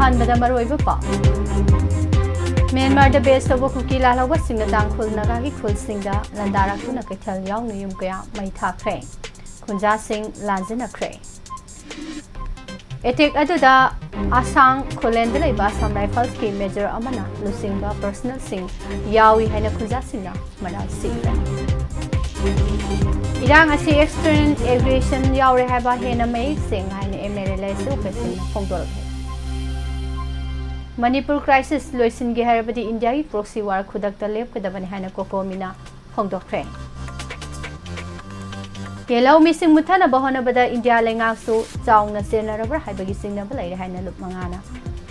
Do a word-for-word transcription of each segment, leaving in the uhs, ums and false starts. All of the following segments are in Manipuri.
ꯑꯍꯥꯟꯕꯗ ꯃꯔꯨꯑꯣꯏꯕ ꯄꯥꯎ꯫ ꯃ꯭ꯌꯥꯟꯃꯥꯔꯗ ꯕꯦꯁ ꯇꯧꯕ ꯀꯨꯀꯤ ꯂꯥꯜꯍꯧꯕꯁꯤꯡꯅ ꯇꯥꯡꯈꯨꯜ ꯅꯥꯒꯥꯒꯤ ꯈꯨꯜꯁꯤꯡꯗ ꯂꯥꯟꯗꯥꯔꯛꯇꯨꯅ ꯀꯩꯊꯦꯜ ꯌꯥꯎꯅ ꯌꯨꯝ ꯀꯌꯥ ꯃꯩ ꯊꯥꯈ꯭ꯔꯦ꯫ ꯈꯨꯟꯖꯥꯁꯤꯡ ꯂꯥꯟꯖꯤꯟꯅꯈ꯭ꯔꯦ꯫ ꯑꯦꯇꯦꯛ ꯑꯗꯨꯗ ꯑꯁꯥꯡ ꯈꯨꯂꯦꯟꯗ ꯂꯩꯕ ꯑꯁꯥꯝ ꯔꯥꯏꯐꯜꯁꯀꯤ ꯃꯦꯖꯔ ꯑꯃꯅ ꯂꯨꯆꯤꯡꯕ ꯄꯔꯁꯅꯦꯜꯁꯤꯡ ꯌꯥꯎꯏ ꯍꯥꯏꯅ ꯈꯨꯟꯖꯥꯁꯤꯡꯅ ꯃꯔꯥꯜ ꯁꯤꯈ꯭ꯔꯦ꯫ ꯏꯔꯥꯡ ꯑꯁꯤ external aggression ꯌꯥꯎꯔꯦ ꯍꯥꯏꯕ ꯍꯦꯟꯅ ꯃꯌꯦꯛ ꯁꯦꯡꯅ ꯍꯥꯏꯅ M L A ꯂꯩꯁꯨ ꯀꯩꯁꯤꯡꯅ ꯐꯣꯡꯗꯣꯔꯛꯂꯦ꯫ ꯃꯅꯤꯄꯨꯔ crisis ꯂꯣꯏꯁꯤꯟꯒꯦ ꯍꯥꯏꯔꯕꯗꯤ ꯏꯟꯗꯤꯌꯥꯒꯤ proxy war ꯈꯨꯗꯛꯇ ꯂꯦꯞꯀꯗꯕꯅꯤ ꯍꯥꯏꯅ ꯀꯣꯀꯣꯃꯤꯅ ꯐꯣꯡꯗꯣꯛꯈ꯭ꯔꯦ꯫ ꯌꯦꯜꯍꯧꯃꯤꯁꯤꯡ ꯃꯨꯠꯊꯅꯕ ꯍꯣꯠꯅꯕꯗ ꯏꯟꯗꯤꯌꯥ ꯂꯩꯉꯥꯛꯁꯨ ꯆꯥꯎꯅ ꯆꯦꯟꯅꯔꯕ꯭ꯔꯥ ꯍꯥꯏꯕꯒꯤ ꯆꯤꯡꯅꯕ ꯂꯩꯔꯦ ꯍꯥꯏꯅ ꯂꯨꯞ ꯃꯉꯥꯅ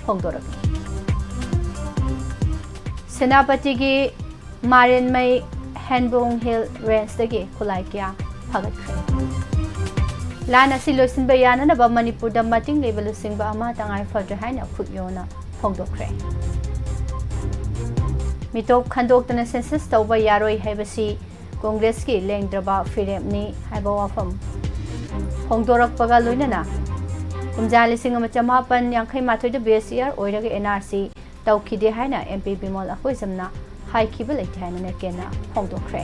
ꯐꯣꯡꯗꯣꯔꯛꯂꯤ꯫ ꯁꯦꯅꯥꯄꯇꯤꯒꯤ ꯃꯥꯔꯦꯟꯃꯩ ꯍꯦꯟꯕꯣꯡ ꯍꯤꯜ ꯔꯦꯟꯖꯇꯒꯤ ꯈꯨꯠꯂꯥꯏ ꯀꯌꯥ ꯐꯥꯒꯠꯈ꯭ꯔꯦ꯫ ꯂꯥꯟ ꯑꯁꯤ ꯂꯣꯏꯁꯤꯟꯕ ꯌꯥꯅꯅꯕ ꯃꯅꯤꯄꯨꯔꯗ ꯃꯇꯤꯡ ꯂꯩꯕ ꯂꯨꯆꯤꯡꯕ ꯑꯃ ꯇꯉꯥꯏ ꯐꯗ꯭ꯔꯦ ꯍꯥꯏꯅ ꯈꯨꯠꯌꯣꯟꯅ ꯐꯣꯡꯗꯣꯛꯈ꯭ꯔꯦ꯫ ꯃꯤꯇꯣꯞ ꯈꯟꯗꯣꯛꯇꯅ census ꯇꯧꯕ ꯌꯥꯔꯣꯏ ꯍꯥꯏꯕꯁꯤ ꯀꯣꯡꯒ꯭ꯔꯦꯁꯀꯤ ꯂꯦꯡꯗ꯭ꯔꯕ ꯐꯤꯔꯦꯞꯅꯤ ꯍꯥꯏꯕ ꯋꯥꯐꯝ ꯐꯣꯡꯗꯣꯔꯛꯄꯒ ꯂꯣꯏꯅꯅ ꯀꯨꯝꯖꯥ ꯂꯤꯁꯤꯡ ꯑꯃ ꯆꯃꯥꯄꯟ ꯌꯥꯡꯈꯩ ꯃꯥꯊꯣꯏꯗ base year ꯑꯣꯏꯔꯒ N R C ꯇꯧꯈꯤꯗꯦ ꯍꯥꯏꯅ M P ꯕꯤꯃꯣꯜ ꯑꯀꯣꯏꯖꯝꯅ ꯍꯥꯏꯈꯤꯕ ꯂꯩꯇꯦ ꯍꯥꯏꯅ ꯅꯦꯀꯦꯟꯅ ꯐꯣꯡꯗꯣꯛꯈ꯭ꯔꯦ꯫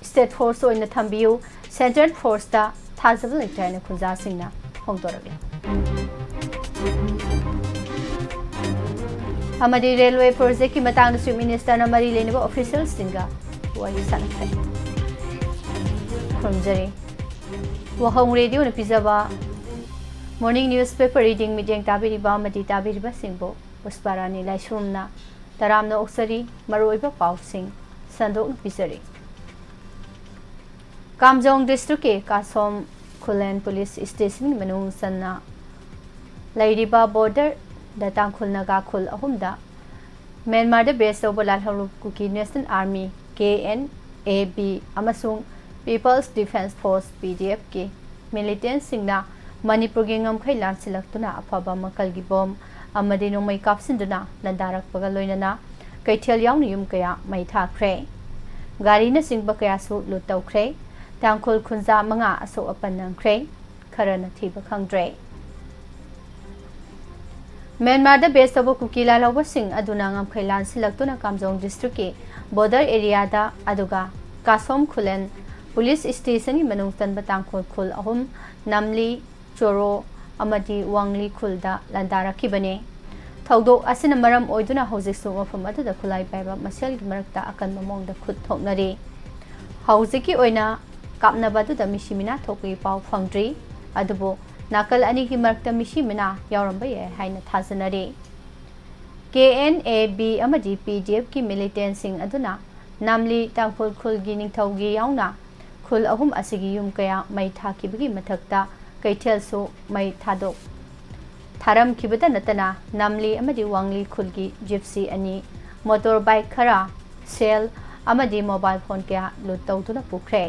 State force ꯑꯣꯏꯅ ꯊꯝꯕꯤꯌꯨ, central forceꯇ ꯊꯥꯖꯕ ꯂꯩꯇꯦ ꯍꯥꯏꯅ ꯈꯨꯟꯖꯥꯁꯤꯡꯅ ꯐꯣꯡꯗꯣꯔꯛꯂꯤ꯫ ꯑꯃꯗꯤ railway projectꯀꯤ ꯃꯇꯥꯡꯗꯁꯨ ministerꯅ ꯃꯔꯤ ꯂꯩꯅꯕ officialꯁꯤꯡꯒ ꯋꯥꯔꯤ ꯁꯥꯟꯅꯈ꯭ꯔꯦ꯫ ꯈꯨꯔꯨꯝꯖꯔꯤ꯫ ꯋꯥꯍꯣꯡ ꯔꯦꯗꯤꯑꯣꯅ ꯄꯤꯖꯕ morning newspaper reading ꯃꯤꯠꯌꯦꯡ ꯇꯥꯕꯤꯔꯤꯕ ꯑꯃꯗꯤ ꯇꯥꯕꯤꯔꯤꯕꯁꯤꯡꯕꯨ ꯄꯨꯁꯄꯥꯔꯥꯅꯤ ꯂꯥꯏꯁ꯭ꯔꯝꯅ ꯇꯔꯥꯝꯅ ꯑꯣꯛꯆꯔꯤ꯫ ꯃꯔꯨꯑꯣꯏꯕ ꯄꯥꯎꯁꯤꯡ ꯁꯟꯗꯣꯛꯅ ꯄꯤꯖꯔꯤ꯫ ꯀꯥꯝꯖꯣꯡ districtꯀꯤ ꯀꯥꯁꯣꯝ ꯈꯨꯂꯦꯟ police stationꯒꯤ ꯃꯅꯨꯡ ꯆꯟꯅ ꯂꯩꯔꯤꯕ borderꯗ ꯇꯥꯡꯈꯨꯜ ꯅꯥꯒꯥ ꯈꯨꯜ ꯑꯍꯨꯝꯗ ꯃ꯭ꯌꯥꯟꯃꯥꯔꯗ base ꯇꯧꯕ ꯂꯥꯜꯍꯧꯂꯨꯞ ꯀꯨꯀꯤ National Army, K N A B, ꯑꯃꯁꯨꯡ People's Defence Force, P D Fꯀꯤ militantꯁꯤꯡꯅ ꯃꯅꯤꯄꯨꯔꯒꯤ ꯉꯝꯈꯩ ꯂꯥꯟꯁꯤꯜꯂꯛꯇꯨꯅ ꯑꯐꯕ ꯃꯈꯜꯒꯤ bomb ꯑꯃꯗꯤ ꯅꯣꯡꯃꯩ ꯀꯥꯞꯁꯤꯟꯗꯨꯅ ꯂꯥꯟꯗꯥꯔꯛꯄꯒ ꯂꯣꯏꯅꯅ ꯀꯩꯊꯦꯜ ꯌꯥꯎꯅ ꯌꯨꯝ ꯀꯌꯥ ꯃꯩ ꯊꯥꯈ꯭ꯔꯦ꯫ ꯒꯥꯔꯤꯅꯆꯤꯡꯕ ꯀꯌꯥꯁꯨ loot ꯇꯧꯈ꯭ꯔꯦ꯫ ꯇꯥꯡꯈꯨꯜ ꯈꯨꯟꯖꯥ ꯃꯉꯥ ꯑꯁꯣꯛ ꯑꯄꯟ ꯅꯪꯈ꯭ꯔꯦ꯫ ꯈꯔꯅ ꯊꯤꯕ ꯈꯪꯗ꯭ꯔꯦ꯫ ꯃ꯭ꯌꯥꯟꯃꯥꯔꯗ ꯕꯦꯁ ꯇꯧꯕ ꯀꯨꯀꯤ ꯂꯥꯜꯍꯧꯕꯁꯤꯡ ꯑꯗꯨꯅ ꯉꯝꯈꯩ ꯂꯥꯟꯁꯤꯜꯂꯛꯇꯨꯅ ꯀꯥꯝꯖꯣꯡ ꯗꯤꯁꯇ꯭ꯔꯤꯛꯀꯤ ꯕꯣꯔꯗꯔ ꯑꯦꯔꯤꯌꯥꯗ ꯑꯗꯨꯒ ꯀꯥꯁꯣꯝ ꯈꯨꯂꯦꯟ ꯄꯨꯂꯤꯁ ꯁ꯭ꯇꯦꯁꯟꯒꯤ ꯃꯅꯨꯡ ꯆꯟꯕ ꯇꯥꯡꯈꯨꯜ ꯈꯨꯜ ꯑꯍꯨꯝ, ꯅꯝꯂꯤ, ꯆꯣꯔꯣ ꯑꯃꯗꯤ ꯋꯥꯡꯂꯤ ꯈꯨꯜꯗ ꯂꯥꯟꯗꯥꯔꯛꯈꯤꯕꯅꯤ꯫ ꯊꯧꯗꯣꯛ ꯑꯁꯤꯅ ꯃꯔꯝ ꯑꯣꯏꯗꯨꯅ ꯍꯧꯖꯤꯛꯁꯨ ꯃꯐꯝ ꯑꯗꯨꯗ ꯈꯨꯠꯂꯥꯏ ꯄꯥꯏꯕ ꯃꯁꯦꯜꯒꯤ ꯃꯔꯛꯇ ꯑꯀꯟꯕ ꯃꯑꯣꯡꯗ ꯈꯨꯠ ꯊꯣꯛꯅꯔꯤ꯫ ꯍꯧꯖꯤꯛꯀꯤ ꯑꯣꯏꯅ ꯀꯥꯞꯅꯕ ꯑꯗꯨꯗ ꯃꯤꯁꯤ ꯃꯤꯅꯥ ꯊꯣꯛꯄꯒꯤ ꯄꯥꯎ ꯐꯪꯗ꯭ꯔꯤ꯫ ꯑꯗꯨꯕꯨ ꯅꯥꯀꯜ ꯑꯅꯤꯒꯤ ꯃꯔꯛꯇ ꯃꯤꯁꯤ ꯃꯤꯅꯥ ꯌꯥꯎꯔꯝꯕ ꯌꯥꯏ ꯍꯥꯏꯅ ꯊꯥꯖꯅꯔꯤ꯫ ꯀꯦ ꯑꯦꯟ ꯑꯦ ꯕꯤ ꯑꯃꯗꯤ ꯄꯤ ꯗꯤ ꯑꯦꯐꯀꯤ ꯃꯤꯂꯤꯇꯦꯟꯁꯤꯡ ꯑꯗꯨꯅ ꯅꯥꯝꯂꯤ ꯇꯥꯡꯈꯨꯜ ꯈꯨꯜꯒꯤ ꯅꯤꯡꯊꯧꯒꯤ ꯌꯥꯎꯅ ꯈꯨꯜ ꯑꯍꯨꯝ ꯑꯁꯤꯒꯤ ꯌꯨꯝ ꯀꯌꯥ ꯃꯩ ꯊꯥꯈꯤꯕꯒꯤ ꯃꯊꯛꯇ ꯀꯩꯊꯦꯜꯁꯨ ꯃꯩ ꯊꯥꯗꯣꯛ ꯊꯥꯔꯝꯈꯤꯕꯇ ꯅꯠꯇꯅ ꯅꯥꯝꯂꯤ ꯑꯃꯗꯤ ꯋꯥꯡꯂꯤ ꯈꯨꯜꯒꯤ ꯖꯤꯞꯁꯤ ꯑꯅꯤ, ꯃꯣꯇꯣꯔ ꯕꯥꯏꯛ ꯈꯔ, ꯁꯦꯜ ꯑꯃꯗꯤ ꯃꯣꯕꯥꯏꯜ ꯐꯣꯟ ꯀꯌꯥ ꯂꯨꯠ ꯇꯧꯗꯨꯅ ꯄꯨꯈ꯭ꯔꯦ꯫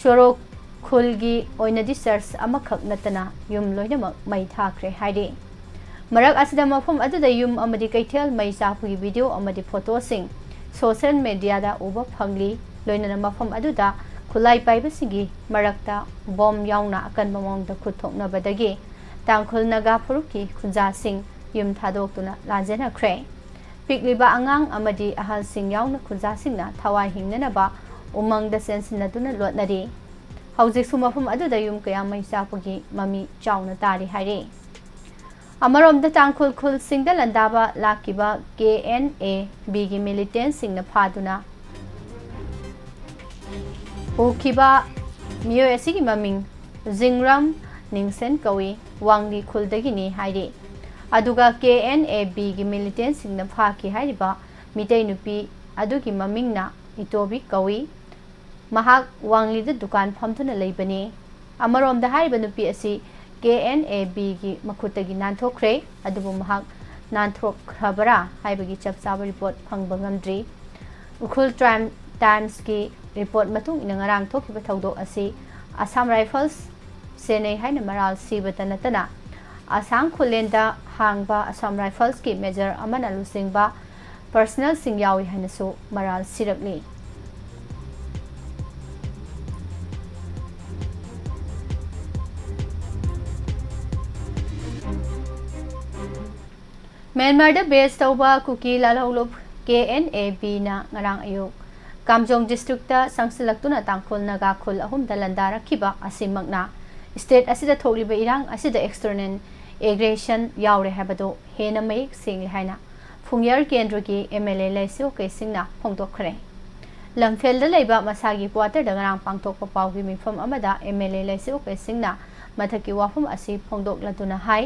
ꯁꯣꯔꯣꯛ ꯈꯨꯜꯒꯤ ꯑꯣꯏꯅꯗꯤ ꯆꯔꯆ ꯑꯃꯈꯛ ꯅꯠꯇꯅ ꯌꯨꯝ ꯂꯣꯏꯅꯃꯛ ꯃꯩ ꯊꯥꯈ꯭ꯔꯦ ꯍꯥꯏꯔꯤ꯫ ꯃꯔꯛ ꯑꯁꯤꯗ ꯃꯐꯝ ꯑꯗꯨꯗ ꯌꯨꯝ ꯑꯃꯗꯤ ꯀꯩꯊꯦꯜ ꯃꯩ ꯆꯥꯛꯄꯒꯤ ꯚꯤꯗꯤꯑꯣ ꯑꯃꯗꯤ ꯐꯣꯇꯣꯁꯤꯡ ꯁꯣꯁꯤꯌꯦꯜ ꯃꯦꯗꯤꯌꯥꯗ ꯎꯕ ꯐꯪꯂꯤ꯫ ꯂꯣꯏꯅꯅ ꯃꯐꯝ ꯑꯗꯨꯗ ꯈꯨꯠꯂꯥꯏ ꯄꯥꯏꯕꯁꯤꯡꯒꯤ ꯃꯔꯛꯇ ꯕꯣꯝ ꯌꯥꯎꯅ ꯑꯀꯟꯕ ꯃꯑꯣꯡꯗ ꯈꯨꯠ ꯊꯣꯛꯅꯕꯗꯒꯤ ꯇꯥꯡꯈꯨꯜ ꯅꯥꯒꯥ ꯐꯨꯔꯨꯞꯀꯤ ꯈꯨꯟꯖꯥꯁꯤꯡ ꯌꯨꯝ ꯊꯥꯗꯣꯛꯇꯨꯅ ꯂꯥꯟꯖꯦꯟꯅꯈ꯭ꯔꯦ꯫ ꯄꯤꯛꯂꯤꯕ ꯑꯉꯥꯡ ꯑꯃꯗꯤ ꯑꯍꯜꯁꯤꯡ ꯌꯥꯎꯅ ꯈꯨꯟꯖꯥꯁꯤꯡꯅ ꯊꯋꯥꯏ ꯍꯤꯡꯅꯅꯕ ꯎꯃꯪꯗ ꯆꯦꯟꯁꯤꯟꯅꯗꯨꯅ ꯂꯣꯠꯅꯔꯤ꯫ ꯍꯧꯖꯤꯛꯁꯨ ꯃꯐꯝ ꯑꯗꯨꯗ ꯌꯨꯝ ꯀꯌꯥ ꯃꯩ ꯆꯥꯛꯄꯒꯤ ꯃꯃꯤ ꯆꯥꯎꯅ ꯇꯥꯔꯤ ꯍꯥꯏꯔꯤ꯫ ꯑꯃꯔꯣꯝꯗ ꯇꯥꯡꯈꯨꯜ ꯈꯨꯜꯁꯤꯡꯗ ꯂꯥꯟꯗꯥꯕ ꯂꯥꯛꯈꯤꯕ ꯀꯦ ꯑꯦꯟ ꯑꯦ ꯕꯤꯒꯤ ꯃꯤꯂꯤꯇꯦꯟꯁꯤꯡꯅ ꯐꯥꯗꯨꯅ ꯄꯨꯈꯤꯕ ꯃꯤꯑꯣꯏ ꯑꯁꯤꯒꯤ ꯃꯃꯤꯡ ꯖꯤꯡꯔꯝ ꯅꯤꯡꯁꯦꯟ ꯀꯧꯏ, ꯋꯥꯡꯂꯤ ꯈꯨꯜꯗꯒꯤꯅꯤ ꯍꯥꯏꯔꯤ꯫ ꯑꯗꯨꯒ ꯀꯦ ꯑꯦꯟ ꯑꯦ ꯕꯤꯒꯤ ꯃꯤꯂꯤꯇꯦꯟꯁꯤꯡꯅ ꯐꯥꯈꯤ ꯍꯥꯏꯔꯤꯕ ꯃꯤꯇꯩ ꯅꯨꯄꯤ ꯑꯗꯨꯒꯤ ꯃꯃꯤꯡꯅ ꯏꯇꯣꯕꯤ ꯀꯧꯏ꯫ ꯃꯍꯥꯛ ꯋꯥꯡꯂꯤꯗ ꯗꯨꯀꯥꯟ ꯐꯝꯗꯨꯅ ꯂꯩꯕꯅꯤ꯫ ꯑꯃꯔꯣꯝꯗ ꯍꯥꯏꯔꯤꯕ ꯅꯨꯄꯤ ꯑꯁꯤ ꯀꯦ ꯑꯦꯟ ꯑꯦ ꯕꯤꯒꯤ ꯃꯈꯨꯠꯇꯒꯤ ꯅꯥꯟꯊꯣꯛꯈ꯭ꯔꯦ, ꯑꯗꯨꯕꯨ ꯃꯍꯥꯛ ꯅꯥꯟꯊꯣꯛꯈ꯭ꯔꯕꯔꯥ ꯍꯥꯏꯕꯒꯤ ꯆꯞ ꯆꯥꯕ ꯔꯤꯄꯣꯔꯠ ꯐꯪꯕ ꯉꯝꯗ꯭ꯔꯤ꯫ ꯎꯈ꯭ꯔꯨꯜ ꯇ꯭ꯔꯥꯏꯝ ꯇꯥꯏꯝꯁꯀꯤ ꯔꯤꯄꯣꯔꯠ ꯃꯇꯨꯡ ꯏꯟꯅ ꯉꯔꯥꯡ ꯊꯣꯛꯈꯤꯕ ꯊꯧꯗꯣꯛ ꯑꯁꯤ ꯑꯁꯥꯝ ꯔꯥꯏꯐꯜꯁ ꯁꯦꯟꯅꯩ ꯍꯥꯏꯅ ꯃꯔꯥꯜ ꯁꯤꯕꯇ ꯅꯠꯇꯅ ꯑꯁꯥꯡ ꯈꯨꯂꯦꯟꯗ ꯍꯥꯡꯕ ꯑꯁꯥꯝ ꯔꯥꯏꯐꯜꯁꯀꯤ ꯃꯦꯖꯔ ꯑꯃꯅ ꯂꯨꯆꯤꯡꯕ ꯄꯔꯁꯅꯦꯜꯁꯤꯡ ꯌꯥꯎꯏ ꯍꯥꯏꯅꯁꯨ ꯃꯔꯥꯜ ꯁꯤꯔꯛꯂꯤ꯫ ꯃ꯭ꯌꯥꯟꯃꯥꯔꯗ ꯕꯦꯁ ꯇꯧꯕ ꯀꯨꯀꯤ ꯂꯥꯜꯍꯧꯂꯨꯞ ꯀꯦ ꯑꯦꯟ ꯑꯦ ꯕꯤꯅ ꯉꯔꯥꯡ ꯑꯌꯨꯛ ꯀꯥꯝꯖꯣꯡ ꯗꯤꯁꯇ꯭ꯔꯤꯛꯇ ꯆꯪꯁꯤꯜꯂꯛꯇꯨꯅ ꯇꯥꯡꯈꯨꯜ ꯅꯥꯒꯥ ꯈꯨꯜ ꯑꯍꯨꯝꯗ ꯂꯥꯟꯗꯥꯔꯛꯈꯤꯕ ꯑꯁꯤꯃꯛꯅ ꯁ꯭ꯇꯦꯠ ꯑꯁꯤꯗ ꯊꯣꯛꯂꯤꯕ ꯏꯔꯥꯡ ꯑꯁꯤꯗ ꯑꯦꯛꯁꯇꯔꯅꯦꯜ ꯑꯦꯒ꯭ꯔꯦꯁꯟ ꯌꯥꯎꯔꯦ ꯍꯥꯏꯕꯗꯨ ꯍꯦꯟꯅ ꯃꯌꯦꯛ ꯁꯦꯡꯂꯦ ꯍꯥꯏꯅ ꯐꯨꯡꯌꯔ ꯀꯦꯟꯗ꯭ꯔꯒꯤ ꯑꯦꯝ ꯑꯦꯜ ꯑꯦ ꯂꯩꯁꯤꯌꯣ ꯀꯩꯁꯤꯡꯅ ꯐꯣꯡꯗꯣꯛꯈ꯭ꯔꯦ꯫ ꯂꯝꯐꯦꯜꯗ ꯂꯩꯕ ꯃꯁꯥꯒꯤ ꯀ꯭ꯋꯥꯇꯔꯗ ꯉꯔꯥꯡ ꯄꯥꯡꯊꯣꯛꯄ ꯄꯥꯎꯒꯤ ꯃꯤꯐꯝ ꯑꯃꯗ ꯑꯦꯝ ꯑꯦꯜ ꯑꯦ ꯂꯩꯁꯤꯌꯣ ꯀꯩꯁꯤꯡꯅ ꯃꯊꯛꯀꯤ ꯋꯥꯐꯝ ꯑꯁꯤ ꯐꯣꯡꯗꯣꯛꯂꯗꯨꯅ ꯍꯥꯏ,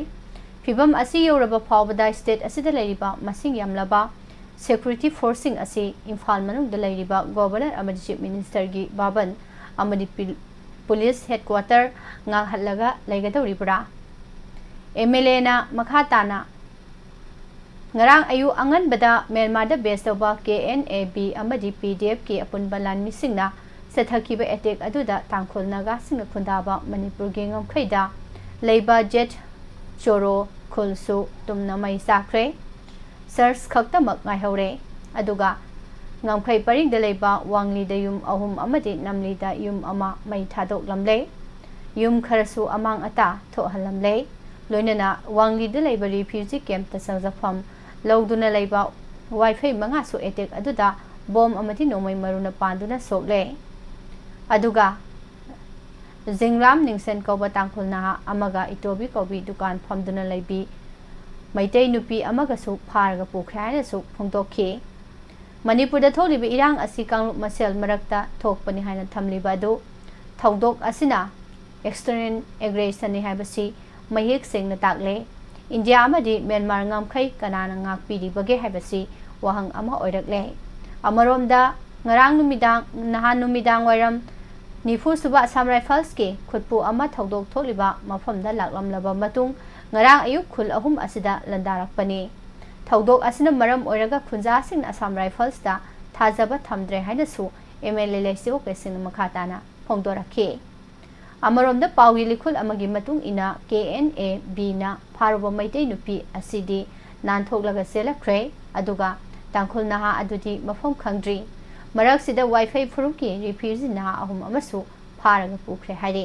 ꯐꯤꯚꯝ ꯑꯁꯤ ꯌꯧꯔꯕ ꯐꯥꯎꯕꯗ ꯁ꯭ꯇꯦꯠ ꯑꯁꯤꯗ ꯂꯩꯔꯤꯕ ꯃꯁꯤꯡ ꯌꯥꯝꯂꯕ ꯁꯦꯀ꯭ꯌꯨꯔꯤꯇꯤ ꯐꯣꯔꯁꯁꯤꯡ ꯑꯁꯤ ꯏꯝꯐꯥꯜ ꯃꯅꯨꯡꯗ ꯂꯩꯔꯤꯕ ꯒꯣꯚꯔꯅꯔ ꯑꯃꯗꯤ ꯆꯤꯐ ꯃꯤꯅꯤꯁꯇꯔꯒꯤ ꯚꯕꯟ ꯑꯃꯗꯤ ꯄꯨ-, ꯄꯨꯂꯤꯁ ꯍꯦꯗꯀ꯭ꯋꯥꯇꯔ ꯉꯥꯛꯍꯜꯂꯒ ꯂꯩꯒꯗꯧꯔꯤꯕ꯭ꯔꯥ? ꯑꯦꯝ ꯑꯦꯜ ꯑꯦꯅ ꯃꯈꯥ ꯇꯥꯅ, ꯉꯔꯥꯡ ꯑꯌꯨꯛ ꯑꯉꯟꯕꯗ ꯃ꯭ꯌꯥꯟꯃꯥꯔꯗ ꯕꯦꯁ ꯇꯧꯕ ꯀꯦ ꯑꯦꯟ ꯑꯦ ꯕꯤ ꯑꯃꯗꯤ ꯄꯤ ꯗꯤ ꯑꯦꯐꯀꯤ ꯑꯄꯨꯟꯕ ꯂꯥꯟꯃꯤꯁꯤꯡꯅ ꯆꯠꯊꯈꯤꯕ ꯑꯦꯇꯦꯛ ꯑꯗꯨꯗ ꯇꯥꯡꯈꯨꯜ ꯅꯥꯒꯥꯁꯤꯡꯅ ꯈꯨꯟꯗꯥꯕ ꯃꯅꯤꯄꯨꯔꯒꯤ ꯉꯝꯈꯩꯗ ꯂꯩꯕ ꯖꯦꯠ ꯆꯣꯔꯣ ꯈꯨꯜꯁꯨ ꯇꯨꯝꯅ ꯃꯩ ꯆꯥꯛꯈ꯭ꯔꯦ꯫ ꯆꯔꯆ ꯈꯛꯇꯃꯛ ꯉꯥꯏꯍꯧꯔꯦ꯫ ꯑꯗꯨꯒ ꯉꯝꯈꯩ ꯄꯔꯤꯡꯗ ꯂꯩꯕ ꯋꯥꯡꯂꯤꯗ ꯌꯨꯝ ꯑꯍꯨꯝ ꯑꯃꯗꯤ ꯅꯝꯂꯤꯗ ꯌꯨꯝ ꯑꯃ ꯃꯩ ꯊꯥꯗꯣꯛꯂꯝꯂꯦ꯫ ꯌꯨꯝ ꯈꯔꯁꯨ ꯑꯃꯥꯡ ꯑꯇꯥ ꯊꯣꯛꯍꯜꯂꯝꯂꯦ꯫ ꯂꯣꯏꯅꯅ ꯋꯥꯡꯂꯤꯗ ꯂꯩꯕ ꯔꯤꯐ꯭ꯌꯨꯖꯤ ꯀꯦꯝꯞꯇ ꯆꯪꯖꯐꯝ ꯂꯧꯗꯨꯅ ꯂꯩꯕ ꯋꯥꯏꯐꯩ ꯃꯉꯥꯁꯨ ꯑꯦꯇꯦꯛ ꯑꯗꯨꯗ ꯕꯣꯝ ꯑꯃꯗꯤ ꯅꯣꯡꯃꯩ ꯃꯔꯨꯅ ꯄꯥꯟꯗꯨꯅ ꯁꯣꯛꯂꯦ꯫ ꯑꯗꯨꯒ ꯖꯤꯡꯔꯥꯝ ꯅꯤꯡꯁꯦꯟ ꯀꯧꯕ ꯇꯥꯡꯈꯨꯜ ꯅꯍꯥ ꯑꯃꯒ ꯏꯇꯣꯕꯤ ꯀꯧꯕꯤ ꯗꯨꯀꯥꯟ ꯐꯝꯗꯨꯅ ꯂꯩꯕꯤ ꯃꯩꯇꯩ ꯅꯨꯄꯤ ꯑꯃꯒꯁꯨ ꯐꯥꯔꯒ ꯄꯨꯈ꯭ꯔꯦ ꯍꯥꯏꯅꯁꯨ ꯐꯣꯡꯗꯣꯛꯈꯤ꯫ ꯃꯅꯤꯄꯨꯔꯗ ꯊꯣꯛꯂꯤꯕ ꯏꯔꯥꯡ ꯑꯁꯤ ꯀꯥꯡꯂꯨꯞ ꯃꯁꯦꯜ ꯃꯔꯛꯇ ꯊꯣꯛꯄꯅꯤ ꯍꯥꯏꯅ ꯊꯝꯂꯤꯕ ꯑꯗꯨ ꯊꯧꯗꯣꯛ ꯑꯁꯤꯅ ꯑꯦꯛꯁꯇꯔꯅꯦꯜ ꯑꯦꯒ꯭ꯔꯦꯁꯟꯅꯤ ꯍꯥꯏꯕꯁꯤ ꯃꯌꯦꯛ ꯁꯦꯡꯅ ꯇꯥꯛꯂꯦ꯫ ꯏꯟꯗꯤꯌꯥ ꯑꯃꯗꯤ ꯃ꯭ꯌꯥꯟꯃꯥꯔ ꯉꯝꯈꯩ ꯀꯅꯥꯅ ꯉꯥꯛꯄꯤꯔꯤꯕꯒꯦ ꯍꯥꯏꯕꯁꯤ ꯋꯥꯍꯪ ꯑꯃ ꯑꯣꯏꯔꯛꯂꯦ꯫ ꯑꯃꯔꯣꯝꯗ, ꯉꯔꯥꯡ ꯅꯨꯃꯤꯗꯥꯡ, ꯅꯍꯥꯟ ꯅꯨꯃꯤꯗꯥꯡ ꯋꯥꯏꯔꯝ ꯅꯤꯐꯨ ꯁꯨꯕ ꯑꯁꯥꯝ ꯔꯥꯏꯐꯜꯁꯀꯤ ꯈꯨꯠꯄꯨ ꯑꯃ ꯊꯧꯗꯣꯛ ꯊꯣꯛꯂꯤꯕ ꯃꯐꯝꯗ ꯂꯥꯛꯂꯝꯂꯕ ꯃꯇꯨꯡ, ꯉꯔꯥꯡ ꯑꯌꯨꯛ ꯈꯨꯜ ꯑꯍꯨꯝ ꯑꯁꯤꯗ ꯂꯥꯟꯗꯥꯔꯛꯄꯅꯤ꯫ ꯊꯧꯗꯣꯛ ꯑꯁꯤꯅ ꯃꯔꯝ ꯑꯣꯏꯔꯒ ꯈꯨꯟꯖꯥꯁꯤꯡꯅ ꯑꯁꯥꯝ ꯔꯥꯏꯐꯜꯁꯇ ꯊꯥꯖꯕ ꯊꯝꯗ꯭ꯔꯦ ꯍꯥꯏꯅꯁꯨ ꯑꯦꯝ ꯑꯦꯜ ꯑꯦ ꯂꯩꯁꯤꯌꯣ ꯀꯩꯁꯤꯡꯅ ꯃꯈꯥ ꯇꯥꯅ ꯐꯣꯡꯗꯣꯔꯛꯈꯤ꯫ ꯑꯃꯔꯣꯝꯗ, ꯄꯥꯎꯒꯤ ꯂꯤꯈꯨꯜ ꯑꯃꯒꯤ ꯃꯇꯨꯡ ꯏꯟꯅ, ꯀꯦ ꯑꯦꯟ ꯑꯦ ꯕꯤꯅ ꯐꯥꯔꯨꯕ ꯃꯩꯇꯩ ꯅꯨꯄꯤ ꯑꯁꯤꯗꯤ ꯅꯥꯟꯊꯣꯛꯂꯒ ꯆꯦꯜꯂꯛꯈ꯭ꯔꯦ, ꯑꯗꯨꯒ ꯇꯥꯡꯈꯨꯜ ꯅꯍꯥ ꯑꯗꯨꯗꯤ ꯃꯐꯝ ꯈꯪꯗ꯭ꯔꯤ꯫ ꯃꯔꯛꯁꯤꯗ ꯋꯥꯏꯐꯩ ꯐꯨꯔꯨꯞꯀꯤ ꯔꯤꯐ꯭ꯌꯨꯖꯤ ꯅꯍꯥ ꯑꯍꯨꯝ ꯑꯃꯁꯨ ꯐꯥꯔꯒ ꯄꯨꯈ꯭ꯔꯦ ꯍꯥꯏꯔꯤ꯫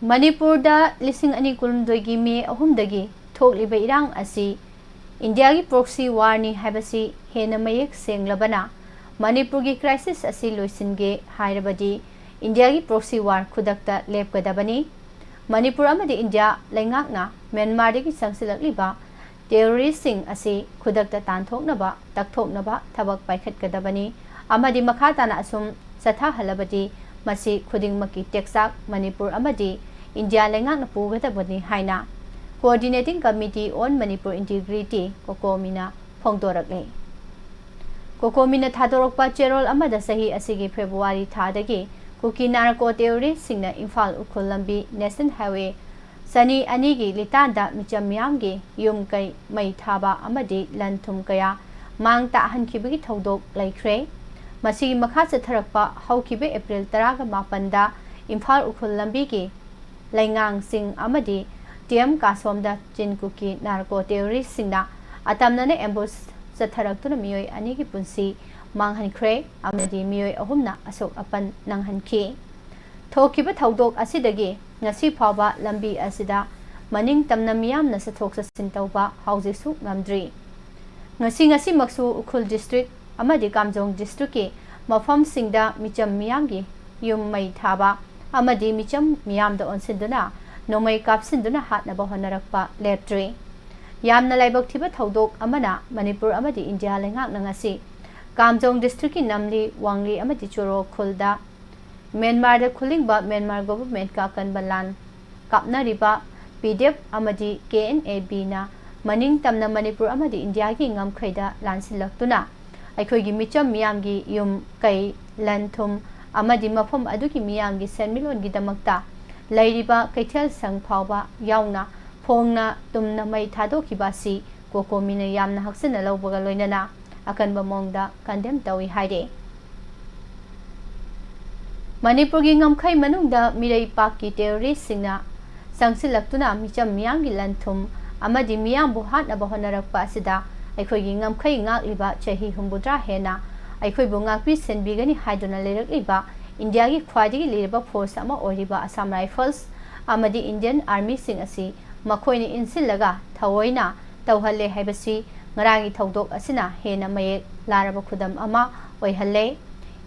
ꯃꯅꯤꯄꯨꯔꯗ ꯂꯤꯁꯤꯡ ꯑꯅꯤ ꯀꯨꯟꯍꯨꯝꯗꯣꯏꯒꯤ ꯃꯦ ꯑꯍꯨꯝꯗꯒꯤ ꯊꯣꯛꯂꯤꯕ ꯏꯔꯥꯡ ꯑꯁꯤ ꯏꯟꯗꯤꯌꯥꯒꯤ proxy warꯅꯤ ꯍꯥꯏꯕꯁꯤ ꯍꯦꯟꯅ ꯃꯌꯦꯛ ꯁꯦꯡꯂꯕꯅ, ꯃꯅꯤꯄꯨꯔꯒꯤ crisis ꯑꯁꯤ ꯂꯣꯏꯁꯤꯟꯒꯦ ꯍꯥꯏꯔꯕꯗꯤ ꯏꯟꯗꯤꯌꯥꯒꯤ proxy war ꯈꯨꯗꯛꯇ ꯂꯦꯞꯀꯗꯕꯅꯤ꯫ ꯃꯅꯤꯄꯨꯔ ꯑꯃꯗꯤ ꯏꯟꯗꯤꯌꯥ ꯂꯩꯉꯥꯛꯅ ꯃ꯭ꯌꯥꯟꯃꯥꯔꯗꯒꯤ ꯆꯪꯁꯤꯜꯂꯛꯂꯤꯕ terroristꯁꯤꯡ ꯑꯁꯤ ꯈꯨꯗꯛꯇ ꯇꯥꯟꯊꯣꯛꯅꯕ, ꯇꯛꯊꯣꯛꯅꯕ ꯊꯕꯛ ꯄꯥꯏꯈꯠꯀꯗꯕꯅꯤ ꯑꯃꯗꯤ ꯃꯈꯥ ꯇꯥꯅ ꯑꯁꯨꯝ ꯆꯠꯊꯍꯜꯂꯕꯗꯤ ꯃꯁꯤ ꯈꯨꯗꯤꯡꯃꯛꯀꯤ ꯇꯦꯛꯆꯥꯛ ꯃꯅꯤꯄꯨꯔ ꯑꯃꯗꯤ ꯏꯟꯗꯤꯌꯥ ꯂꯩꯉꯥꯛꯅ ꯄꯨꯒꯗꯕꯅꯤ ꯍꯥꯏꯅ Coordinating Committee on Manipur Integrity, COCOMIꯅ ꯐꯣꯡꯗꯣꯔꯛꯂꯦ꯫ COCOMIꯅ ꯊꯥꯗꯣꯔꯛꯄ ꯆꯦꯔꯣꯜ ꯑꯃꯗ ꯆꯍꯤ ꯑꯁꯤꯒꯤ ꯐꯦꯕ꯭ꯔꯨꯋꯥꯔꯤ ꯊꯥꯗꯒꯤ ꯀꯨꯀꯤ narco terroristꯁꯤꯡꯅ ꯏꯝꯐꯥꯜ ꯎꯈ꯭ꯔꯨꯜ ꯂꯝꯕꯤ National Highway ꯆꯅꯤ ꯑꯅꯤꯒꯤ ꯂꯤꯇꯥꯟꯗ ꯃꯤꯆꯝ ꯃꯤꯌꯥꯝꯒꯤ ꯌꯨꯝ ꯀꯩ ꯃꯩ ꯊꯥꯕ ꯑꯃꯗꯤ ꯂꯟ ꯊꯨꯝ ꯀꯌꯥ ꯃꯥꯡ ꯇꯥꯛꯍꯟꯈꯤꯕꯒꯤ ꯊꯧꯗꯣꯛ ꯂꯩꯈ꯭ꯔꯦ꯫ ꯃꯁꯤꯒꯤ ꯃꯈꯥ ꯆꯠꯊꯔꯛꯄ ꯍꯧꯈꯤꯕ ꯑꯦꯄ꯭ꯔꯤꯜ ꯇꯔꯥꯒ ꯃꯥꯄꯟꯗ ꯏꯝꯐꯥꯜ ꯎꯈ꯭ꯔꯨꯜ ꯂꯝꯕꯤꯒꯤ ꯂꯩꯉꯥꯡꯁꯤꯡ ꯑꯃꯗꯤ ꯇꯤ ꯑꯦꯝ ꯀꯥꯁꯣꯝꯗ ꯆꯤꯟ ꯀꯨꯀꯤ narco terroristꯁꯤꯡꯅ ꯑꯇꯝꯅꯅ ambush ꯆꯠꯊꯔꯛꯇꯨꯅ ꯃꯤꯑꯣꯏ ꯑꯅꯤꯒꯤ ꯄꯨꯟꯁꯤ ꯃꯥꯡꯍꯟꯈ꯭ꯔꯦ ꯑꯃꯗꯤ ꯃꯤꯑꯣꯏ ꯑꯍꯨꯝꯅ ꯑꯁꯣꯛ ꯑꯄꯟ ꯅꯪꯍꯟꯈꯤ꯫ ꯊꯣꯛꯈꯤꯕ ꯊꯧꯗꯣꯛ ꯑꯁꯤꯗꯒꯤ ꯉꯁꯤ ꯐꯥꯎꯕ ꯂꯝꯕꯤ ꯑꯁꯤꯗ ꯃꯅꯤꯡ ꯇꯝꯅ ꯃꯤꯌꯥꯝꯅ ꯆꯠꯊꯣꯛ ꯆꯠꯁꯤꯟ ꯇꯧꯕ ꯍꯧꯖꯤꯛꯁꯨ ꯉꯝꯗ꯭ꯔꯤ꯫ ꯉꯁꯤ, ꯉꯁꯤꯃꯛꯁꯨ ꯎꯈ꯭ꯔꯨꯜ district ꯑꯃꯗꯤ ꯀꯥꯝꯖꯣꯡ districtꯀꯤ ꯃꯐꯝꯁꯤꯡꯗ ꯃꯤꯆꯝ ꯃꯤꯌꯥꯝꯒꯤ ꯌꯨꯝ ꯃꯩ ꯊꯥꯕ ꯑꯃꯗꯤ ꯃꯤꯆꯝ ꯃꯤꯌꯥꯝꯗ ꯑꯣꯟꯁꯤꯟꯗꯨꯅ ꯅꯣꯡꯃꯩ ꯀꯥꯞꯁꯤꯟꯗꯨꯅ ꯍꯥꯠꯅꯕ ꯍꯣꯠꯅꯔꯛꯄ ꯂꯦꯞꯇ꯭ꯔꯤ꯫ ꯌꯥꯝꯅ ꯂꯥꯏꯕꯛ ꯊꯤꯕ ꯊꯧꯗꯣꯛ ꯑꯃꯅ ꯃꯅꯤꯄꯨꯔ ꯑꯃꯗꯤ ꯏꯟꯗꯤꯌꯥ ꯂꯩꯉꯥꯛꯅ ꯉꯁꯤ ꯀꯥꯝꯖꯣꯡ districtꯀꯤ ꯅꯝꯂꯤ, ꯋꯥꯡꯂꯤ ꯑꯃꯗꯤ ꯆꯣꯔꯣ ꯈꯨꯜꯗ ꯃ꯭ꯌꯥꯟꯃꯥꯔꯗ ꯈꯨꯂꯤꯡꯕ ꯃ꯭ꯌꯥꯟꯃꯥꯔ governmentꯀ ꯑꯀꯟꯕ ꯂꯥꯟ ꯀꯥꯞꯅꯔꯤꯕ ꯄꯤ ꯗꯤ ꯑꯦꯐ ꯑꯃꯗꯤ ꯀꯦ ꯑꯦꯟ ꯑꯦ ꯕꯤꯅ ꯃꯅꯤꯡ ꯇꯝꯅ ꯃꯅꯤꯄꯨꯔ ꯑꯃꯗꯤ ꯏꯟꯗꯤꯌꯥꯒꯤ ꯉꯝꯈꯩꯗ ꯂꯥꯟꯁꯤꯜꯂꯛꯇꯨꯅ ꯑꯩꯈꯣꯏꯒꯤ ꯃꯤꯆꯝ ꯃꯤꯌꯥꯝꯒꯤ ꯌꯨꯝ, ꯀꯩ, ꯂꯟ ꯊꯨꯝ ꯑꯃꯗꯤ ꯃꯐꯝ ꯑꯗꯨꯒꯤ ꯃꯤꯌꯥꯝꯒꯤ ꯁꯦꯟꯃꯤꯠꯂꯣꯟꯒꯤꯗꯃꯛꯇ ꯂꯩꯔꯤꯕ ꯀꯩꯊꯦꯜ ꯁꯪ ꯐꯥꯎꯕ ꯌꯥꯎꯅ ꯐꯣꯡꯅ ꯇꯨꯝꯅ ꯃꯩ ꯊꯥꯗꯣꯛꯈꯤꯕ ꯑꯁꯤ ꯀꯣꯀꯣꯃꯤꯅ ꯌꯥꯝꯅ ꯍꯛꯆꯤꯟꯅ ꯂꯧꯕꯒ ꯂꯣꯏꯅꯅ ꯑꯀꯟꯕ ꯃꯑꯣꯡꯗ condemn ꯇꯧꯏ ꯍꯥꯏꯔꯤ꯫ ꯃꯅꯤꯄꯨꯔꯒꯤ ꯉꯝꯈꯩ ꯃꯅꯨꯡꯗ ꯃꯤꯔꯩ ꯄꯥꯛꯀꯤ terroristꯁꯤꯡꯅ ꯆꯪꯁꯤꯜꯂꯛꯇꯨꯅ ꯃꯤꯆꯝ ꯃꯤꯌꯥꯝꯒꯤ ꯂꯟ ꯊꯨꯝ ꯑꯃꯗꯤ ꯃꯤꯌꯥꯝꯕꯨ ꯍꯥꯠꯅꯕ ꯍꯣꯠꯅꯔꯛꯄ ꯑꯁꯤꯗ ꯑꯩꯈꯣꯏꯒꯤ ꯉꯝꯈꯩ ꯉꯥꯛꯂꯤꯕ ꯆꯍꯤ ꯍꯨꯝꯐꯨꯇꯔꯥ ꯍꯦꯟꯅ ꯑꯩꯈꯣꯏꯕꯨ ꯉꯥꯛꯄꯤ ꯁꯦꯟꯕꯤꯒꯅꯤ ꯍꯥꯏꯗꯨꯅ ꯂꯩꯔꯛꯂꯤꯕ ꯏꯟꯗꯤꯌꯥꯒꯤ ꯈ꯭ꯋꯥꯏꯗꯒꯤ ꯂꯤꯔꯕ force ꯑꯃ ꯑꯣꯏꯔꯤꯕ Assam Rifles ꯑꯃꯗꯤ Indian Armyꯁꯤꯡ ꯑꯁꯤ ꯃꯈꯣꯏꯅ ꯏꯟꯁꯤꯜꯂꯒ ꯊꯑꯣꯏꯅ ꯇꯧꯍꯜꯂꯦ ꯍꯥꯏꯕꯁꯤ ꯉꯔꯥꯡꯒꯤ ꯊꯧꯗꯣꯛ ꯑꯁꯤꯅ ꯍꯦꯟꯅ ꯃꯌꯦꯛ ꯂꯥꯔꯕ ꯈꯨꯗꯝ ꯑꯃ ꯑꯣꯏꯍꯜꯂꯦ꯫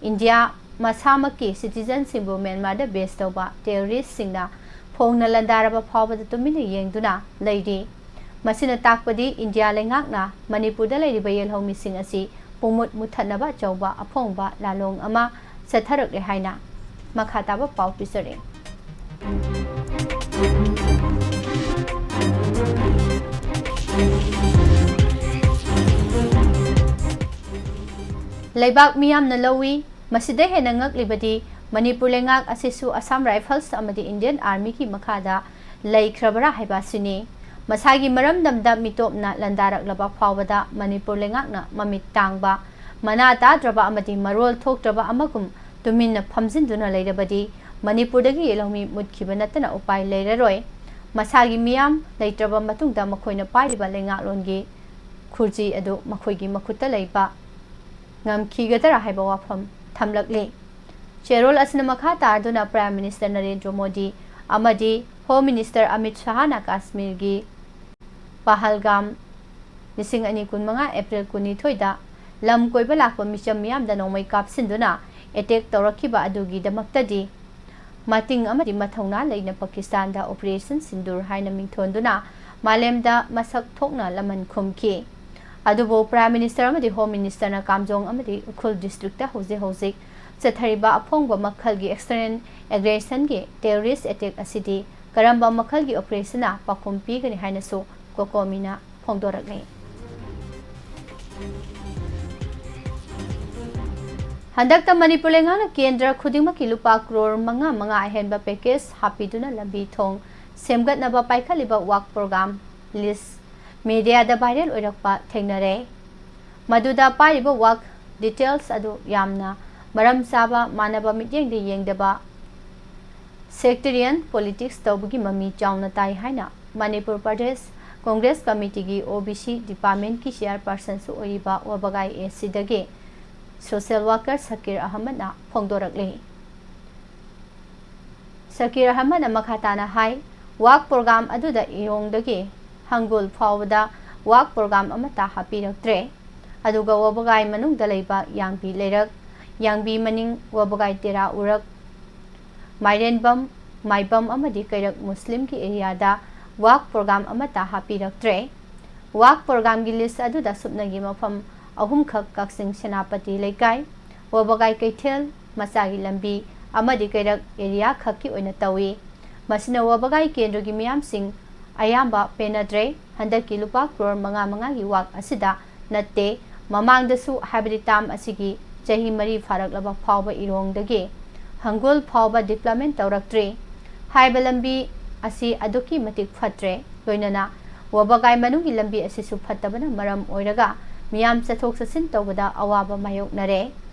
ꯏꯟꯗꯤꯌꯥ ꯃꯁꯥꯃꯛꯀꯤ citizenꯁꯤꯡꯕꯨ ꯃ꯭ꯌꯥꯟꯃꯥꯔꯗ base ꯇꯧꯕ terroristꯁꯤꯡꯅ ꯐꯣꯡꯅ ꯂꯥꯟꯗꯥꯔꯕ ꯐꯥꯎꯕꯗ ꯇꯨꯃꯤꯟꯅ ꯌꯦꯡꯗꯨꯅ ꯂꯩꯔꯤ꯫ ꯃꯁꯤꯅ ꯇꯥꯛꯄꯗꯤ ꯏꯟꯗꯤꯌꯥ ꯂꯩꯉꯥꯛꯅ ꯃꯅꯤꯄꯨꯔꯗ ꯂꯩꯔꯤꯕ ꯌꯦꯜꯍꯧꯃꯤꯁꯤꯡ ꯑꯁꯤ ꯄꯨꯡꯃꯨꯠ ꯃꯨꯠꯊꯠꯅꯕ ꯑꯆꯧꯕ ꯑꯐꯣꯡꯕ ꯂꯥꯂꯣꯡ ꯑꯃ ꯆꯠꯊꯔꯛꯂꯦ ꯍꯥꯏꯅ ꯃꯈꯥ ꯇꯥꯕ ꯄꯥꯎ ꯄꯤꯖꯔꯤ꯫ ꯂꯩꯕꯥꯛ ꯃꯤꯌꯥꯝꯅ ꯂꯧꯏ꯫ ꯃꯁꯤꯗ ꯍꯦꯟꯅ ꯉꯛꯂꯤꯕꯗꯤ ꯃꯅꯤꯄꯨꯔ ꯂꯩꯉꯥꯛ ꯑꯁꯤꯁꯨ Assam Rifles ꯑꯃꯗꯤ Indian Armyꯒꯤ ꯃꯈꯥꯗ ꯂꯩꯈ꯭ꯔꯕꯔꯥ ꯍꯥꯏꯕ ꯑꯁꯤꯅꯤ꯫ ꯃꯁꯥꯒꯤ ꯃꯔꯝꯗꯝꯗ ꯃꯤꯇꯣꯞꯅ ꯂꯥꯟꯗꯥꯔꯛꯂꯕ ꯐꯥꯎꯕꯗ ꯃꯅꯤꯄꯨꯔ ꯂꯩꯉꯥꯛꯅ ꯃꯃꯤꯠ ꯇꯥꯡꯕ, ꯃꯅꯥ ꯇꯥꯗ꯭ꯔꯕ ꯑꯃꯗꯤ ꯃꯔꯣꯜ ꯊꯣꯛꯇ꯭ꯔꯕ ꯑꯃꯒꯨꯝ ꯇꯨꯃꯤꯟꯅ ꯐꯝꯖꯤꯟꯗꯨꯅ ꯂꯩꯔꯕꯗꯤ ꯃꯅꯤꯄꯨꯔꯗꯒꯤ ꯌꯦꯜꯍꯧꯃꯤ ꯃꯨꯠꯈꯤꯕ ꯅꯠꯇꯅ ꯎꯄꯥꯏ ꯂꯩꯔꯔꯣꯏ꯫ ꯃꯁꯥꯒꯤ ꯃꯤꯌꯥꯝ ꯂꯩꯇ꯭ꯔꯕ ꯃꯇꯨꯡꯗ ꯃꯈꯣꯏꯅ ꯄꯥꯏꯔꯤꯕ ꯂꯩꯉꯥꯛꯂꯣꯟꯒꯤ ꯈꯨꯔꯖꯤ ꯑꯗꯨ ꯃꯈꯣꯏꯒꯤ ꯃꯈꯨꯠꯇ ꯂꯩꯕ ꯉꯝꯈꯤꯒꯗ꯭ꯔꯥ ꯍꯥꯏꯕ ꯋꯥꯐꯝ ꯊꯝꯂꯛꯂꯤ꯫ ꯆꯦꯔꯣꯜ ꯑꯁꯤꯅ ꯃꯈꯥ ꯇꯥꯗꯨꯅ Prime Minister ꯅꯔꯦꯟꯗ꯭ꯔ ꯃꯣꯗꯤ ꯑꯃꯗꯤ Home Minister ꯑꯃꯤꯠ ꯁꯍꯥꯅ ꯀꯥꯁꯃꯤꯔꯒꯤ ꯄꯍꯜꯒꯥꯝ, ꯂꯤꯁꯤꯡ ꯑꯅꯤ ꯀꯨꯟꯃꯉꯥ April ꯀꯨꯟꯅꯤꯊꯣꯏꯗ ꯂꯝ ꯀꯣꯏꯕ ꯂꯥꯛꯄ ꯃꯤꯆꯝ ꯃꯤꯌꯥꯝꯗ ꯅꯣꯡꯃꯩ ꯀꯥꯞꯁꯤꯟꯗꯨꯅ attack ꯇꯧꯔꯛꯈꯤꯕ ꯑꯗꯨꯒꯤꯗꯃꯛꯇꯗꯤ ꯃꯇꯤꯡ ꯑꯃꯗꯤ ꯃꯊꯧꯅꯥ ꯂꯩꯅ ꯄꯥꯀꯤꯁꯇꯥꯟꯗ Operation Sindoor ꯍꯥꯏꯅ ꯃꯤꯡꯊꯣꯟꯗꯨꯅ ꯃꯥꯂꯦꯝꯗ ꯃꯁꯛ ꯊꯣꯛꯅ ꯂꯃꯟ ꯈꯨꯝꯈꯤ꯫ ꯑꯗꯨꯕꯨ Prime Minister ꯑꯃꯗꯤ Home Minister ꯅ ꯀꯥꯝꯖꯣꯡ ꯑꯃꯗꯤ ꯎꯈ꯭ꯔꯨꯜ district ꯇ ꯍꯧꯖꯤꯛ ꯍꯧꯖꯤꯛ ꯆꯠꯊꯔꯤꯕ ꯑꯐꯣꯡꯕ ꯃꯈꯜꯒꯤ external aggression ꯒꯤ terrorist attack ꯑꯁꯤꯗꯤ ꯀꯔꯝꯕ ꯃꯈꯜꯒꯤ operation ꯅ ꯄꯥꯎꯈꯨꯝ ꯄꯤꯒꯅꯤ ꯍꯥꯏꯅꯁꯨ COCOMI ꯅ ꯐꯣꯡꯗꯣꯔꯛꯂꯤ꯫ ꯍꯟꯗꯛꯇ ꯃꯅꯤꯄꯨꯔ ꯂꯩꯉꯥꯛꯅ ꯀꯦꯟꯗ꯭ꯔ ꯈꯨꯗꯤꯡꯃꯛꯀꯤ ꯂꯨꯄꯥ ꯀ꯭ꯔꯣꯔ ꯃꯉꯥ ꯃꯉꯥ ꯑꯍꯦꯟꯕ package ꯍꯥꯞꯄꯤꯗꯨꯅ ꯂꯝꯕꯤ ꯊꯣꯡ ꯁꯦꯝꯒꯠꯅꯕ ꯄꯥꯏꯈꯠꯂꯤꯕ work program list media ꯗ viral ꯑꯣꯏꯔꯛꯄ ꯊꯦꯡꯅꯔꯦ꯫ ꯃꯗꯨꯗ ꯄꯥꯏꯔꯤꯕ work details ꯑꯗꯨ ꯌꯥꯝꯅ ꯃꯔꯝ ꯆꯥꯕ, ꯃꯥꯟꯅꯕ ꯃꯤꯠꯌꯦꯡꯗ ꯌꯦꯡꯗꯕ, sectarian politics ꯇꯧꯕꯒꯤ ꯃꯃꯤ ꯆꯥꯎꯅ ꯇꯥꯏ ꯍꯥꯏꯅ ꯃꯅꯤꯄꯨꯔ ꯄ꯭ꯔꯗꯦꯁ ꯀꯣꯡꯒ꯭ꯔꯦꯁ ꯀꯃꯤꯇꯤꯒꯤ OBC department ꯀꯤ chairperson ꯁꯨ ꯑꯣꯏꯔꯤꯕ ꯋꯥꯕꯒꯥꯏ AC ꯗꯒꯤ social worker ꯁꯀꯤꯔ ꯑꯍꯃꯗꯅ ꯐꯣꯡꯗꯣꯔꯛꯂꯤ꯫ ꯁꯀꯤꯔ ꯑꯍꯃꯗꯅ ꯃꯈꯥ ꯇꯥꯅ ꯍꯥꯏ, ꯋꯥꯛ ꯄ꯭ꯔꯣꯒ꯭ꯔꯥꯝ ꯑꯗꯨꯗ ꯏꯔꯣꯡꯗꯒꯤ ꯍꯪꯒꯨꯜ ꯐꯥꯎꯕꯗ ꯋꯥꯛ ꯄ꯭ꯔꯣꯒ꯭ꯔꯥꯝ ꯑꯃꯠꯇ ꯍꯥꯞꯄꯤꯔꯛꯇ꯭ꯔꯦ꯫ ꯑꯗꯨꯒ ꯋꯥꯕꯒꯥꯏ ꯃꯅꯨꯡꯗ ꯂꯩꯕ ꯌꯥꯡꯕꯤ ꯂꯩꯔꯛ, ꯌꯥꯡꯕꯤ ꯃꯅꯤꯡ, ꯋꯥꯕꯒꯥꯏ ꯇꯦꯔꯥ ꯎꯔꯛ, ꯃꯥꯏꯔꯦꯟꯕꯝ, ꯃꯥꯏꯕꯝ ꯑꯃꯗꯤ ꯀꯩꯔꯛ ꯃꯨꯁꯂꯤꯝꯒꯤ ꯑꯦꯔꯤꯌꯥꯗ ꯋꯥꯛ ꯄ꯭ꯔꯣꯒ꯭ꯔꯥꯝ ꯑꯃꯠꯇ ꯍꯥꯞꯄꯤꯔꯛꯇ꯭ꯔꯦ꯫ ꯋꯥꯛ ꯄ꯭ꯔꯣꯒ꯭ꯔꯥꯝꯒꯤ ꯂꯤꯁ ꯑꯗꯨꯗ ꯁꯨꯞꯅꯒꯤ ꯃꯐꯝ ꯑꯍꯨꯝꯈꯛ ꯀꯛꯆꯤꯡ ꯁꯦꯅꯥꯄꯇꯤ ꯂꯩꯀꯥꯏ, ꯋꯥꯕꯒꯥꯏ ꯀꯩꯊꯦꯜ, ꯃꯆꯥꯒꯤ ꯂꯝꯕꯤ ꯑꯃꯗꯤ ꯀꯩꯔꯛ ꯑꯦꯔꯤꯌꯥ ꯈꯛꯀꯤ ꯑꯣꯏꯅ ꯇꯧꯏ꯫ ꯃꯁꯤꯅ ꯋꯥꯕꯒꯥꯏ ꯀꯦꯟꯗ꯭ꯔꯒꯤ ꯃꯤꯌꯥꯝꯁꯤꯡ ꯑꯌꯥꯝꯕ ꯄꯦꯟꯅꯗ꯭ꯔꯦ꯫ ꯍꯟꯗꯛꯀꯤ ꯂꯨꯄꯥ ꯀ꯭ꯔꯣꯔ ꯃꯉꯥ ꯃꯉꯥꯒꯤ ꯋꯥꯛ ꯑꯁꯤꯗ ꯅꯠꯇꯦ, ꯃꯃꯥꯡꯗꯁꯨ, ꯍꯥꯏꯕꯗꯤ ꯇꯥꯝ ꯑꯁꯤꯒꯤ ꯆꯍꯤ ꯃꯔꯤ ꯐꯥꯔꯛꯂꯕ ꯐꯥꯎꯕ ꯏꯔꯣꯡꯗꯒꯤ ꯍꯪꯒꯣꯜ ꯐꯥꯎꯕ ꯗꯤꯕ꯭ꯂꯞꯃꯦꯟ ꯇꯧꯔꯛꯇ꯭ꯔꯤ꯫ ꯍꯥꯏꯕ ꯂꯝꯕꯤ ꯑꯁꯤ ꯑꯗꯨꯛꯀꯤ ꯃꯇꯤꯛ ꯐꯠꯇ꯭ꯔꯦ, ꯂꯣꯏꯅꯅ ꯋꯥꯕꯒꯥꯏ ꯃꯅꯨꯡꯒꯤ ꯂꯝꯕꯤ ꯑꯁꯤꯁꯨ ꯐꯠꯇꯕꯅ ꯃꯔꯝ ꯑꯣꯏꯔꯒ ꯃꯤꯌꯥꯝ ꯆꯠꯊꯣꯛ ꯆꯠꯁꯤꯟ ꯇꯧꯕꯗ ꯑꯋꯥꯕ ꯃꯥꯌꯣꯛꯅꯔꯦ꯫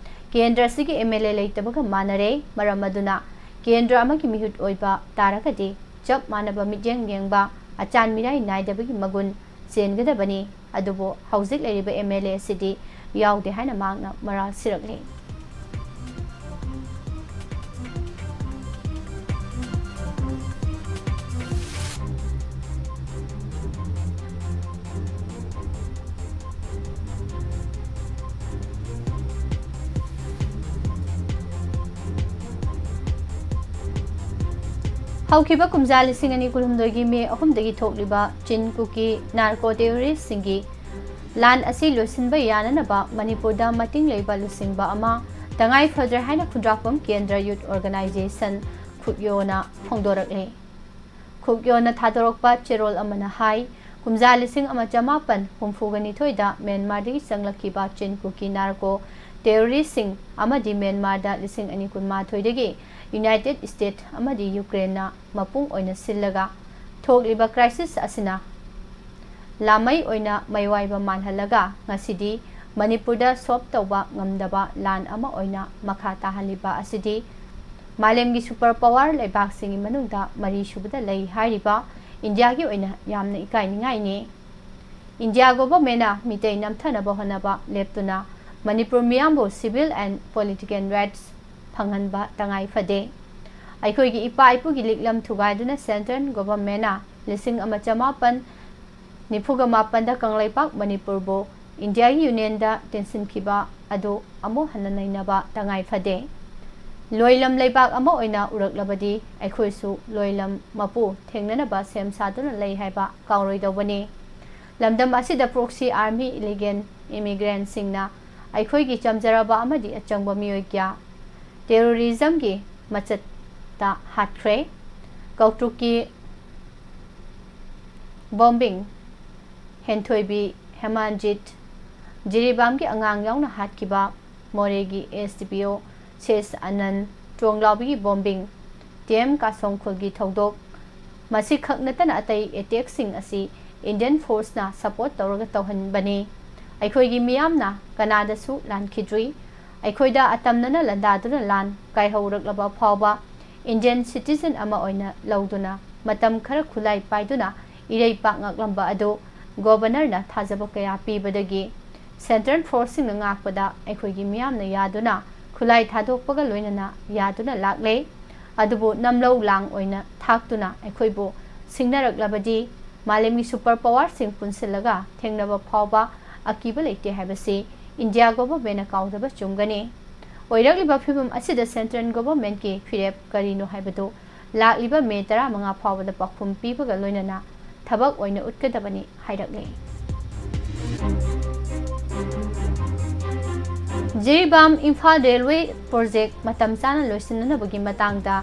ꯀꯦꯟꯗ꯭ꯔ ꯑꯁꯤꯒꯤ ꯑꯦꯝ ꯑꯦꯜ ꯑꯦ ꯂꯩꯇꯕꯒ ꯃꯥꯟꯅꯔꯦ꯫ ꯃꯔꯝ ꯑꯗꯨꯅ ꯀꯦꯟꯗ꯭ꯔ ꯑꯃꯒꯤ ꯃꯤꯍꯨꯠ ꯑꯣꯏꯕ ꯇꯥꯔꯒꯗꯤ ꯆꯞ ꯃꯥꯟꯅꯕ ꯃꯤꯠꯌꯦꯡ ꯌꯦꯡꯕ, ꯑꯆꯥꯟ ꯃꯤꯔꯥꯏ ꯅꯥꯏꯗꯕꯒꯤ ꯃꯒꯨꯟ ꯆꯦꯟꯒꯗꯕꯅꯤ꯫ ꯑꯗꯨꯕꯨ ꯍꯧꯖꯤꯛ ꯂꯩꯔꯤꯕ ꯑꯦꯝ ꯑꯦꯜ ꯑꯦ ꯑꯁꯤꯗꯤ ꯌꯥꯎꯗꯦ ꯍꯥꯏꯅ ꯃꯍꯥꯛꯅ ꯃꯔꯥꯜ ꯁꯤꯔꯛꯂꯤ꯫ ꯍꯧꯈꯤꯕ ꯀꯨꯝꯖꯥ ꯂꯤꯁꯤꯡ ꯑꯅꯤ ꯀꯨꯟꯍꯨꯝꯗꯣꯏꯒꯤ ꯃꯦ ꯑꯍꯨꯝꯗꯒꯤ ꯊꯣꯛꯂꯤꯕ ꯆꯤꯟ ꯀꯨꯀꯤ ꯅꯥꯔꯀꯣ ꯇꯦꯔꯣꯔꯤꯁꯁꯤꯡꯒꯤ ꯂꯥꯟ ꯑꯁꯤ ꯂꯣꯏꯁꯤꯟꯕ ꯌꯥꯅꯅꯕ ꯃꯅꯤꯄꯨꯔꯗ ꯃꯇꯤꯡ ꯂꯩꯕ ꯂꯨꯆꯤꯡꯕ ꯑꯃ ꯇꯉꯥꯏ ꯐꯗ꯭ꯔꯦ ꯍꯥꯏꯅ ꯈꯨꯟꯗ꯭ꯔꯥꯛꯄꯝ ꯀꯦꯟꯗ꯭ꯔ ꯌꯨꯠ ꯑꯣꯔꯒꯅꯥꯏꯖꯦꯁꯟ, ꯈꯨꯛꯌꯣꯅ ꯐꯣꯡꯗꯣꯔꯛꯂꯦ꯫ ꯈꯨꯛꯌꯣꯅ ꯊꯥꯗꯣꯔꯛꯄ ꯆꯦꯔꯣꯜ ꯑꯃꯅ ꯍꯥꯏ, ꯀꯨꯝꯖꯥ ꯂꯤꯁꯤꯡ ꯑꯃ ꯆꯃꯥꯄꯟ ꯍꯨꯝꯐꯨꯒ ꯅꯤꯊꯣꯏꯗ ꯃ꯭ꯌꯥꯟꯃꯥꯔꯗꯒꯤ ꯆꯪꯂꯛꯈꯤꯕ ꯆꯤꯟ ꯀꯨꯀꯤ ꯅꯥꯔꯀꯣ ꯇꯦꯔꯣꯔꯤꯁꯁꯤꯡ ꯑꯃꯗꯤ ꯃ꯭ꯌꯥꯟꯃꯥꯔꯗ ꯂꯤꯁꯤꯡ ꯑꯅꯤ ꯀꯨꯟꯃꯥꯊꯣꯏꯗꯒꯤ ꯌꯨꯅꯥꯏꯇꯦꯗ ꯁ꯭ꯇꯦꯠ ꯑꯃꯗꯤ ꯌꯨꯀ꯭ꯔꯦꯟꯅ ꯃꯄꯨꯡ ꯑꯣꯏꯅ ꯁꯤꯜꯂꯒ ꯊꯣꯛꯂꯤꯕ ꯀ꯭ꯔꯥꯏꯁꯤꯁ ꯑꯁꯤꯅ ꯂꯥꯃꯩ ꯑꯣꯏꯅ ꯃꯩꯋꯥꯏꯕ ꯃꯥꯜꯍꯜꯂꯒ ꯉꯁꯤꯗꯤ ꯃꯅꯤꯄꯨꯔꯗ ꯁꯣꯞ ꯇꯧꯕ ꯉꯝꯗꯕ ꯂꯥꯟ ꯑꯃ ꯑꯣꯏꯅ ꯃꯈꯥ ꯇꯥꯍꯜꯂꯤꯕ ꯑꯁꯤꯗꯤ ꯃꯥꯂꯦꯝꯒꯤ ꯁꯨꯄꯔ ꯄꯥꯋꯔ ꯂꯩꯕꯥꯛꯁꯤꯡꯒꯤ ꯃꯅꯨꯡꯗ ꯃꯔꯤꯁꯨꯕꯗ ꯂꯩ ꯍꯥꯏꯔꯤꯕ ꯏꯟꯗꯤꯌꯥꯒꯤ ꯑꯣꯏꯅ ꯌꯥꯝꯅ ꯏꯀꯥꯏꯅꯤꯡꯉꯥꯏꯅꯤ꯫ ꯏꯟꯗꯤꯌꯥ ꯒꯣꯚꯔꯟꯃꯦꯟꯠꯅ ꯃꯤꯇꯩ ꯅꯝꯊꯅꯕ ꯍꯣꯠꯅꯕ ꯂꯦꯞꯇꯨꯅ ꯃꯅꯤꯄꯨꯔ ꯃꯤꯌꯥꯝꯕꯨ civil and political rights ꯐꯪꯍꯟꯕ ꯇꯉꯥꯏ ꯐꯗꯦ꯫ ꯑꯩꯈꯣꯏꯒꯤ ꯏꯄꯥ ꯏꯄꯨꯒꯤ ꯂꯤꯛꯂꯝ ꯊꯨꯒꯥꯏꯗꯨꯅ central governmentꯅ ꯂꯤꯁꯤꯡ ꯑꯃ ꯆꯃꯥꯄꯟ ꯅꯤꯐꯨꯒ ꯃꯥꯄꯟꯗ ꯀꯪꯂꯩꯄꯥꯛ ꯃꯅꯤꯄꯨꯔꯕꯨ ꯏꯟꯗꯤꯌꯥꯒꯤ unionꯗ ꯇꯤꯟꯁꯤꯟꯈꯤꯕ ꯑꯗꯨ ꯑꯃꯨꯛ ꯍꯟꯅ ꯅꯩꯅꯕ ꯇꯉꯥꯏ ꯐꯗꯦ꯫ ꯂꯣꯏꯂꯝ ꯂꯩꯕꯥꯛ ꯑꯃ ꯑꯣꯏꯅ ꯎꯔꯛꯂꯕꯗꯤ ꯑꯩꯈꯣꯏꯁꯨ ꯂꯣꯏꯂꯝ ꯃꯄꯨ ꯊꯦꯡꯅꯅꯕ ꯁꯦꯝ ꯁꯥꯗꯨꯅ ꯂꯩ ꯍꯥꯏꯕ ꯀꯥꯎꯔꯣꯏꯗꯧꯕꯅꯤ꯫ ꯂꯝꯗꯝ ꯑꯁꯤꯗ proxy army, illegal immigrantꯁꯤꯡꯅ ꯑꯩꯈꯣꯏꯒꯤ ꯆꯝꯖꯔꯕ ꯑꯃꯗꯤ ꯑꯆꯪꯕ ꯃꯤꯑꯣꯏ ꯀꯌꯥ terrorismꯒꯤ ꯃꯆꯠꯇ ꯍꯥꯠꯈ꯭ꯔꯦ꯫ ꯀꯧꯇ꯭ꯔꯨꯛꯀꯤ bombing, ꯍꯦꯟꯊꯣꯏꯕꯤ, ꯍꯦꯃꯥꯟꯖꯤꯠ, ꯖꯤꯔꯤꯕꯥꯝꯒꯤ ꯑꯉꯥꯡ ꯌꯥꯎꯅ ꯍꯥꯠꯈꯤꯕ, ꯃꯣꯔꯦꯒꯤ SDPO ꯁꯦꯁ ꯑꯅꯟ ꯇꯣꯡꯂꯥꯎꯕꯤꯒꯤ bombing, ꯇꯤ ꯑꯦꯝ ꯀꯥꯁꯣꯡꯈꯨꯜꯒꯤ ꯊꯧꯗꯣꯛ, ꯃꯁꯤꯈꯛ ꯅꯠꯇꯅ ꯑꯇꯩ attackꯁꯤꯡ ꯑꯁꯤ Indian forceꯅ support ꯇꯧꯔꯒ ꯇꯧꯍꯟꯕꯅꯤ꯫ ꯑꯩꯈꯣꯏꯒꯤ ꯃꯤꯌꯥꯝꯅ ꯀꯅꯥꯗꯁꯨ ꯂꯥꯟꯈꯤꯗ꯭ꯔꯤ꯫ ꯑꯩꯈꯣꯏꯗ ꯑꯇꯝꯅꯅ ꯂꯥꯟꯗꯥꯗꯨꯅ ꯂꯥꯟ ꯀꯥꯏꯍꯧꯔꯛꯂꯕ ꯐꯥꯎꯕ Indian citizen ꯑꯃ ꯑꯣꯏꯅ ꯂꯧꯗꯨꯅ ꯃꯇꯝ ꯈꯔ ꯈꯨꯠꯂꯥꯏ ꯄꯥꯏꯗꯨꯅ ꯏꯔꯩ ꯄꯥꯛ ꯉꯥꯛꯂꯝꯕ ꯑꯗꯨ governorꯅ ꯊꯥꯖꯕ ꯀꯌꯥ ꯄꯤꯕꯗꯒꯤ central forceꯁꯤꯡꯅ ꯉꯥꯛꯄꯗ ꯑꯩꯈꯣꯏꯒꯤ ꯃꯤꯌꯥꯝꯅ ꯌꯥꯗꯨꯅ ꯈꯨꯠꯂꯥꯏ ꯊꯥꯗꯣꯛꯄꯒ ꯂꯣꯏꯅꯅ ꯌꯥꯗꯨꯅ ꯂꯥꯛꯂꯦ꯫ ꯑꯗꯨꯕꯨ ꯅꯝꯂꯧ ꯂꯥꯡ ꯑꯣꯏꯅ ꯊꯥꯛꯇꯨꯅ ꯑꯩꯈꯣꯏꯕꯨ ꯁꯤꯡꯅꯔꯛꯂꯕꯗꯤ ꯃꯥꯂꯦꯝꯒꯤ super powerꯁꯤꯡ ꯄꯨꯟꯁꯤꯜꯂꯒ ꯊꯦꯡꯅꯕ ꯐꯥꯎꯕ ꯑꯀꯤꯕ ꯂꯩꯇꯦ ꯍꯥꯏꯕꯁꯤ ꯏꯟꯗꯤꯌꯥ governmentꯅ ꯀꯥꯎꯗꯕ ꯆꯨꯝꯒꯅꯤ꯫ ꯑꯣꯏꯔꯛꯂꯤꯕ ꯐꯤꯕꯝ ꯑꯁꯤꯗ central governmentꯀꯤ ꯐꯤꯔꯦꯞ ꯀꯔꯤꯅꯣ ꯍꯥꯏꯕꯗꯨ ꯂꯥꯛꯂꯤꯕ ꯃꯦ ꯇꯔꯥꯃꯉꯥ ꯐꯥꯎꯕꯗ ꯄꯥꯎꯈꯨꯝ ꯄꯤꯕꯒ ꯂꯣꯏꯅꯅ ꯊꯕꯛ ꯑꯣꯏꯅ ꯎꯠꯀꯗꯕꯅꯤ ꯍꯥꯏꯔꯛꯂꯤ꯫ ꯖꯤꯔꯤꯕꯥꯝ ꯏꯝꯐꯥꯜ railway project ꯃꯇꯝ ꯆꯥꯅ ꯂꯣꯏꯁꯤꯟꯅꯅꯕꯒꯤ ꯃꯇꯥꯡꯗ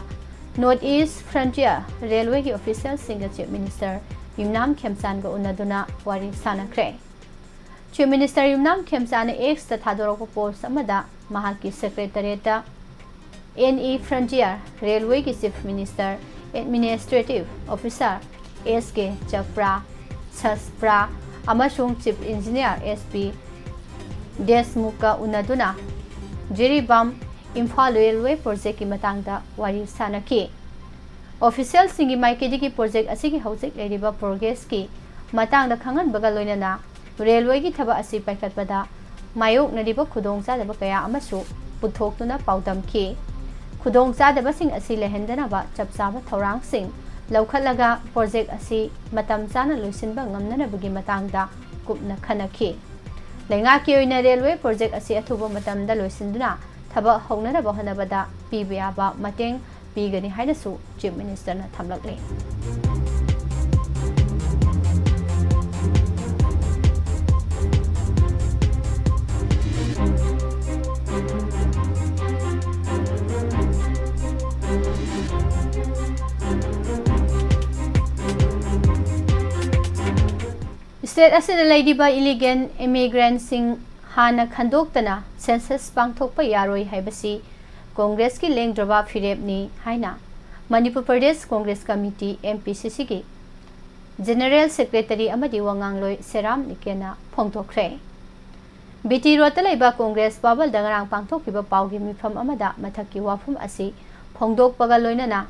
North East Frontier Railwayꯒꯤ officialꯁꯤꯡꯒ Chief Minister ꯌꯨꯝꯅꯥꯝ ꯈꯦꯝꯆꯥꯟꯒ ꯎꯅꯗꯨꯅ ꯋꯥꯔꯤ ꯁꯥꯅꯈ꯭ꯔꯦ꯫ Chief Minister ꯌꯨꯝꯅꯥꯝ ꯈꯦꯝꯆꯥꯟꯅ Xꯇ ꯊꯥꯗꯣꯔꯛꯄ post ꯑꯃꯗ ꯃꯍꯥꯛꯀꯤ secretariatꯇ N E Frontier Railwayꯒꯤ Chief Minister Administrative Officer S K ꯆꯄ꯭ꯔꯥ, ꯁꯁꯄ꯭ꯔꯥ ꯑꯃꯁꯨꯡ Chief Engineer S P ꯗꯦꯁꯃꯨꯈꯀ ꯎꯅꯗꯨꯅ Jiribam Imphal railway projectꯀꯤ ꯃꯇꯥꯡꯗ ꯋꯥꯔꯤ ꯁꯥꯅꯈꯤ꯫ Officialꯁꯤꯡꯒꯤ ꯃꯥꯏꯀꯩꯗꯒꯤ project ꯑꯁꯤꯒꯤ ꯍꯧꯖꯤꯛ ꯂꯩꯔꯤꯕ progressꯀꯤ ꯃꯇꯥꯡꯗ ꯈꯪꯍꯟꯕꯒ ꯂꯣꯏꯅꯅ railwayꯒꯤ ꯊꯕꯛ ꯑꯁꯤ ꯄꯥꯏꯈꯠꯄꯗ ꯃꯥꯌꯣꯛꯅꯔꯤꯕ ꯈꯨꯗꯣꯡꯆꯥꯗꯕ ꯀꯌꯥ ꯑꯃꯁꯨ ꯄꯨꯊꯣꯛꯇꯨꯅ ꯄꯥꯎꯗꯝꯈꯤ꯫ ꯈꯨꯗꯣꯡꯆꯥꯗꯕꯁꯤꯡ ꯑꯁꯤ ꯂꯩꯍꯟꯗꯅꯕ ꯆꯞ ꯆꯥꯕ ꯊꯧꯔꯥꯡꯁꯤꯡ ꯂꯧꯈꯠꯂꯒ ꯄ꯭ꯔꯣꯖꯦꯛ ꯑꯁꯤ ꯃꯇꯝ ꯆꯥꯅ ꯂꯣꯏꯁꯤꯟꯕ ꯉꯝꯅꯅꯕꯒꯤ ꯃꯇꯥꯡꯗ ꯀꯨꯞꯅ ꯈꯟꯅꯈꯤ꯫ ꯂꯩꯉꯥꯛꯀꯤ ꯑꯣꯏꯅ ꯔꯦꯜꯋꯦ ꯄ꯭ꯔꯣꯖꯦꯛ ꯑꯁꯤ ꯑꯊꯨꯕ ꯃꯇꯝꯗ ꯂꯣꯏꯁꯤꯟꯗꯨꯅ ꯊꯕꯛ ꯍꯧꯅꯅꯕ ꯍꯣꯠꯅꯕꯗ ꯄꯤꯕ ꯌꯥꯕ ꯃꯇꯦꯡ ꯄꯤꯒꯅꯤ ꯍꯥꯏꯅꯁꯨ ꯆꯤꯐ ꯃꯤꯅꯤꯁꯇꯔꯅ ꯊꯝꯂꯛꯂꯤ꯫ ꯁ꯭ꯇꯦꯠ ꯑꯁꯤꯗ ꯂꯩꯔꯤꯕ ꯏꯂꯤꯒꯦꯜ ꯏꯃꯤꯒ꯭ꯔꯦꯟꯁꯤꯡ ꯍꯥꯟꯅ ꯈꯟꯗꯣꯛꯇꯅ ꯁꯦꯟꯁꯁ ꯄꯥꯡꯊꯣꯛꯄ ꯌꯥꯔꯣꯏ ꯍꯥꯏꯕꯁꯤ ꯀꯣꯡꯒ꯭ꯔꯦꯁꯀꯤ ꯂꯦꯡꯗ꯭ꯔꯕ ꯐꯤꯔꯦꯞꯅꯤ ꯍꯥꯏꯅ Manipur Pradesh Congress committee, M P ꯁꯤ ꯁꯤꯒꯤ ꯖꯦꯅꯔꯦꯜ ꯁꯦꯀ꯭ꯔꯦꯇꯔꯤ ꯑꯃꯗꯤ ꯋꯥꯉꯥꯡꯂꯣꯏ ꯁꯦꯔꯥꯝ ꯅꯤꯀꯦꯟꯅ ꯐꯣꯡꯗꯣꯛꯈ꯭ꯔꯦ꯫ ꯕꯤ ꯇꯤ ꯔꯣꯗꯇ ꯂꯩꯕ ꯀꯣꯡꯒ꯭ꯔꯦꯁ ꯚꯕꯟꯗ ꯉꯔꯥꯡ ꯄꯥꯡꯊꯣꯛꯈꯤꯕ ꯄꯥꯎꯒꯤ ꯃꯤꯐꯝ ꯑꯃꯗ ꯃꯊꯛꯀꯤ ꯋꯥꯐꯝ ꯑꯁꯤ ꯐꯣꯡꯗꯣꯛꯄꯒ ꯂꯣꯏꯅꯅ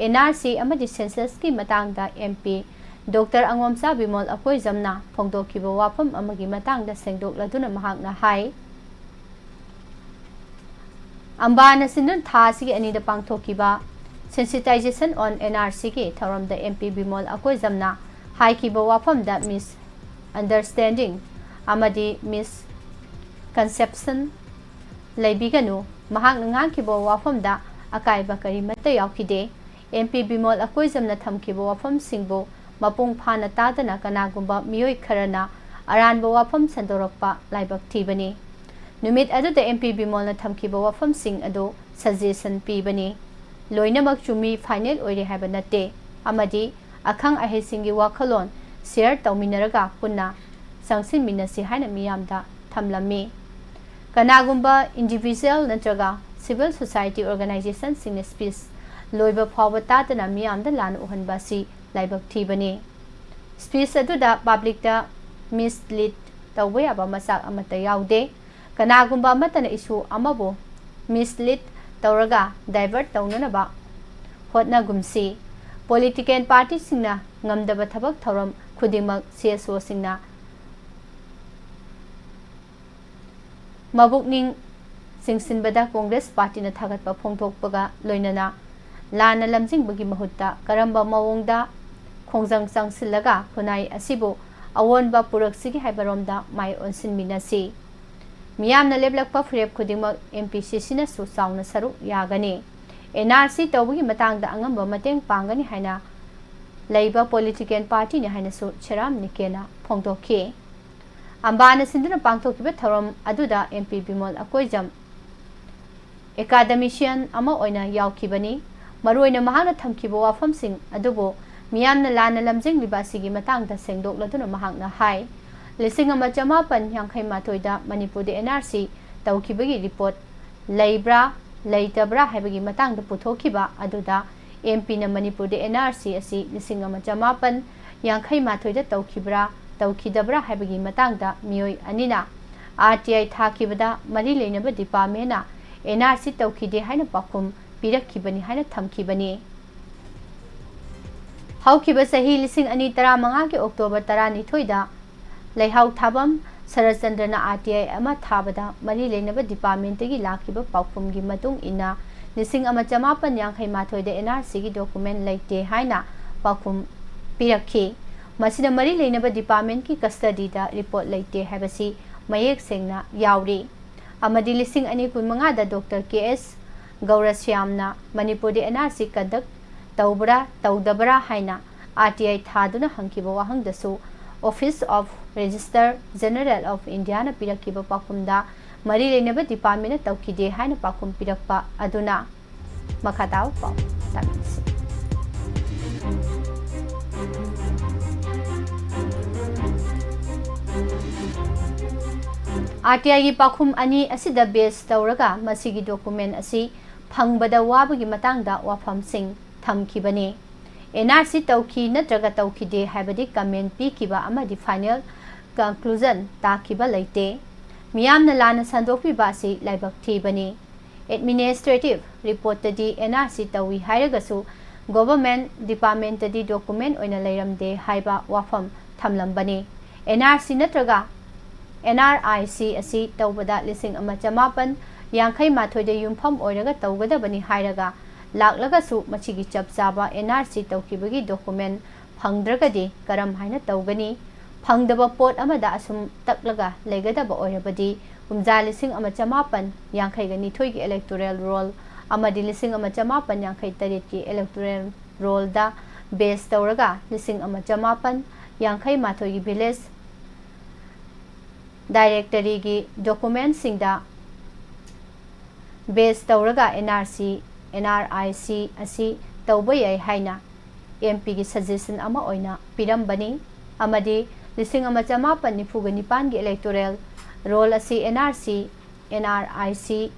ꯑꯦꯟ ꯑꯥꯔ ꯁꯤ ꯑꯃꯗꯤ ꯁꯦꯟꯁꯁꯀꯤ ꯃꯇꯥꯡꯗ ꯑꯦꯝ ꯄꯤ ꯗꯣꯛꯇꯔ ꯑꯉꯣꯝꯆꯥ ꯕꯤꯃꯣꯜ ꯑꯀꯣꯏꯖꯝꯅ ꯐꯣꯡꯗꯣꯛꯈꯤꯕ ꯋꯥꯐꯝ ꯑꯃꯒꯤ ꯃꯇꯥꯡꯗ ꯁꯦꯡꯗꯣꯛꯂꯗꯨꯅ ꯃꯍꯥꯛꯅ ꯍꯥꯏ, ꯑꯝꯕꯥꯅ ꯁꯤꯟꯗꯨꯅ ꯊꯥ ꯑꯁꯤꯒꯤ ꯑꯅꯤꯗ ꯄꯥꯡꯊꯣꯛꯈꯤꯕ Sensitization on N R C ꯒꯤ ꯊꯧꯔꯝꯗ ꯑꯦꯝ ꯄꯤ ꯕꯤꯃꯣꯜ ꯑꯀꯣꯏꯖꯝꯅ ꯍꯥꯏꯈꯤꯕ ꯋꯥꯐꯝꯗ ꯃꯤꯁ ꯑꯟꯗꯔꯁ꯭ꯇꯦꯟꯗꯤꯡ ꯑꯃꯗꯤ ꯃꯤꯁ ꯀꯟꯁꯦꯞꯁꯟ ꯂꯩꯕꯤꯒꯅꯨ꯫ ꯃꯍꯥꯛꯅ ꯉꯥꯡꯈꯤꯕ ꯋꯥꯐꯝꯗ ꯑꯀꯥꯏꯕ ꯀꯔꯤꯃꯠꯇ ꯌꯥꯎꯈꯤꯗꯦ꯫ ꯑꯦꯝ ꯄꯤ ꯕꯤꯃꯣꯜ ꯑꯀꯣꯏꯖꯝꯅ ꯊꯝꯈꯤꯕ ꯋꯥꯐꯝꯁꯤꯡꯕꯨ ꯃꯄꯨꯡ ꯐꯥꯅ ꯇꯥꯗꯅ ꯀꯅꯥꯒꯨꯝꯕ ꯃꯤꯑꯣꯏ ꯈꯔꯅ ꯑꯔꯥꯟꯕ ꯋꯥꯐꯝ ꯁꯟꯗꯣꯔꯛꯄ ꯂꯥꯏꯕꯛ ꯊꯤꯕꯅꯤ꯫ ꯅꯨꯃꯤꯠ ꯑꯗꯨꯗ ꯑꯦꯝ ꯄꯤ ꯕꯤꯃꯣꯜꯅ ꯊꯝꯈꯤꯕ ꯋꯥꯐꯝꯁꯤꯡ ꯑꯗꯨ ꯁꯖꯦꯁꯟ ꯄꯤꯕꯅꯤ꯫ ꯂꯣꯏꯅꯃꯛ ꯆꯨꯝꯃꯤ, ꯐꯥꯏꯅꯦꯜ ꯑꯣꯏꯔꯦ ꯍꯥꯏꯕ ꯅꯠꯇꯦ, ꯑꯃꯗꯤ ꯑꯈꯪ ꯑꯍꯩꯁꯤꯡꯒꯤ ꯋꯥꯈꯜꯂꯣꯟ ꯁꯤꯌꯔ ꯇꯧꯃꯤꯟꯅꯔꯒ ꯄꯨꯟꯅ ꯆꯪꯁꯤꯟꯃꯤꯟꯅꯁꯤ ꯍꯥꯏꯅ ꯃꯤꯌꯥꯝꯗ ꯊꯝꯂꯝꯃꯤ꯫ ꯀꯅꯥꯒꯨꯝꯕ ꯏꯟꯗꯤꯚꯤꯖꯨꯋꯦꯜ ꯅꯠꯇ꯭ꯔꯒ ꯁꯤꯚꯤꯜ ꯁꯣꯁꯥꯏꯇꯤ ꯑꯣꯔꯒꯅꯥꯏꯖꯦꯁꯟꯁꯤꯡꯅ ꯁ꯭ꯄꯤꯆ ꯂꯣꯏꯕ ꯐꯥꯎꯕ ꯇꯥꯗꯅ ꯃꯤꯌꯥꯝꯗ ꯂꯥꯟꯅ ꯎꯍꯟꯕ ꯑꯁꯤ ꯂꯥꯏꯕꯛ ꯊꯤꯕꯅꯤ꯫ ꯁ꯭ꯄꯤꯆ ꯑꯗꯨꯗ ꯄꯕ꯭ꯂꯤꯛꯇ ꯃꯤꯁꯂꯤꯗ ꯇꯧꯕ ꯌꯥꯕ ꯃꯆꯥꯛ ꯑꯃꯠꯇ ꯌꯥꯎꯗꯦ꯫ ꯀꯅꯥꯒꯨꯝꯕ ꯑꯃꯠꯇꯅ ꯏꯁꯨ ꯑꯃꯕꯨ ꯃꯤꯁꯂꯤꯗ ꯇꯧꯔꯒ ꯗꯥꯏꯚꯔꯠ ꯇꯧꯅꯅꯕ ꯍꯣꯠꯅꯒꯨꯝꯁꯤ꯫ ꯄꯣꯂꯤꯇꯤꯀꯦꯜ ꯄꯥꯔꯇꯤꯁꯤꯡꯅ ꯉꯝꯗꯕ ꯊꯕꯛ ꯊꯧꯔꯝ ꯈꯨꯗꯤꯡꯃꯛ ꯁꯤ ꯑꯦꯁ ꯑꯣꯁꯤꯡꯅ ꯃꯕꯨꯛꯅꯤꯡ ꯆꯤꯡꯁꯤꯟꯕꯗ ꯀꯣꯡꯒ꯭ꯔꯦꯁ ꯄꯥꯔꯇꯤꯅ ꯊꯥꯒꯠꯄ ꯐꯣꯡꯗꯣꯛꯄꯒ ꯂꯣꯏꯅꯅ ꯂꯥꯟꯅ ꯂꯝꯖꯤꯡꯕꯒꯤ ꯃꯍꯨꯠꯇ ꯀꯔꯝꯕ ꯃꯑꯣꯡꯗ ꯈꯣꯡꯖꯪ ꯆꯪꯁꯤꯜꯂꯒ ꯈꯨꯟꯅꯥꯏ ꯑꯁꯤꯕꯨ ꯑꯑꯣꯟꯕ ꯄꯨꯔꯛꯁꯤꯒꯦ ꯍꯥꯏꯕꯔꯣꯝꯗ ꯃꯥꯏ ꯑꯣꯟꯁꯤꯟꯃꯤꯟꯅꯁꯤ꯫ ꯃꯤꯌꯥꯝꯅ ꯂꯦꯞꯂꯛꯄ ꯐꯤꯔꯦꯞ ꯈꯨꯗꯤꯡꯃꯛ ꯑꯦꯝ ꯄꯤ ꯁꯤ ꯁꯤꯅꯁꯨ ꯆꯥꯎꯅ ꯁꯔꯨꯛ ꯌꯥꯒꯅꯤ꯫ ꯑꯦꯟ ꯑꯥꯔ ꯁꯤ ꯇꯧꯕꯒꯤ ꯃꯇꯥꯡꯗ ꯑꯉꯝꯕ ꯃꯇꯦꯡ ꯄꯥꯡꯒꯅꯤ ꯍꯥꯏꯅ ꯂꯩꯕ ꯄꯣꯂꯤꯇꯤꯀꯦꯜ ꯄꯥꯔꯇꯤꯅꯤ ꯍꯥꯏꯅꯁꯨ ꯁꯦꯔꯥꯝ ꯅꯤꯀꯦꯅ ꯐꯣꯡꯗꯣꯛꯈꯤ꯫ ꯑꯝꯕꯥꯅ ꯁꯤꯟꯗꯨꯅ ꯄꯥꯡꯊꯣꯛꯈꯤꯕ ꯊꯧꯔꯝ ꯑꯗꯨꯗ ꯑꯦꯝ ꯄꯤ ꯕꯤꯃꯣꯜ ꯑꯀꯣꯏꯖꯝ ꯑꯦꯀꯥꯗꯃꯤꯁꯤꯌꯟ ꯑꯃ ꯑꯣꯏꯅ ꯌꯥꯎꯈꯤꯕꯅꯤ꯫ ꯃꯔꯨꯑꯣꯏꯅ ꯃꯍꯥꯛꯅ ꯊꯝꯈꯤꯕ ꯋꯥꯐꯝꯁꯤꯡ ꯑꯗꯨꯕꯨ ꯃꯤꯌꯥꯝꯅ ꯂꯥꯟꯅ ꯂꯝꯖꯤꯡꯂꯤꯕ ꯑꯁꯤꯒꯤ ꯃꯇꯥꯡꯗ ꯁꯦꯡꯗꯣꯛꯂꯗꯨꯅ ꯃꯍꯥꯛꯅ ꯍꯥꯏ, ꯂꯤꯁꯤꯡ ꯑꯃ ꯆꯃꯥꯄꯟ ꯌꯥꯡꯈꯩ ꯃꯥꯊꯣꯏꯗ ꯃꯅꯤꯄꯨꯔꯗ ꯑꯦꯟ ꯑꯥꯔ ꯁꯤ ꯇꯧꯈꯤꯕꯒꯤ ꯔꯤꯄꯣꯔꯠ ꯂꯩꯕ꯭ꯔꯥ, ꯂꯩꯇꯕ꯭ꯔꯥ ꯍꯥꯏꯕꯒꯤ ꯃꯇꯥꯡꯗ ꯄꯨꯊꯣꯛꯈꯤꯕ ꯑꯗꯨꯗ ꯑꯦꯝ ꯄꯤꯅ ꯃꯅꯤꯄꯨꯔꯗ ꯑꯦꯟ ꯑꯥꯔ ꯁꯤ ꯑꯁꯤ ꯂꯤꯁꯤꯡ ꯑꯃ ꯆꯃꯥꯄꯟ ꯌꯥꯡꯈꯩ ꯃꯥꯊꯣꯏꯗ ꯇꯧꯈꯤꯕ꯭ꯔꯥ, ꯇꯧꯈꯤꯗꯕ꯭ꯔꯥ ꯍꯥꯏꯕꯒꯤ ꯃꯇꯥꯡꯗ ꯃꯤꯑꯣꯏ ꯑꯅꯤꯅ ꯑꯥꯔ ꯇꯤ ꯑꯥꯏ ꯊꯥꯈꯤꯕꯗ ꯃꯔꯤ ꯂꯩꯅꯕ ꯗꯤꯄꯥꯔꯠꯃꯦꯟꯅ ꯑꯦꯟ ꯑꯥꯔ ꯁꯤ ꯇꯧꯈꯤꯗꯦ ꯍꯥꯏꯅ ꯄꯥꯎꯈꯨꯝ ꯄꯤꯔꯛꯈꯤꯕꯅꯤ ꯍꯥꯏꯅ ꯊꯝꯈꯤꯕꯅꯤ꯫ ꯍꯧꯈꯤꯕ ꯆꯍꯤ ꯂꯤꯁꯤꯡ ꯑꯅꯤ ꯇꯔꯥꯃꯉꯥꯒꯤ ꯑꯣꯛꯇꯣꯕꯔ ꯇꯔꯥꯅꯤꯊꯣꯏꯗ ꯂꯩꯍꯥꯎ ꯊꯥꯕꯝ ꯁꯔꯠꯆꯟꯗ꯭ꯔꯅ ꯑꯥꯔ ꯇꯤ ꯑꯥꯏ ꯑꯃ ꯊꯥꯕꯗ ꯃꯔꯤ ꯂꯩꯅꯕ ꯗꯤꯄꯥꯔꯠꯃꯦꯟꯇꯒꯤ ꯂꯥꯛꯈꯤꯕ ꯄꯥꯎꯈꯨꯝꯒꯤ ꯃꯇꯨꯡ ꯏꯟꯅ ꯂꯤꯁꯤꯡ ꯑꯃ ꯆꯃꯥꯄꯟ ꯌꯥꯡꯈꯩ ꯃꯥꯊꯣꯏꯗ ꯑꯦꯟ ꯑꯥꯔ ꯁꯤꯒꯤ ꯗꯣꯀꯨꯃꯦꯟ ꯂꯩꯇꯦ ꯍꯥꯏꯅ ꯄꯥꯎꯈꯨꯝ ꯄꯤꯔꯛꯈꯤ꯫ ꯃꯁꯤꯗ ꯃꯔꯤ ꯂꯩꯅꯕ ꯗꯤꯄꯥꯔꯠꯃꯦꯟꯀꯤ ꯀꯁꯇꯗꯤꯗ ꯔꯤꯄꯣꯔꯠ ꯂꯩꯇꯦ ꯍꯥꯏꯕꯁꯤ ꯃꯌꯦꯛ ꯁꯦꯡꯅ ꯌꯥꯎꯔꯤ꯫ ꯑꯃꯗꯤ ꯂꯤꯁꯤꯡ ꯑꯅꯤ ꯀꯨꯟꯃꯉꯥꯗ ꯗꯣꯛꯇꯔ ꯀꯦ ꯑꯦꯁ ꯒꯧꯔꯁ꯭ꯌꯥꯝꯅ ꯃꯅꯤꯄꯨꯔꯗ ꯑꯦꯟ ꯑꯥꯔ ꯁꯤ ꯀꯟꯗꯛ ꯇꯧꯕ꯭ꯔꯥ ꯇꯧꯗꯕ꯭ꯔꯥ ꯍꯥꯏꯅ ꯑꯥꯔ ꯇꯤ ꯑꯥꯏ ꯊꯥꯗꯨꯅ ꯍꯪꯈꯤꯕ ꯋꯥꯍꯪꯗꯁꯨ Office of Registrar General of Indiaꯅ ꯄꯤꯔꯛꯈꯤꯕ ꯄꯥꯎꯈꯨꯝꯗ ꯃꯔꯤ ꯂꯩꯅꯕ ꯗꯤꯄꯥꯔꯠꯃꯦꯟꯅ ꯇꯧꯈꯤꯗꯦ ꯍꯥꯏꯅ ꯄꯥꯎꯈꯨꯝ ꯄꯤꯔꯛꯄ ꯑꯗꯨꯅ꯫ ꯃꯈꯥ ꯇꯥꯕ ꯄꯥꯎ ꯇꯥꯕꯤꯁꯤ꯫ ꯑꯥꯔ ꯇꯤ ꯑꯥꯏꯒꯤ ꯄꯥꯎꯈꯨꯝ ꯑꯅꯤ ꯑꯁꯤꯗ ꯕꯦꯁ ꯇꯧꯔꯒ ꯃꯁꯤꯒꯤ ꯗꯣꯀꯨꯃꯦꯟ ꯑꯁꯤ ꯐꯪꯕꯗ ꯋꯥꯕꯒꯤ ꯃꯇꯥꯡꯗ ꯋꯥꯐꯝꯁꯤꯡ ꯊꯝꯈꯤꯕꯅꯤ꯫ ꯑꯦꯟ ꯑꯥꯔ ꯁꯤ ꯇꯧꯈꯤ ꯅꯠꯇ꯭ꯔꯒ ꯇꯧꯈꯤꯗꯦ ꯍꯥꯏꯕꯗꯤ ꯀꯃꯦꯟ ꯄꯤꯈꯤꯕ ꯑꯃꯗꯤ ꯐꯥꯏꯅꯦꯜ ꯀꯟꯀ꯭ꯂꯨꯖꯟ ꯇꯥꯈꯤꯕ ꯂꯩꯇꯦ꯫ ꯃꯤꯌꯥꯝꯅ ꯂꯥꯟꯅ ꯁꯟꯗꯣꯛꯄꯤꯕ ꯑꯁꯤ ꯂꯥꯏꯕꯛ ꯊꯤꯕꯅꯤ꯫ ꯑꯦꯗꯃꯤꯅꯤꯁꯇ꯭ꯔꯦꯇꯤꯚ ꯔꯤꯄꯣꯔꯠꯇꯗꯤ ꯑꯦꯟ ꯑꯥꯔ ꯁꯤ ꯇꯧꯏ ꯍꯥꯏꯔꯒꯁꯨ ꯒꯣꯚꯔꯟꯃꯦꯟꯠ ꯗꯤꯄꯥꯔꯠꯃꯦꯟꯠꯇꯗꯤ ꯗꯣꯀꯨꯃꯦꯟꯠ ꯑꯣꯏꯅ ꯂꯩꯔꯝꯗꯦ ꯍꯥꯏꯕ ꯋꯥꯐꯝ ꯊꯝꯂꯝꯕꯅꯤ꯫ ꯑꯦꯟ ꯑꯥꯔ ꯁꯤ ꯅꯠꯇ꯭ꯔꯒ ꯑꯦꯟ ꯑꯥꯔ ꯑꯥꯏ ꯁꯤ ꯑꯁꯤ ꯇꯧꯕꯗ ꯂꯤꯁꯤꯡ ꯑꯃ ꯆꯃꯥꯄꯟ ꯌꯥꯡꯈꯩ ꯃꯥꯊꯣꯏꯗ ꯌꯨꯝꯐꯝ ꯑꯣꯏꯔꯒ ꯇꯧꯒꯗꯕꯅꯤ ꯍꯥꯏꯔꯒ ꯂꯥꯛꯂꯒꯁꯨ ꯃꯁꯤꯒꯤ ꯆꯞ ꯆꯥꯕ N R C ꯇꯧꯈꯤꯕꯒꯤ document ꯐꯪꯗ꯭ꯔꯒꯗꯤ ꯀꯔꯝ ꯍꯥꯏꯅ ꯇꯧꯒꯅꯤ? ꯐꯪꯗꯕ ꯄꯣꯠ ꯑꯃꯗ ꯑꯁꯨꯝ ꯇꯛꯂꯒ ꯂꯩꯒꯗꯕ ꯑꯣꯏꯔꯕꯗꯤ ꯀꯨꯝꯖꯥ ꯂꯤꯁꯤꯡ ꯑꯃ ꯆꯃꯥꯄꯟ ꯌꯥꯡꯈꯩꯒ ꯅꯤꯊꯣꯏꯒꯤ electoral roll ꯑꯃꯗꯤ ꯂꯤꯁꯤꯡ ꯑꯃ ꯆꯃꯥꯄꯟ ꯌꯥꯡꯈꯩ ꯇꯔꯦꯠꯀꯤ electoral rollꯗ base ꯇꯧꯔꯒ ꯂꯤꯁꯤꯡ ꯑꯃ ꯆꯃꯥꯄꯟ ꯌꯥꯡꯈꯩ ꯃꯥꯊꯣꯏꯒꯤ village directoryꯒꯤ documentꯁꯤꯡꯗ base ꯇꯧꯔꯒ N R C, N R I C ꯑꯁꯤ ꯇꯧꯕ ꯌꯥꯏ ꯍꯥꯏꯅ M Pꯒꯤ suggestion ꯑꯃ ꯑꯣꯏꯅ ꯄꯤꯔꯝꯕꯅꯤ꯫ ꯑꯃꯗꯤ ꯂꯤꯁꯤꯡ ꯑꯃ ꯆꯃꯥꯄꯟ ꯅꯤꯐꯨꯒ ꯅꯤꯄꯥꯟꯒꯤ electoral roll ꯑꯁꯤ N R C, N R I C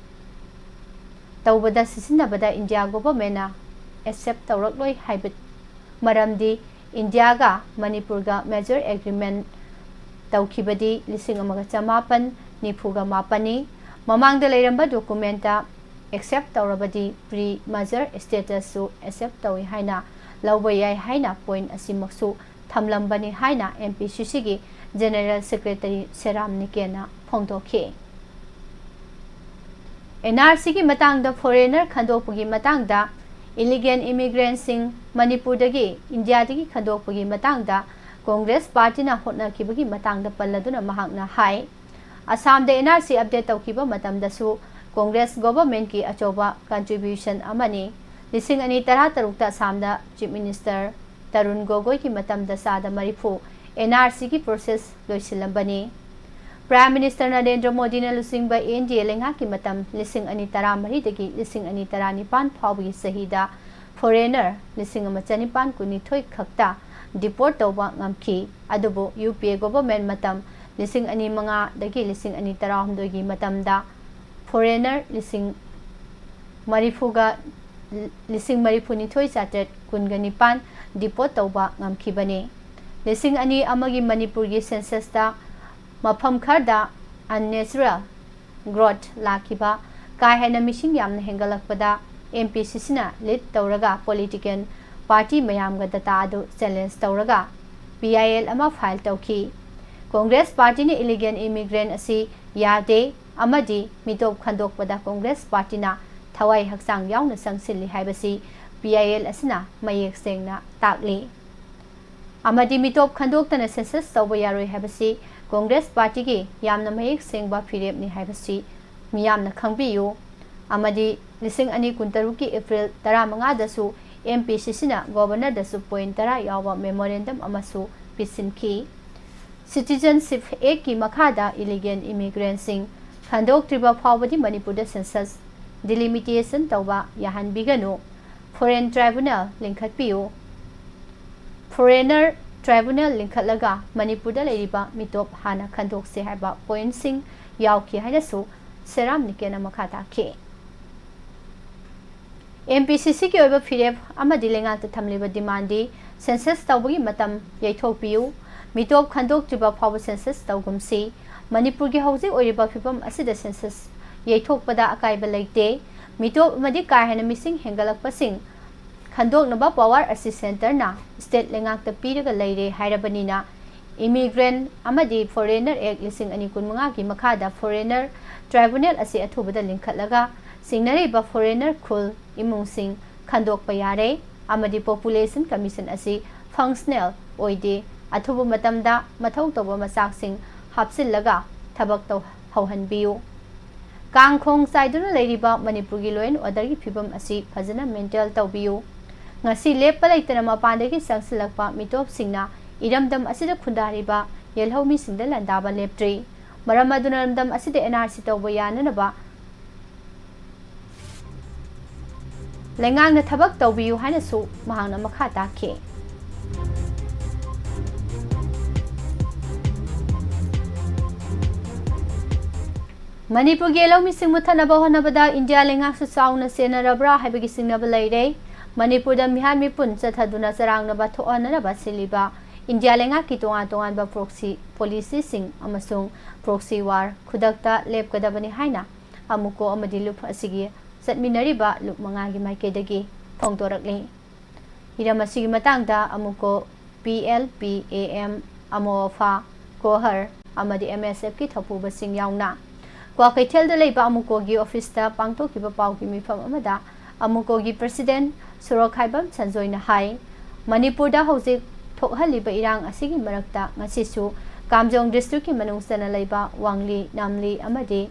ꯇꯧꯕꯗ ꯁꯤꯖꯤꯟꯅꯕꯗ India governmentꯅ accept ꯇꯧꯔꯛꯂꯣꯏ ꯍꯥꯏꯕ ꯃꯔꯝꯗꯤ Indiaꯒ ꯃꯅꯤꯄꯨꯔꯒ merger agreement ꯇꯧꯈꯤꯕꯗꯤ ꯂꯤꯁꯤꯡ ꯑꯃꯒ ꯆꯃꯥꯄꯟ ꯅꯤꯐꯨꯒ ꯃꯥꯄꯟꯅꯤ꯫ ꯃꯃꯥꯡꯗ ꯂꯩꯔꯝꯕ documentꯇ accept ꯇꯧꯔꯕꯗꯤ pre merger statusꯁꯨ accept ꯇꯧꯏ ꯍꯥꯏꯅ ꯂꯧꯕ ꯌꯥꯏ ꯍꯥꯏꯅ point ꯑꯁꯤꯃꯛꯁꯨ ꯊꯝꯂꯝꯕꯅꯤ ꯍꯥꯏꯅ M P C Cꯒꯤ General Secretary ꯁꯦꯔꯥꯝ ꯅꯤꯀꯦꯟꯅ ꯐꯣꯡꯗꯣꯛꯈꯤ꯫ N R Cꯒꯤ ꯃꯇꯥꯡꯗ foreigner ꯈꯟꯗꯣꯛꯄꯒꯤ ꯃꯇꯥꯡꯗ illegal immigrantꯁꯤꯡ ꯃꯅꯤꯄꯨꯔꯗꯒꯤ Indiaꯗꯒꯤ ꯈꯟꯗꯣꯛꯄꯒꯤ ꯃꯇꯥꯡꯗ Congress partyꯅ ꯍꯣꯠꯅꯈꯤꯕꯒꯤ ꯃꯇꯥꯡꯗ ꯄꯜꯂꯗꯨꯅ ꯃꯍꯥꯛꯅ ꯍꯥꯏ, ꯑꯁꯥꯝꯗ N R C update ꯇꯧꯈꯤꯕ ꯃꯇꯝꯗꯁꯨ Congress governmentꯀꯤ ꯑꯆꯧꯕ contribution ꯑꯃꯅꯤ꯫ ꯂꯤꯁꯤꯡ ꯑꯅꯤ ꯇꯔꯥꯇꯔꯨꯛꯇ ꯑꯁꯥꯝꯗ Chief Minister ꯇꯔꯨꯟ ꯒꯣꯒꯣꯏꯒꯤ ꯃꯇꯝꯗ ꯆꯥꯗ ꯃꯔꯤꯐꯨ N R Cꯒꯤ process ꯂꯣꯏꯁꯤꯜꯂꯝꯕꯅꯤ꯫ Prime Minister Narendra ꯃꯣꯗꯤꯅ ꯂꯨꯆꯤꯡꯕ N D A ꯂꯩꯉꯥꯛꯀꯤ ꯃꯇꯝ ꯂꯤꯁꯤꯡ ꯑꯅꯤ ꯇꯔꯥꯃꯔꯤꯗꯒꯤ ꯂꯤꯁꯤꯡ ꯑꯅꯤ ꯇꯔꯥꯅꯤꯄꯥꯟ ꯐꯥꯎꯕꯒꯤ ꯆꯍꯤꯗ foreigner ꯂꯤꯁꯤꯡ ꯑꯃ ꯆꯅꯤꯄꯥꯟ ꯀꯨꯟꯅꯤꯊꯣꯏ ꯈꯛꯇ deport ꯇꯧꯕ ꯉꯝꯈꯤ꯫ ꯑꯗꯨꯕꯨ U P A government ꯃꯇꯝ ꯂꯤꯁꯤꯡ ꯑꯅꯤ ꯃꯉꯥꯗꯒꯤ ꯂꯤꯁꯤꯡ ꯑꯅꯤ ꯇꯔꯥꯍꯨꯝꯗꯣꯏꯒꯤ ꯃꯇꯝꯗ foreigner ꯂꯤꯁꯤꯡ ꯃꯔꯤꯐꯨꯒ, ꯂꯤꯁꯤꯡ ꯃꯔꯤꯐꯨꯅꯤꯊꯣꯏ ꯆꯥꯇ꯭ꯔꯦꯠ ꯀꯨꯟꯒ ꯅꯤꯄꯥꯟ deport ꯇꯧꯕ ꯉꯝꯈꯤꯕꯅꯤ꯫ ꯂꯤꯁꯤꯡ ꯑꯅꯤ ꯑꯃꯒꯤ ꯃꯅꯤꯄꯨꯔꯒꯤ censusꯇ ꯃꯐꯝ ꯈꯔꯗ unnatural growth ꯂꯥꯛꯈꯤꯕ, ꯀꯥ ꯍꯦꯟꯅ ꯃꯤꯁꯤꯡ ꯌꯥꯝꯅ ꯍꯦꯟꯒꯠꯂꯛꯄꯗ M P C Cꯅ lead ꯇꯧꯔꯒ political party ꯃꯌꯥꯝꯒ data ꯑꯗꯨ challenge ꯇꯧꯔꯒ P I L ꯑꯃ file ꯇꯧꯈꯤ꯫ Congress partyꯅ illegal immigrant ꯑꯁꯤ ꯌꯥꯗꯦ, ꯑꯃꯗꯤ ꯃꯤꯇꯣꯞ ꯈꯟꯗꯣꯛꯄꯗ ꯀꯣꯡꯒ꯭ꯔꯦꯁ ꯄꯥꯔꯇꯤꯅ ꯊꯋꯥꯏ ꯍꯛꯆꯥꯡ ꯌꯥꯎꯅ ꯆꯪꯁꯤꯜꯂꯤ ꯍꯥꯏꯕꯁꯤ ꯄꯤ ꯑꯥꯏ ꯑꯦꯜ ꯑꯁꯤꯅ ꯃꯌꯦꯛ ꯁꯦꯡꯅ ꯇꯥꯛꯂꯤ꯫ ꯑꯃꯗꯤ ꯃꯤꯇꯣꯞ ꯈꯟꯗꯣꯛꯇꯅ ꯁꯦꯟꯁꯁ ꯇꯧꯕ ꯌꯥꯔꯣꯏ ꯍꯥꯏꯕꯁꯤ ꯀꯣꯡꯒ꯭ꯔꯦꯁ ꯄꯥꯔꯇꯤꯒꯤ ꯌꯥꯝꯅ ꯃꯌꯦꯛ ꯁꯦꯡꯕ ꯐꯤꯔꯦꯞꯅꯤ ꯍꯥꯏꯕꯁꯤ ꯃꯤꯌꯥꯝꯅ ꯈꯪꯕꯤꯌꯨ꯫ ꯑꯃꯗꯤ ꯂꯤꯁꯤꯡ ꯑꯅꯤ ꯀꯨꯟꯇꯔꯨꯛꯀꯤ ꯑꯦꯄ꯭ꯔꯤꯜ ꯇꯔꯥꯃꯉꯥꯗꯁꯨ ꯑꯦꯝ ꯄꯤ ꯁꯤ ꯁꯤꯅ ꯒꯣꯕꯔꯅꯔꯗꯁꯨ ꯄꯣꯏꯟꯠ ꯇꯔꯥ ꯌꯥꯎꯕ ꯃꯦꯃꯣꯔꯦꯟꯗꯝ ꯑꯃꯁꯨ ꯄꯤꯁꯤꯟꯈꯤ꯫ ꯁꯤꯇꯤꯖꯟꯁꯤꯞ ꯑꯦꯛꯀꯤ ꯃꯈꯥꯗ ꯏꯂꯤꯒꯦꯜ ꯏꯃꯤꯒ꯭ꯔꯦꯟꯁꯤꯡ ꯈꯟꯗꯣꯛꯇ꯭ꯔꯤꯕ ꯐꯥꯎꯕꯗꯤ ꯃꯅꯤꯄꯨꯔꯗ ꯁꯦꯟꯁꯁ ꯗꯤꯂꯤꯃꯤꯇꯦꯁꯟ ꯇꯧꯕ ꯌꯥꯍꯟꯕꯤꯒꯅꯨ꯫ ꯐꯣꯔꯦꯟ ꯇ꯭ꯔꯥꯏꯕꯨꯅꯦꯜ ꯂꯤꯡꯈꯠꯄꯤꯌꯨ꯫ ꯐꯣꯔꯦꯅꯔ ꯇ꯭ꯔꯥꯏꯕꯨꯅꯦꯜ ꯂꯤꯡꯈꯠꯂꯒ ꯃꯅꯤꯄꯨꯔꯗ ꯂꯩꯔꯤꯕ ꯃꯤꯇꯣꯞ ꯍꯥꯟꯅ ꯈꯟꯗꯣꯛꯁꯤ ꯍꯥꯏꯕ ꯄꯣꯏꯟꯠꯁꯤꯡ ꯌꯥꯎꯈꯤ ꯍꯥꯏꯅꯁꯨ ꯁꯦꯔꯥꯝ ꯅꯤꯀꯦꯟꯅ ꯃꯈꯥ ꯇꯥꯈꯤ꯫ ꯑꯦꯝ ꯄꯤ ꯁꯤ ꯁꯤꯒꯤ ꯑꯣꯏꯕ ꯐꯤꯔꯦꯞ ꯑꯃꯗꯤ ꯂꯩꯉꯥꯛꯇ ꯊꯝꯂꯤꯕ ꯗꯤꯃꯥꯟꯗꯤ ꯁꯦꯟꯁꯁ ꯇꯧꯕꯒꯤ ꯃꯇꯝ ꯌꯩꯊꯣꯛꯄꯤꯌꯨ, ꯃꯤꯇꯣꯞ ꯈꯟꯗꯣꯛꯇ꯭ꯔꯤꯕ ꯐꯥꯎꯕ ꯁꯦꯟꯁꯁ ꯇꯧꯒꯨꯝꯁꯤ, ꯃꯅꯤꯄꯨꯔꯒꯤ ꯍꯧꯖꯤꯛ ꯑꯣꯏꯔꯤꯕ ꯐꯤꯕꯝ ꯑꯁꯤꯗ ꯁꯦꯟꯁꯁ ꯌꯩꯊꯣꯛꯄꯗ ꯑꯀꯥꯏꯕ ꯂꯩꯇꯦ, ꯃꯤꯇꯣꯞ ꯑꯃꯗꯤ ꯀꯥ ꯍꯦꯟꯅ ꯃꯤꯁꯤꯡ ꯍꯦꯟꯒꯠꯂꯛꯄꯁꯤꯡ ꯈꯟꯗꯣꯛꯅꯕ ꯄꯋꯥꯔ ꯑꯁꯤ ꯁꯦꯟꯇꯔꯅ ꯁ꯭ꯇꯦꯠ ꯂꯩꯉꯥꯛꯇ ꯄꯤꯔꯒ ꯂꯩꯔꯦ ꯍꯥꯏꯔꯕꯅꯤꯅ, ꯏꯃꯤꯒ꯭ꯔꯦꯟ ꯑꯃꯗꯤ ꯐꯣꯔꯦꯅꯔ ꯑꯦꯛ ꯂꯤꯁꯤꯡ ꯑꯅꯤ ꯀꯨꯟꯃꯉꯥꯒꯤ ꯃꯈꯥꯗ ꯐꯣꯔꯦꯅꯔ ꯇ꯭ꯔꯥꯏꯕꯨꯅꯦꯜ ꯑꯁꯤ ꯑꯊꯨꯕꯗ ꯂꯤꯡꯈꯠꯂꯒ ꯁꯤꯡꯅꯔꯤꯕ ꯐꯣꯔꯦꯅꯔ ꯈꯨꯜ ꯏꯃꯨꯡꯁꯤꯡ ꯈꯟꯗꯣꯛꯄ ꯌꯥꯔꯦ ꯑꯃꯗꯤ ꯄꯣꯄꯨꯂꯦꯁꯟ ꯀꯃꯤꯁꯟ ꯑꯁꯤ ꯐꯪꯁꯅꯦꯜ ꯑꯣꯏꯗꯦ, ꯑꯊꯨꯕ ꯃꯇꯝꯗ ꯃꯊꯧ ꯇꯧꯕ ꯃꯆꯥꯛꯁꯤꯡ ꯍꯥꯞꯆꯤꯜꯂꯒ ꯊꯕꯛ ꯇꯧ-, ꯍꯧꯍꯟꯕꯤꯌꯨ꯫ ꯀꯥꯡ ꯈꯣꯡ ꯆꯥꯏꯗꯨꯅ ꯂꯩꯔꯤꯕ ꯃꯅꯤꯄꯨꯔꯒꯤ law and order ꯒꯤ ꯐꯤꯕꯝ ꯑꯁꯤ ꯐꯖꯅ ꯃꯦꯟꯇꯦꯟ ꯇꯧꯕꯤꯌꯨ꯫ ꯉꯁꯤ ꯂꯦꯞꯄ ꯂꯩꯇꯅ ꯃꯄꯥꯟꯗꯒꯤ ꯆꯪꯁꯤꯜꯂꯛꯄ ꯃꯤꯇꯣꯞꯁꯤꯡꯅ ꯏꯔꯝꯗꯝ ꯑꯁꯤꯗ ꯈꯨꯟꯗꯥꯔꯤꯕ ꯌꯦꯜꯍꯧꯃꯤꯁꯤꯡꯗ ꯂꯥꯟꯗꯥꯕ ꯂꯦꯞꯇ꯭ꯔꯤ꯫ ꯃꯔꯝ ꯑꯗꯨꯅ ꯂꯝꯗꯝ ꯑꯁꯤꯗ ꯑꯦꯟ ꯑꯥꯔ ꯁꯤ ꯇꯧꯕ ꯌꯥꯅꯅꯕ ꯂꯩꯉꯥꯛꯅ ꯊꯕꯛ ꯇꯧꯕꯤꯌꯨ ꯍꯥꯏꯅꯁꯨ ꯃꯍꯥꯛꯅ ꯃꯈꯥ ꯇꯥꯈꯤ꯫ ꯃꯅꯤꯄꯨꯔꯒꯤ ꯂꯧꯃꯤꯁꯤꯡ ꯃꯨꯠꯊꯠꯅꯕ ꯍꯣꯠꯅꯕꯗ ꯏꯟꯗꯤꯌꯥ ꯂꯩꯉꯥꯛꯁꯨ ꯆꯥꯎꯅ ꯆꯦꯟꯅꯔꯕ꯭ꯔꯥ ꯍꯥꯏꯕꯒꯤ ꯆꯤꯡꯅꯕ ꯂꯩꯔꯦ꯫ ꯃꯅꯤꯄꯨꯔꯗ ꯃꯤꯍꯥꯠ ꯃꯤꯄꯨꯟ ꯆꯠꯊꯗꯨꯅ ꯆꯔꯥꯡꯅꯕ ꯊꯣꯛꯍꯟꯅꯅꯕ ꯁꯤꯜꯂꯤꯕ ꯏꯟꯗꯤꯌꯥ ꯂꯩꯉꯥꯛꯀꯤ ꯇꯣꯉꯥꯟ ꯇꯣꯉꯥꯟꯕ proxy policy ꯁꯤꯡ ꯑꯃꯁꯨꯡ proxy war ꯈꯨꯗꯛꯇ ꯂꯦꯞꯀꯗꯕꯅꯤ ꯍꯥꯏꯅ ꯑꯃꯨꯀꯣ ꯑꯃꯗꯤ ꯂꯨꯞ ꯑꯁꯤꯒꯤ ꯆꯠꯃꯤꯟꯅꯔꯤꯕ ꯂꯨꯞ ꯃꯉꯥꯒꯤ ꯃꯥꯏꯀꯩꯗꯒꯤ ꯐꯣꯡꯗꯣꯔꯛꯂꯤ꯫ ꯍꯤꯔꯝ ꯑꯁꯤꯒꯤ ꯃꯇꯥꯡꯗ ꯑꯃꯨꯀꯣ P L P A M, ꯑꯃꯣꯐꯥ, ꯀꯣꯍꯔ ꯑꯃꯗꯤ ꯑꯦꯝ ꯑꯦꯁ ꯑꯦꯐꯀꯤ ꯊꯧꯄꯨꯕꯁꯤꯡ ꯌꯥꯎꯅ ꯀ꯭ꯋꯥꯀꯩꯊꯦꯜꯗ ꯂꯩꯕ ꯑꯃꯨꯀꯣꯒꯤ ꯑꯣꯐꯤꯁꯇ ꯄꯥꯡꯊꯣꯛꯈꯤꯕ ꯄꯥꯎꯒꯤ ꯃꯤꯐꯝ ꯑꯃꯗ ꯑꯃꯨꯀꯣꯒꯤ ꯄ꯭ꯔꯁꯤꯗꯦꯟ ꯁꯣꯔꯣꯛꯈꯥꯏꯕꯝ ꯁꯟꯖꯣꯏꯅ ꯍꯥꯏ, ꯃꯅꯤꯄꯨꯔꯗ ꯍꯧꯖꯤꯛ ꯊꯣꯛꯍꯜꯂꯤꯕ ꯏꯔꯥꯡ ꯑꯁꯤꯒꯤ ꯃꯔꯛꯇ ꯉꯁꯤꯁꯨ ꯀꯥꯝꯖꯣꯡ ꯗꯤꯁꯇ꯭ꯔꯤꯛꯀꯤ ꯃꯅꯨꯡ ꯆꯟꯅ ꯂꯩꯕ ꯋꯥꯡꯂꯤ, ꯅꯥꯝꯂꯤ ꯑꯃꯗꯤ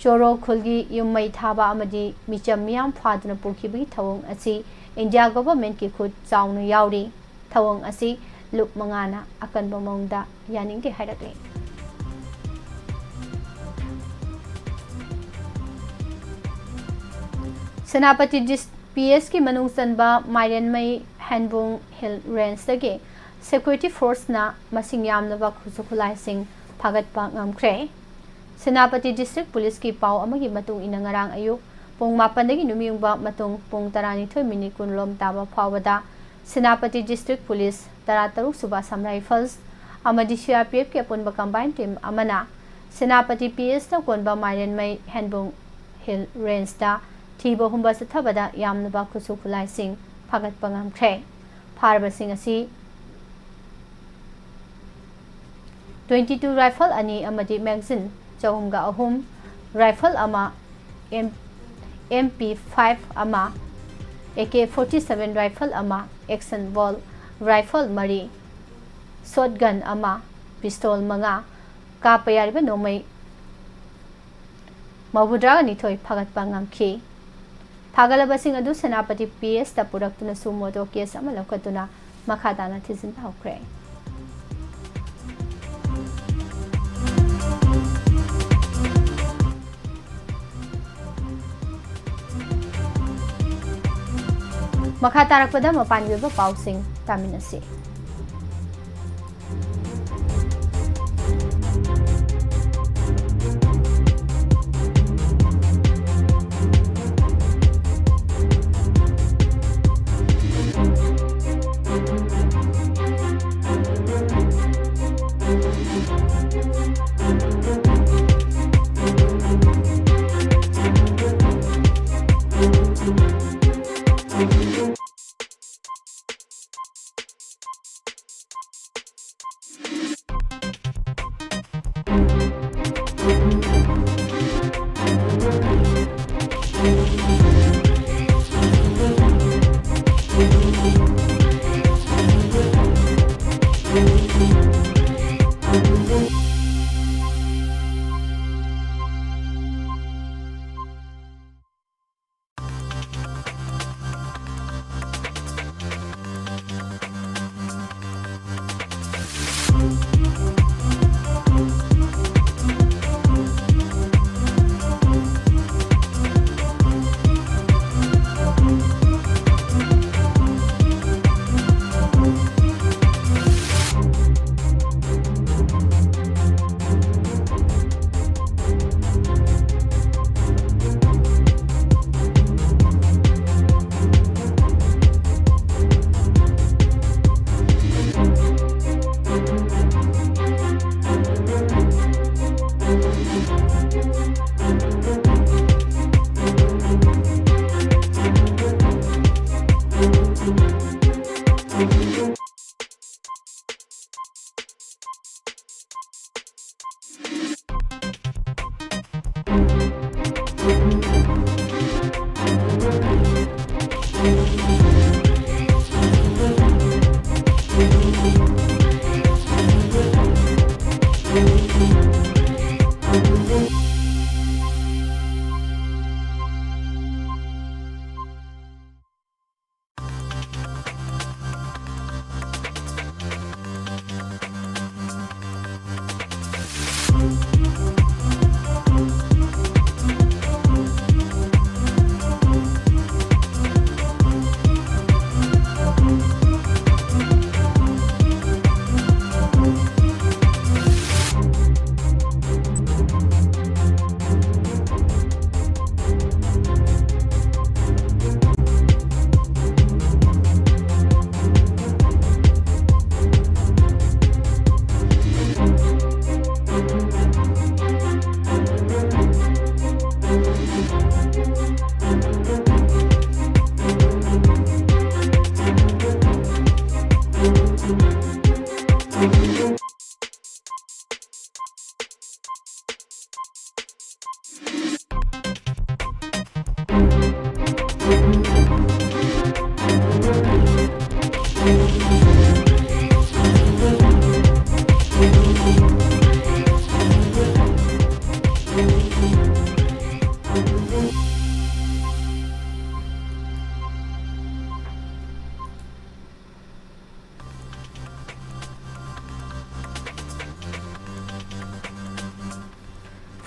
ꯆꯣꯔꯣ ꯈꯨꯜꯒꯤ ꯌꯨꯝ ꯃꯩ ꯊꯥꯕ ꯑꯃꯗꯤ ꯃꯤꯆꯝ ꯃꯤꯌꯥꯝ ꯐꯥꯗꯨꯅ ꯄꯨꯈꯤꯕꯒꯤ ꯊꯧꯑꯣꯡ ꯑꯁꯤ ꯏꯟꯗꯤꯌꯥ ꯒꯣꯚꯔꯟꯃꯦꯟꯠꯀꯤ ꯈꯨꯠ ꯆꯥꯎꯅ ꯌꯥꯎꯔꯤ꯫ ꯊꯧꯑꯣꯡ ꯑꯁꯤ ꯂꯨꯞ ꯃꯉꯥꯅ ꯑꯀꯟꯕ ꯃꯑꯣꯡꯗ ꯌꯥꯅꯤꯡꯗꯦ ꯍꯥꯏꯔꯛꯂꯤ꯫ ꯁꯦꯅꯥꯄꯇꯤ ꯗꯤꯁ-, ꯄꯤ ꯑꯦꯁꯀꯤ ꯃꯅꯨꯡ ꯆꯟꯕ ꯃꯥꯏꯔꯦꯟꯃꯩ ꯍꯦꯟꯕꯨꯡ ꯍꯤꯜ ꯔꯦꯟꯖꯇꯒꯤ ꯁꯦꯀ꯭ꯌꯨꯔꯤꯇꯤ ꯐꯣꯔꯁꯅ ꯃꯁꯤꯡ ꯌꯥꯝꯂꯕ ꯈꯨꯠꯁꯨ ꯈꯨꯠꯂꯥꯏꯁꯤꯡ ꯐꯥꯒꯠꯄ ꯉꯝꯈ꯭ꯔꯦ꯫ ꯁꯦꯅꯥꯄꯇꯤ ꯗꯤꯁꯇ꯭ꯔꯤꯛ ꯄꯨꯂꯤꯁꯀꯤ ꯄꯥꯎ ꯑꯃꯒꯤ ꯃꯇꯨꯡ ꯏꯟꯅ, ꯉꯔꯥꯡ ꯑꯌꯨꯛ ꯄꯨꯡ ꯃꯥꯄꯟꯗꯒꯤ ꯅꯨꯃꯤꯠꯌꯨꯡꯕ ꯃꯇꯨꯡ ꯄꯨꯡ ꯇꯔꯥꯅꯤꯊꯣꯏ ꯃꯤꯅꯤꯠ ꯀꯨꯟ ꯂꯣꯝ ꯇꯥꯕ ꯐꯥꯎꯕꯗ ꯁꯦꯅꯥꯄꯇꯤ ꯗꯤꯁꯇ꯭ꯔꯤꯛ ꯄꯨꯂꯤꯁ, ꯇꯔꯥꯇꯔꯨꯛ ꯁꯨꯕ ꯑꯁꯥꯝ ꯔꯥꯏꯐꯜꯁ ꯑꯃꯗꯤ ꯁꯤ ꯑꯥꯔ ꯄꯤ ꯑꯦꯐꯀꯤ ꯑꯄꯨꯟꯕ ꯀꯝꯕꯥꯏꯟ ꯇꯤꯝ ꯑꯃꯅ ꯁꯦꯅꯥꯄꯇꯤ ꯄꯤ ꯑꯦꯁꯇ ꯀꯣꯟꯕ ꯃꯥꯏꯔꯦꯟꯃꯩ ꯍꯦꯟꯕꯨꯡ ꯍꯤꯜ ꯔꯦꯟꯖꯇ ꯊꯤꯕ ꯍꯨꯝꯕ ꯆꯠꯊꯕꯗ ꯌꯥꯝꯂꯕ ꯈꯨꯠꯁꯨ ꯈꯨꯠꯂꯥꯏꯁꯤꯡ ꯐꯥꯒꯠꯄ ꯉꯝꯈ꯭ꯔꯦ꯫ ꯐꯥꯔꯕꯁꯤꯡ ꯑꯁꯤ ꯇ꯭ꯋꯦꯟꯇꯤ ꯇꯨ ꯔꯥꯏꯐꯜ ꯑꯅꯤ ꯑꯃꯗꯤ ꯃꯦꯒꯥꯖꯤꯟ ꯆꯍꯨꯝꯒ ꯑꯍꯨꯝ, ꯔꯥꯏꯐꯜ ꯑꯃ, ꯑꯦꯝ, ꯑꯦꯝ ꯄꯤ ꯐꯥꯏꯚ ꯑꯃ, A K forty seven rifle ꯑꯃ, ꯑꯦꯛꯁꯟ ꯕꯣꯜ ꯔꯥꯏꯐꯜ ꯃꯔꯤ, ꯁꯣꯠꯒꯟ ꯑꯃ, ꯄꯤꯁꯇꯣꯜ ꯃꯉꯥ, ꯀꯥꯞꯄ ꯌꯥꯔꯤꯕ ꯅꯣꯡꯃꯩ ꯃꯧꯗ꯭ꯔꯥꯒ ꯅꯤꯊꯣꯏ ꯐꯥꯒꯠꯄ ꯉꯝꯈꯤ꯫ ꯐꯥꯒꯠꯂꯕꯁꯤꯡ ꯑꯗꯨ ꯁꯦꯅꯥꯄꯇꯤ ꯄꯤ ꯑꯦꯁꯇ ꯄꯨꯔꯛꯇꯨꯅ ꯁꯨꯃꯣꯇꯣ ꯀꯦꯁ ꯑꯃ ꯂꯧꯈꯠꯇꯨꯅ ꯃꯈꯥ ꯇꯥꯅ ꯊꯤꯖꯤꯟꯕ ꯍꯧꯈ꯭ꯔꯦ꯫ ꯃꯈꯥ ꯇꯥꯔꯛꯄꯗ ꯃꯄꯥꯟꯒꯤ ꯑꯣꯏꯕ ꯄꯥꯎꯁꯤꯡ ꯇꯥꯃꯤꯟꯅꯁꯤ꯫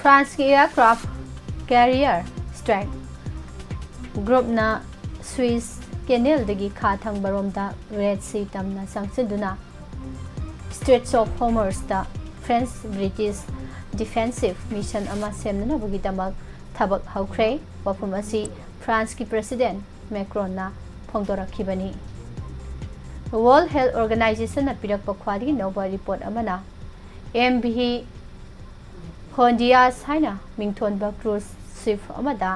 ꯐ꯭ꯔꯥꯟꯁꯀꯤ aircraft carrier Strike Group ꯅ Suez Canal ꯗꯒꯤ ꯈꯥ ꯊꯪꯕꯔꯣꯝꯗ Red Sea ꯇꯝꯅ ꯆꯪꯁꯤꯟꯗꯨꯅ Straits of Hormuz ꯇ French British defensive mission ꯑꯃ ꯁꯦꯝꯅꯅꯕꯒꯤꯗꯃꯛ ꯊꯕꯛ ꯍꯧꯈ꯭ꯔꯦ꯫ ꯋꯥꯐꯝ ꯑꯁꯤ ꯐ꯭ꯔꯥꯟꯁꯀꯤ President Macron ꯅ ꯐꯣꯡꯗꯣꯔꯛꯈꯤꯕꯅꯤ꯫ World Health Organization ꯅ ꯄꯤꯔꯛꯄ ꯈ꯭ꯋꯥꯏꯗꯒꯤ ꯅꯧꯕ report ꯑꯃꯅ M V ꯍꯣꯟꯗꯤꯌꯥꯁ ꯍꯥꯏꯅ ꯃꯤꯡꯊꯣꯟꯕ cruise ship ꯑꯃꯗ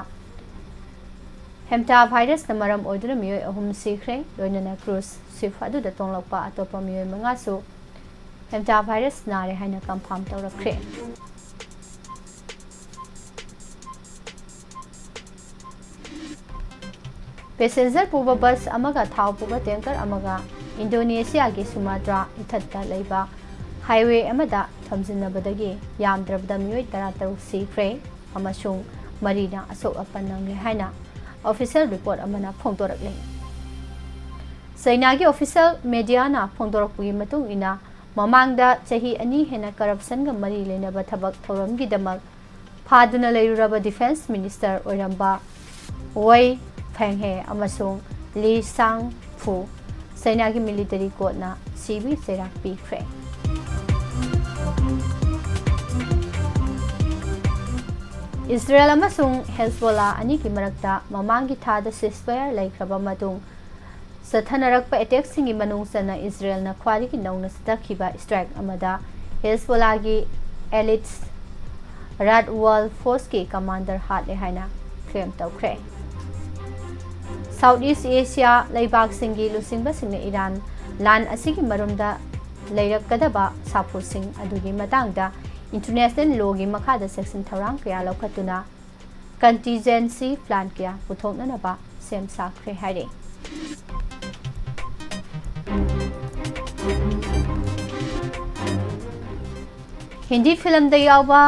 ꯍꯦꯝꯇꯥ ꯚꯥꯏꯔꯁꯅ ꯃꯔꯝ ꯑꯣꯏꯗꯨꯅ ꯃꯤꯑꯣꯏ ꯑꯍꯨꯝ ꯁꯤꯈ꯭ꯔꯦ꯫ ꯂꯣꯏꯅꯅ cruise ship ꯑꯗꯨꯗ ꯇꯣꯡꯂꯛꯄ ꯑꯇꯣꯞꯄ ꯃꯤꯑꯣꯏ ꯃꯉꯥꯁꯨ ꯍꯦꯝꯇꯥ ꯚꯥꯏꯔꯁ ꯅꯥꯔꯦ ꯍꯥꯏꯅ confirm ꯇꯧꯔꯛꯈ꯭ꯔꯦ꯫ Passenger ꯄꯨꯕ bus ꯑꯃꯒ ꯊꯥꯎ ꯄꯨꯕ tanker ꯑꯃꯒ ꯏꯟꯗꯣꯅꯦꯁꯤꯌꯥꯒꯤ ꯁꯨꯃꯥꯇ꯭ꯔꯥ ꯏꯊꯠꯇ ꯂꯩꯕ highway ꯑꯃꯗ ꯊꯣꯝꯖꯤꯟꯅꯕꯗꯒꯤ ꯌꯥꯝꯗ꯭ꯔꯕꯗ ꯃꯤꯑꯣꯏ ꯇꯔꯥꯇꯔꯨꯛ ꯁꯤꯈ꯭ꯔꯦ ꯑꯃꯁꯨꯡ ꯃꯔꯤꯅ ꯑꯁꯣꯛ ꯑꯄꯟ ꯅꯪꯂꯦ ꯍꯥꯏꯅ official report ꯑꯃꯅ ꯐꯣꯡꯗꯣꯔꯛꯂꯤ꯫ ꯆꯩꯅꯥꯒꯤ official mediaꯅ ꯐꯣꯡꯗꯣꯔꯛꯄꯒꯤ ꯃꯇꯨꯡ ꯏꯟꯅ, ꯃꯃꯥꯡꯗ ꯆꯍꯤ ꯑꯅꯤ ꯍꯦꯟꯅ corruptionꯒ ꯃꯔꯤ ꯂꯩꯅꯕ ꯊꯕꯛ ꯊꯧꯔꯝꯒꯤꯗꯃꯛ ꯐꯥꯗꯨꯅ ꯂꯩꯔꯨꯔꯕ defence minister ꯑꯣꯏꯔꯝꯕ ꯋꯩ ꯐꯦꯡꯍꯦ ꯑꯃꯁꯨꯡ ꯂꯤ ꯁꯥꯡ ꯐꯨ ꯆꯩꯅꯥꯒꯤ military courtꯅ ꯁꯤꯕꯒꯤ ꯆꯩꯔꯥꯛ ꯄꯤꯈ꯭ꯔꯦ꯫ ꯏꯁꯔꯦꯜ ꯑꯃꯁꯨꯡ ꯍꯦꯖꯕꯣꯂꯥ ꯑꯅꯤꯒꯤ ꯃꯔꯛꯇ ꯃꯃꯥꯡꯒꯤ ꯊꯥꯗ ceasefire ꯂꯩꯈ꯭ꯔꯕ ꯃꯇꯨꯡ, ꯆꯠꯊꯅꯔꯛꯄ attackꯁꯤꯡꯒꯤ ꯃꯅꯨꯡ ꯆꯟꯅ ꯏꯁꯔꯦꯜꯅ ꯈ꯭ꯋꯥꯏꯗꯒꯤ ꯅꯧꯅ ꯆꯠꯊꯈꯤꯕ strike ꯑꯃꯗ ꯍꯦꯖꯕꯣꯂꯥꯒꯤ elite Red Wolf Forceꯀꯤ commander ꯍꯥꯠꯂꯦ ꯍꯥꯏꯅ claim ꯇꯧꯈ꯭ꯔꯦ꯫ South East Asia ꯂꯩꯕꯥꯛꯁꯤꯡꯒꯤ ꯂꯨꯆꯤꯡꯕꯁꯤꯡꯅ ꯏꯔꯥꯟ ꯂꯥꯟ ꯑꯁꯤꯒꯤ ꯃꯔꯨꯝꯗ ꯂꯩꯔꯛꯀꯗꯕ ꯁꯥꯐꯨꯁꯤꯡ ꯑꯗꯨꯒꯤ ꯃꯇꯥꯡꯗ international lawꯒꯤ ꯃꯈꯥꯗ ꯆꯦꯛꯁꯤꯟ ꯊꯧꯔꯥꯡ ꯀꯌꯥ ꯂꯧꯈꯠꯇꯨꯅ contingency plan ꯀꯌꯥ ꯄꯨꯊꯣꯛꯅꯅꯕ ꯁꯦꯝ ꯁꯥꯈ꯭ꯔꯦ ꯍꯥꯏꯔꯤ꯫ ꯍꯤꯟꯗꯤ ꯐꯤꯂꯝꯗ ꯌꯥꯎꯕ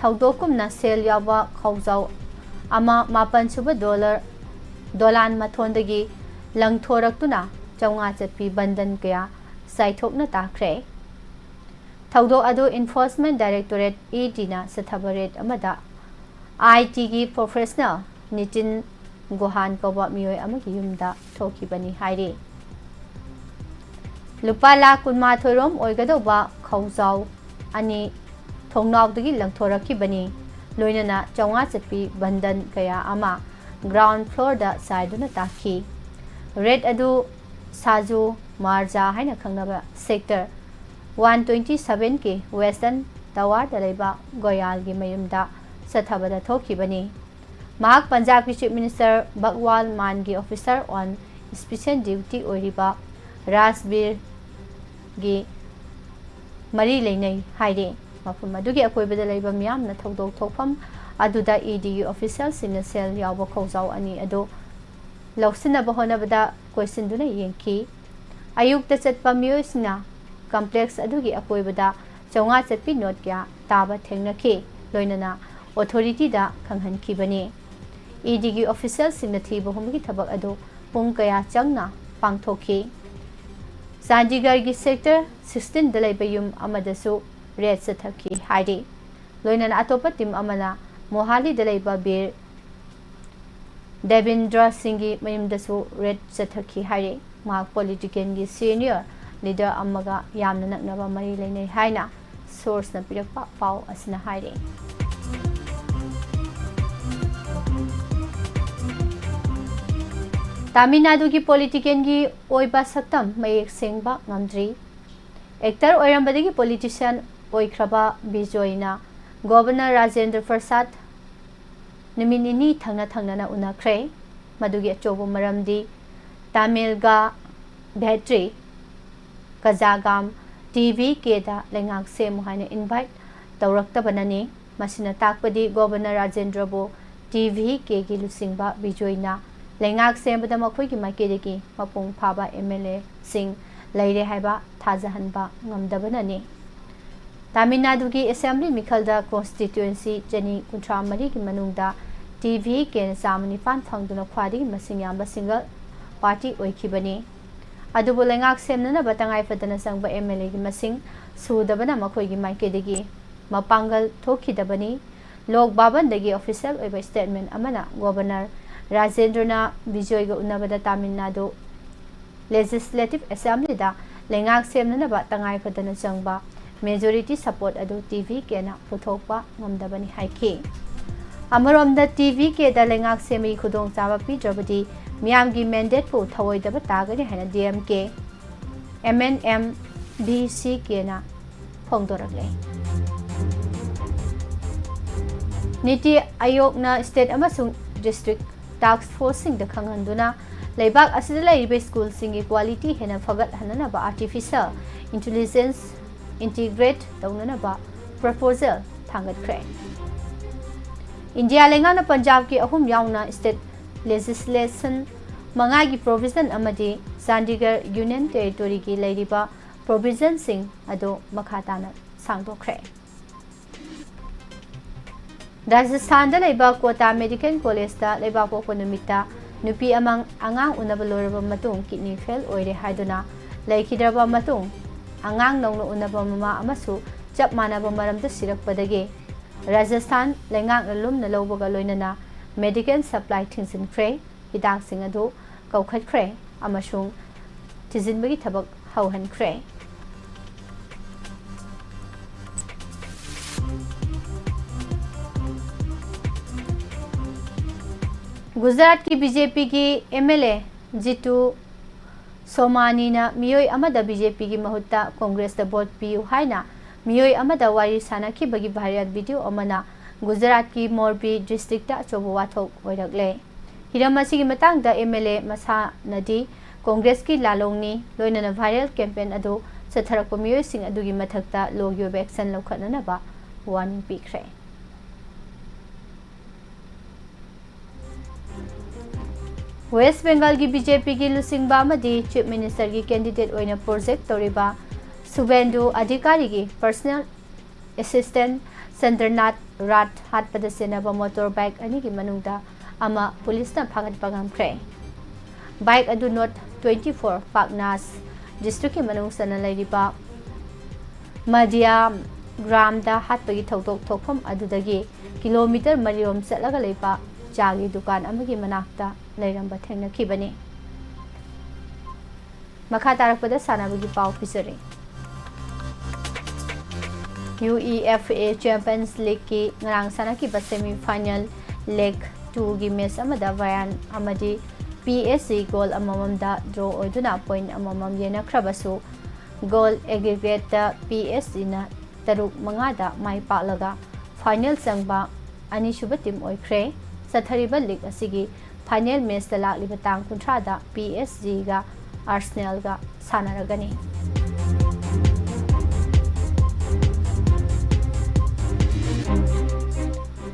ꯊꯧꯗꯣꯛꯀꯨꯝꯅ ꯁꯦꯜ ꯌꯥꯎꯕ ꯈꯧꯖꯥꯎ ꯑꯃ ꯃꯥꯄꯟ ꯁꯨꯕ dollar, ꯗꯣꯂꯥꯟ ꯃꯊꯣꯟꯗꯒꯤ ꯂꯪꯊꯣꯔꯛꯇꯨꯅ ꯆꯥꯝꯃꯉꯥ ꯆꯠꯄꯤ ꯕꯟꯗꯟ ꯀꯌꯥ ꯆꯥꯏꯊꯣꯛꯅ ꯇꯥꯈ꯭ꯔꯦ꯫ ꯊꯧꯗꯣꯛ ꯑꯗꯨ Enforcement Directorate, EDꯅ ꯆꯠꯊꯕ raid ꯑꯃꯗ ITꯒꯤ professional ꯅꯤꯇꯤꯟ ꯒꯣꯍꯥꯟ ꯀꯧꯕ ꯃꯤꯑꯣꯏ ꯑꯃꯒꯤ ꯌꯨꯝꯗ ꯊꯣꯛꯈꯤꯕꯅꯤ ꯍꯥꯏꯔꯤ꯫ ꯂꯨꯄꯥ ꯂꯥꯈ ꯀꯨꯟꯃꯥꯊꯣꯏ ꯔꯣꯝ ꯑꯣꯏꯒꯗꯧꯕ ꯈꯧꯖꯥꯎ ꯑꯅꯤ ꯊꯣꯡꯅꯥꯎꯗꯒꯤ ꯂꯪꯊꯣꯔꯛꯈꯤꯕꯅꯤ, ꯂꯣꯏꯅꯅ ꯆꯥꯝꯃꯉꯥ ꯆꯠꯄꯤ ꯕꯟꯗꯟ ꯀꯌꯥ ꯑꯃ ground floorꯗ ꯆꯥꯏꯗꯨꯅ ꯇꯥꯈꯤ꯫ Raid ꯑꯗꯨ ꯁꯥꯖꯨ ꯃꯥꯔꯖꯥ ꯍꯥꯏꯅ ꯈꯪꯅꯕ sector one twenty sevenꯒꯤ western ꯇꯋꯥꯔꯗ ꯂꯩꯕ ꯒꯣꯌꯥꯜꯒꯤ ꯃꯌꯨꯝꯗ ꯆꯠꯊꯕꯗ ꯊꯣꯛꯈꯤꯕꯅꯤ꯫ ꯃꯍꯥꯛ ꯄꯟꯖꯥꯕꯀꯤ Chief Minister Bhagwal ꯃꯥꯟꯒꯤ officer on special duty ꯑꯣꯏꯔꯤꯕ ꯔꯥꯖꯕꯤꯔꯒꯤ ꯃꯔꯤ ꯂꯩꯅꯩ ꯍꯥꯏꯔꯤ꯫ ꯃꯐꯝ ꯑꯗꯨꯒꯤ ꯑꯀꯣꯏꯕꯗ ꯂꯩꯕ ꯃꯤꯌꯥꯝꯅ ꯊꯧꯗꯣꯛ ꯊꯣꯛꯐꯝ ꯑꯗꯨꯗ ꯏ ꯗꯤꯒꯤ officialꯁꯤꯡꯅ ꯁꯦꯜ ꯌꯥꯎꯕ ꯈꯧꯖꯥꯎ ꯑꯅꯤ ꯑꯗꯨ ꯂꯧꯁꯤꯟꯅꯕ ꯍꯣꯠꯅꯕꯗ ꯀꯣꯏꯁꯤꯟꯗꯨꯅ ꯌꯦꯡꯈꯤ꯫ ꯑꯌꯨꯛꯇ ꯆꯠꯄ ꯃꯤꯑꯣꯏꯁꯤꯡꯅ complex ꯑꯗꯨꯒꯤ ꯑꯀꯣꯏꯕꯗ ꯆꯥꯝꯃꯉꯥ ꯆꯠꯄꯤ ꯅꯣꯠ ꯀꯌꯥ ꯇꯥꯕ ꯊꯦꯡꯅꯈꯤ, ꯂꯣꯏꯅꯅ authorityꯗ ꯈꯪꯍꯟꯈꯤꯕꯅꯤ꯫ ꯏ ꯗꯤꯒꯤ officialꯁꯤꯡꯅ ꯊꯤꯕ ꯍꯨꯝꯕꯒꯤ ꯊꯕꯛ ꯑꯗꯨ ꯄꯨꯡ ꯀꯌꯥ ꯆꯪꯅ ꯄꯥꯡꯊꯣꯛꯈꯤ꯫ ꯆꯥꯟꯗꯤꯒꯔꯒꯤ sector sixteenꯗ ꯂꯩꯕ ꯌꯨꯝ ꯑꯃꯗꯁꯨ raid ꯆꯠꯊꯈꯤ ꯍꯥꯏꯔꯤ꯫ ꯂꯣꯏꯅꯅ ꯑꯇꯣꯞꯄ team ꯑꯃꯅ ꯃꯣꯍꯥꯂꯤꯗ ꯂꯩꯕ ꯕꯤꯔ ꯗꯦꯕꯤꯟꯗ꯭ꯔ ꯁꯤꯡꯒꯤ ꯃꯌꯨꯝꯗꯁꯨ raid ꯆꯠꯊꯈꯤ ꯍꯥꯏꯔꯤ꯫ ꯃꯍꯥꯛ politicalꯒꯤ senior leader ꯑꯃꯒ ꯌꯥꯝꯅ ꯅꯛꯅꯕ ꯃꯔꯤ ꯂꯩꯅꯩ ꯍꯥꯏꯅ sourceꯅ ꯄꯤꯔꯛꯄ ꯄꯥꯎ ꯑꯁꯤꯅ ꯍꯥꯏꯔꯤ꯫ ꯇꯥꯃꯤꯜ ꯅꯥꯗꯨꯒꯤ politicalꯒꯤ ꯑꯣꯏꯕ ꯁꯛꯇꯝ ꯃꯌꯦꯛ ꯁꯦꯡꯕ ꯉꯝꯗ꯭ꯔꯤ꯫ Actor ꯑꯣꯏꯔꯝꯕꯗꯒꯤ politician ꯑꯣꯏꯈ꯭ꯔꯕ ꯕꯤꯖꯣꯏꯅ Governor ꯔꯥꯖꯦꯟꯗ꯭ꯔ ꯄ꯭ꯔꯁꯥꯗ ꯅꯨꯃꯤꯠ ꯅꯤꯅꯤ ꯊꯪꯅ ꯊꯪꯅꯅ ꯎꯅꯈ꯭ꯔꯦ꯫ ꯃꯗꯨꯒꯤ ꯑꯆꯧꯕ ꯃꯔꯝꯗꯤ ꯇꯥꯃꯤꯜꯒ ꯚꯦꯇ꯭ꯔꯤ ꯀꯖꯥꯒꯥꯝ TVKꯗ ꯂꯩꯉꯥꯛ ꯁꯦꯝꯃꯨ ꯍꯥꯏꯅ invite ꯇꯧꯔꯛꯇꯕꯅꯅꯤ꯫ ꯃꯁꯤꯅ ꯇꯥꯛꯄꯗꯤ Governor ꯔꯥꯖꯦꯟꯗ꯭ꯔꯕꯨ TVKꯒꯤ ꯂꯨꯆꯤꯡꯕ ꯕꯤꯖꯣꯏꯅ ꯂꯩꯉꯥꯛ ꯁꯦꯝꯕꯗ ꯃꯈꯣꯏꯒꯤ ꯃꯥꯏꯀꯩꯗꯒꯤ ꯃꯄꯨꯡ ꯐꯥꯕ MLAꯁꯤꯡ ꯂꯩꯔꯦ ꯍꯥꯏꯕ ꯊꯥꯖꯍꯟꯕ ꯉꯝꯗꯕꯅꯅꯤ꯫ ꯇꯥꯃꯤꯜ ꯅꯥꯗꯨꯒꯤ assembly ꯃꯤꯈꯜꯗ constituency ꯆꯅꯤ ꯀꯨꯟꯊ꯭ꯔꯥ ꯃꯔꯤꯒꯤ ꯃꯅꯨꯡꯗ TVKꯅ ꯆꯥꯝꯃ ꯅꯤꯄꯥꯟ ꯐꯪꯗꯨꯅ ꯈ꯭ꯋꯥꯏꯗꯒꯤ ꯃꯁꯤꯡ ꯌꯥꯝꯕ single party ꯑꯣꯏꯈꯤꯕꯅꯤ꯫ ꯑꯗꯨꯕꯨ ꯂꯩꯉꯥꯛ ꯁꯦꯝꯅꯅꯕ ꯇꯉꯥꯏ ꯐꯗꯅ ꯆꯪꯕ MLAꯒꯤ ꯃꯁꯤꯡ ꯁꯨꯗꯕꯅ ꯃꯈꯣꯏꯒꯤ ꯃꯥꯏꯀꯩꯗꯒꯤ ꯃꯄꯥꯡꯒꯜ ꯊꯣꯛꯈꯤꯗꯕꯅꯤ꯫ ꯂꯣꯛ ꯚꯕꯟꯗꯒꯤ official ꯑꯣꯏꯕ statement ꯑꯃꯅ Governor ꯔꯥꯖꯦꯟꯗ꯭ꯔꯅ ꯕꯤꯖꯣꯏꯒ ꯎꯅꯕꯗ ꯇꯥꯃꯤꯜ ꯅꯥꯗꯨ Legislative Assemblyꯗ ꯂꯩꯉꯥꯛ ꯁꯦꯝꯅꯅꯕ ꯇꯉꯥꯏ ꯐꯗꯅ ꯆꯪꯕ majority support ꯑꯗꯨ TVKꯅ ꯄꯨꯊꯣꯛꯄ ꯉꯝꯗꯕꯅꯤ ꯍꯥꯏꯈꯤ꯫ ꯑꯃꯔꯣꯝꯗ TVKꯗ ꯂꯩꯉꯥꯛ ꯁꯦꯝꯕꯒꯤ ꯈꯨꯗꯣꯡꯆꯥꯕ ꯄꯤꯗ꯭ꯔꯕꯗꯤ ꯃꯤꯌꯥꯝꯒꯤ mandateꯄꯨ ꯊꯧꯑꯣꯏꯗꯕ ꯇꯥꯒꯅꯤ ꯍꯥꯏꯅ DMK, MNM, VCKꯅ ꯐꯣꯡꯗꯣꯔꯛꯂꯦ꯫ ꯅꯤꯇꯤ ꯑꯥꯌꯣꯒꯅ state ꯑꯃꯁꯨꯡ district task forceꯁꯤꯡꯗ ꯈꯪꯍꯟꯗꯨꯅ, ꯂꯩꯕꯥꯛ ꯑꯁꯤꯗ ꯂꯩꯔꯤꯕ ꯁ꯭ꯀꯨꯜꯁꯤꯡꯒꯤ quality ꯍꯦꯟꯅ ꯐꯒꯠꯍꯟꯅꯅꯕ artificial intelligence integrate ꯇꯧꯅꯅꯕ proposal ꯊꯥꯡꯒꯠꯈ꯭ꯔꯦ꯫ ꯏꯟꯗꯤꯌꯥ ꯂꯩꯉꯥꯛꯅ ꯄꯟꯖꯥꯕꯀꯤ ꯑꯍꯨꯝ ꯌꯥꯎꯅ state legislation ꯃꯉꯥꯒꯤ provision ꯑꯃꯗꯤ ꯆꯥꯟꯗꯤꯒꯔ Union Territoryꯒꯤ ꯂꯩꯔꯤꯕ provisionꯁꯤꯡ ꯑꯗꯨ ꯃꯈꯥ ꯇꯥꯅ ꯁꯥꯡꯗꯣꯛꯈ꯭ꯔꯦ꯫ ꯔꯥꯖꯁꯊꯥꯟꯗ ꯂꯩꯕ ꯀꯣꯇꯥ ꯃꯦꯗꯤꯀꯦꯜ ꯀꯣꯂꯦꯖꯇ ꯂꯩꯕꯥꯛꯄꯣꯛꯄ ꯅꯨꯃꯤꯠꯇ ꯅꯨꯄꯤ ꯑꯃ ꯑꯉꯥꯡ ꯎꯅꯕ ꯂꯣꯏꯔꯕ ꯃꯇꯨꯡ kidney fail ꯑꯣꯏꯔꯦ ꯍꯥꯏꯗꯨꯅ ꯂꯩꯈꯤꯗ꯭ꯔꯕ ꯃꯇꯨꯡ, ꯑꯉꯥꯡ ꯅꯧꯅ ꯎꯅꯕ ꯃꯃꯥ ꯑꯃꯁꯨ ꯆꯞ ꯃꯥꯟꯅꯕ ꯃꯔꯝꯗ ꯁꯤꯔꯛꯄꯗꯒꯤ ꯔꯥꯖꯁꯊꯥꯟ ꯂꯩꯉꯥꯛꯅ ꯂꯨꯝꯅ ꯂꯧꯕꯒ ꯂꯣꯏꯅꯅ medical supply ꯊꯤꯡꯖꯤꯟꯈ꯭ꯔꯦ꯫ ꯍꯤꯗꯥꯛꯁꯤꯡ ꯑꯗꯨ ꯀꯧꯈꯠꯈ꯭ꯔꯦ ꯑꯃꯁꯨꯡ ꯊꯤꯖꯤꯟꯕꯒꯤ ꯊꯕꯛ ꯍꯧꯍꯟꯈ꯭ꯔꯦ꯫ ꯒꯨꯖꯔꯥꯠꯀꯤ BJPꯒꯤ MLA ꯖꯤꯇꯨ ꯁꯣꯃꯥꯅꯤꯅ ꯃꯤꯑꯣꯏ ꯑꯃꯗ BJPꯒꯤ ꯃꯍꯨꯠꯇ ꯀꯣꯡꯒ꯭ꯔꯦꯁꯇ vote ꯄꯤꯌꯨ ꯍꯥꯏꯅ ꯃꯤꯑꯣꯏ ꯑꯃꯗ ꯋꯥꯔꯤ ꯁꯥꯅꯈꯤꯕꯒꯤ viral video ꯑꯃꯅ ꯒꯨꯖꯔꯥꯠꯀꯤ ꯃꯣꯔꯕꯤ districtꯇ ꯑꯆꯧꯕ ꯋꯥꯊꯣꯛ ꯑꯣꯏꯔꯛꯂꯦ꯫ ꯍꯤꯔꯝ ꯑꯁꯤꯒꯤ ꯃꯇꯥꯡꯗ MLA ꯃꯁꯥꯅꯗꯤ ꯀꯣꯡꯒ꯭ꯔꯦꯁꯀꯤ ꯂꯥꯂꯣꯡꯅꯤ, ꯂꯣꯏꯅꯅ viral campaign ꯑꯗꯨ ꯆꯠꯊꯔꯛꯄ ꯃꯤꯑꯣꯏꯁꯤꯡ ꯑꯗꯨꯒꯤ ꯃꯊꯛꯇ ꯂꯣꯒꯤ ꯑꯣꯏꯕ action ꯂꯧꯈꯠꯅꯅꯕ warning ꯄꯤꯈ꯭ꯔꯦ꯫ ꯋꯦꯁ꯭ꯠ ꯕꯦꯡꯒꯜꯒꯤ BJPꯒꯤ ꯂꯨꯆꯤꯡꯕ ꯑꯃꯗꯤ Chief Ministerꯒꯤ candidate ꯑꯣꯏꯅ project ꯇꯧꯔꯤꯕ ꯁꯨꯚꯦꯟꯗꯨ ꯑꯙꯤꯀꯥꯔꯤꯒꯤ personal assistant ꯆꯟꯗ꯭ꯔꯅꯥꯊ Rath ꯍꯥꯠꯄꯗ ꯆꯦꯟꯅꯕ motor bike ꯑꯅꯤꯒꯤ ꯃꯅꯨꯡꯗ ꯑꯃ ꯄꯨꯂꯤꯁꯅ ꯐꯥꯒꯠꯄ ꯉꯝꯈ꯭ꯔꯦ꯫ Bike ꯑꯗꯨ North twenty-four Parganas districtꯀꯤ ꯃꯅꯨꯡ ꯆꯟꯅ ꯂꯩꯔꯤꯕ ꯃꯗꯤꯌꯥ ꯒ꯭ꯔꯥꯝꯗ ꯍꯥꯠꯄꯒꯤ ꯊꯧꯗꯣꯛ ꯊꯣꯛꯐꯝ ꯑꯗꯨꯗꯒꯤ kilometre ꯃꯔꯤꯔꯣꯝ ꯆꯠꯂꯒ ꯂꯩꯕ ꯆꯥꯒꯤ ꯗꯨꯀꯥꯟ ꯑꯃꯒꯤ ꯃꯅꯥꯛꯇ ꯂꯩꯔꯝꯕ ꯊꯦꯡꯅꯈꯤꯕꯅꯤ꯫ ꯃꯈꯥ ꯇꯥꯔꯛꯄꯗ ꯁꯥꯟꯅꯕꯒꯤ ꯄꯥꯎ ꯄꯤꯖꯔꯤ꯫ UEFA Champions Leagueꯀꯤ ꯉꯔꯥꯡ ꯁꯥꯟꯅꯈꯤꯕ semi final leg twoꯒꯤ match ꯑꯃꯗ Bayern ꯑꯃꯗꯤ PSG goal ꯑꯃꯃꯝꯗ draw ꯑꯣꯏꯗꯨꯅ point ꯑꯃꯃꯝ ꯌꯦꯟꯅꯈ꯭ꯔꯕꯁꯨ, goal aggregateꯇ PSGꯅ ꯇꯔꯨꯛ ꯃꯉꯥꯗ ꯃꯥꯏ ꯄꯥꯛꯂꯒ ꯐꯥꯏꯅꯦꯜ ꯆꯪꯕ ꯑꯅꯤꯁꯨꯕ ꯇꯤꯝ ꯑꯣꯏꯈ꯭ꯔꯦ꯫ ꯆꯠꯊꯔꯤꯕ ꯂꯤꯒ ꯑꯁꯤꯒꯤ ꯐꯥꯏꯅꯦꯜ ꯃꯦꯆꯇ ꯂꯥꯛꯂꯤꯕ ꯇꯥꯡ ꯀꯨꯟꯊ꯭ꯔꯥꯗ ꯄꯤ ꯑꯦꯁ ꯖꯤꯒ ꯑꯥꯔꯁꯅꯦꯜꯒ ꯁꯥꯟꯅꯔꯒꯅꯤ꯫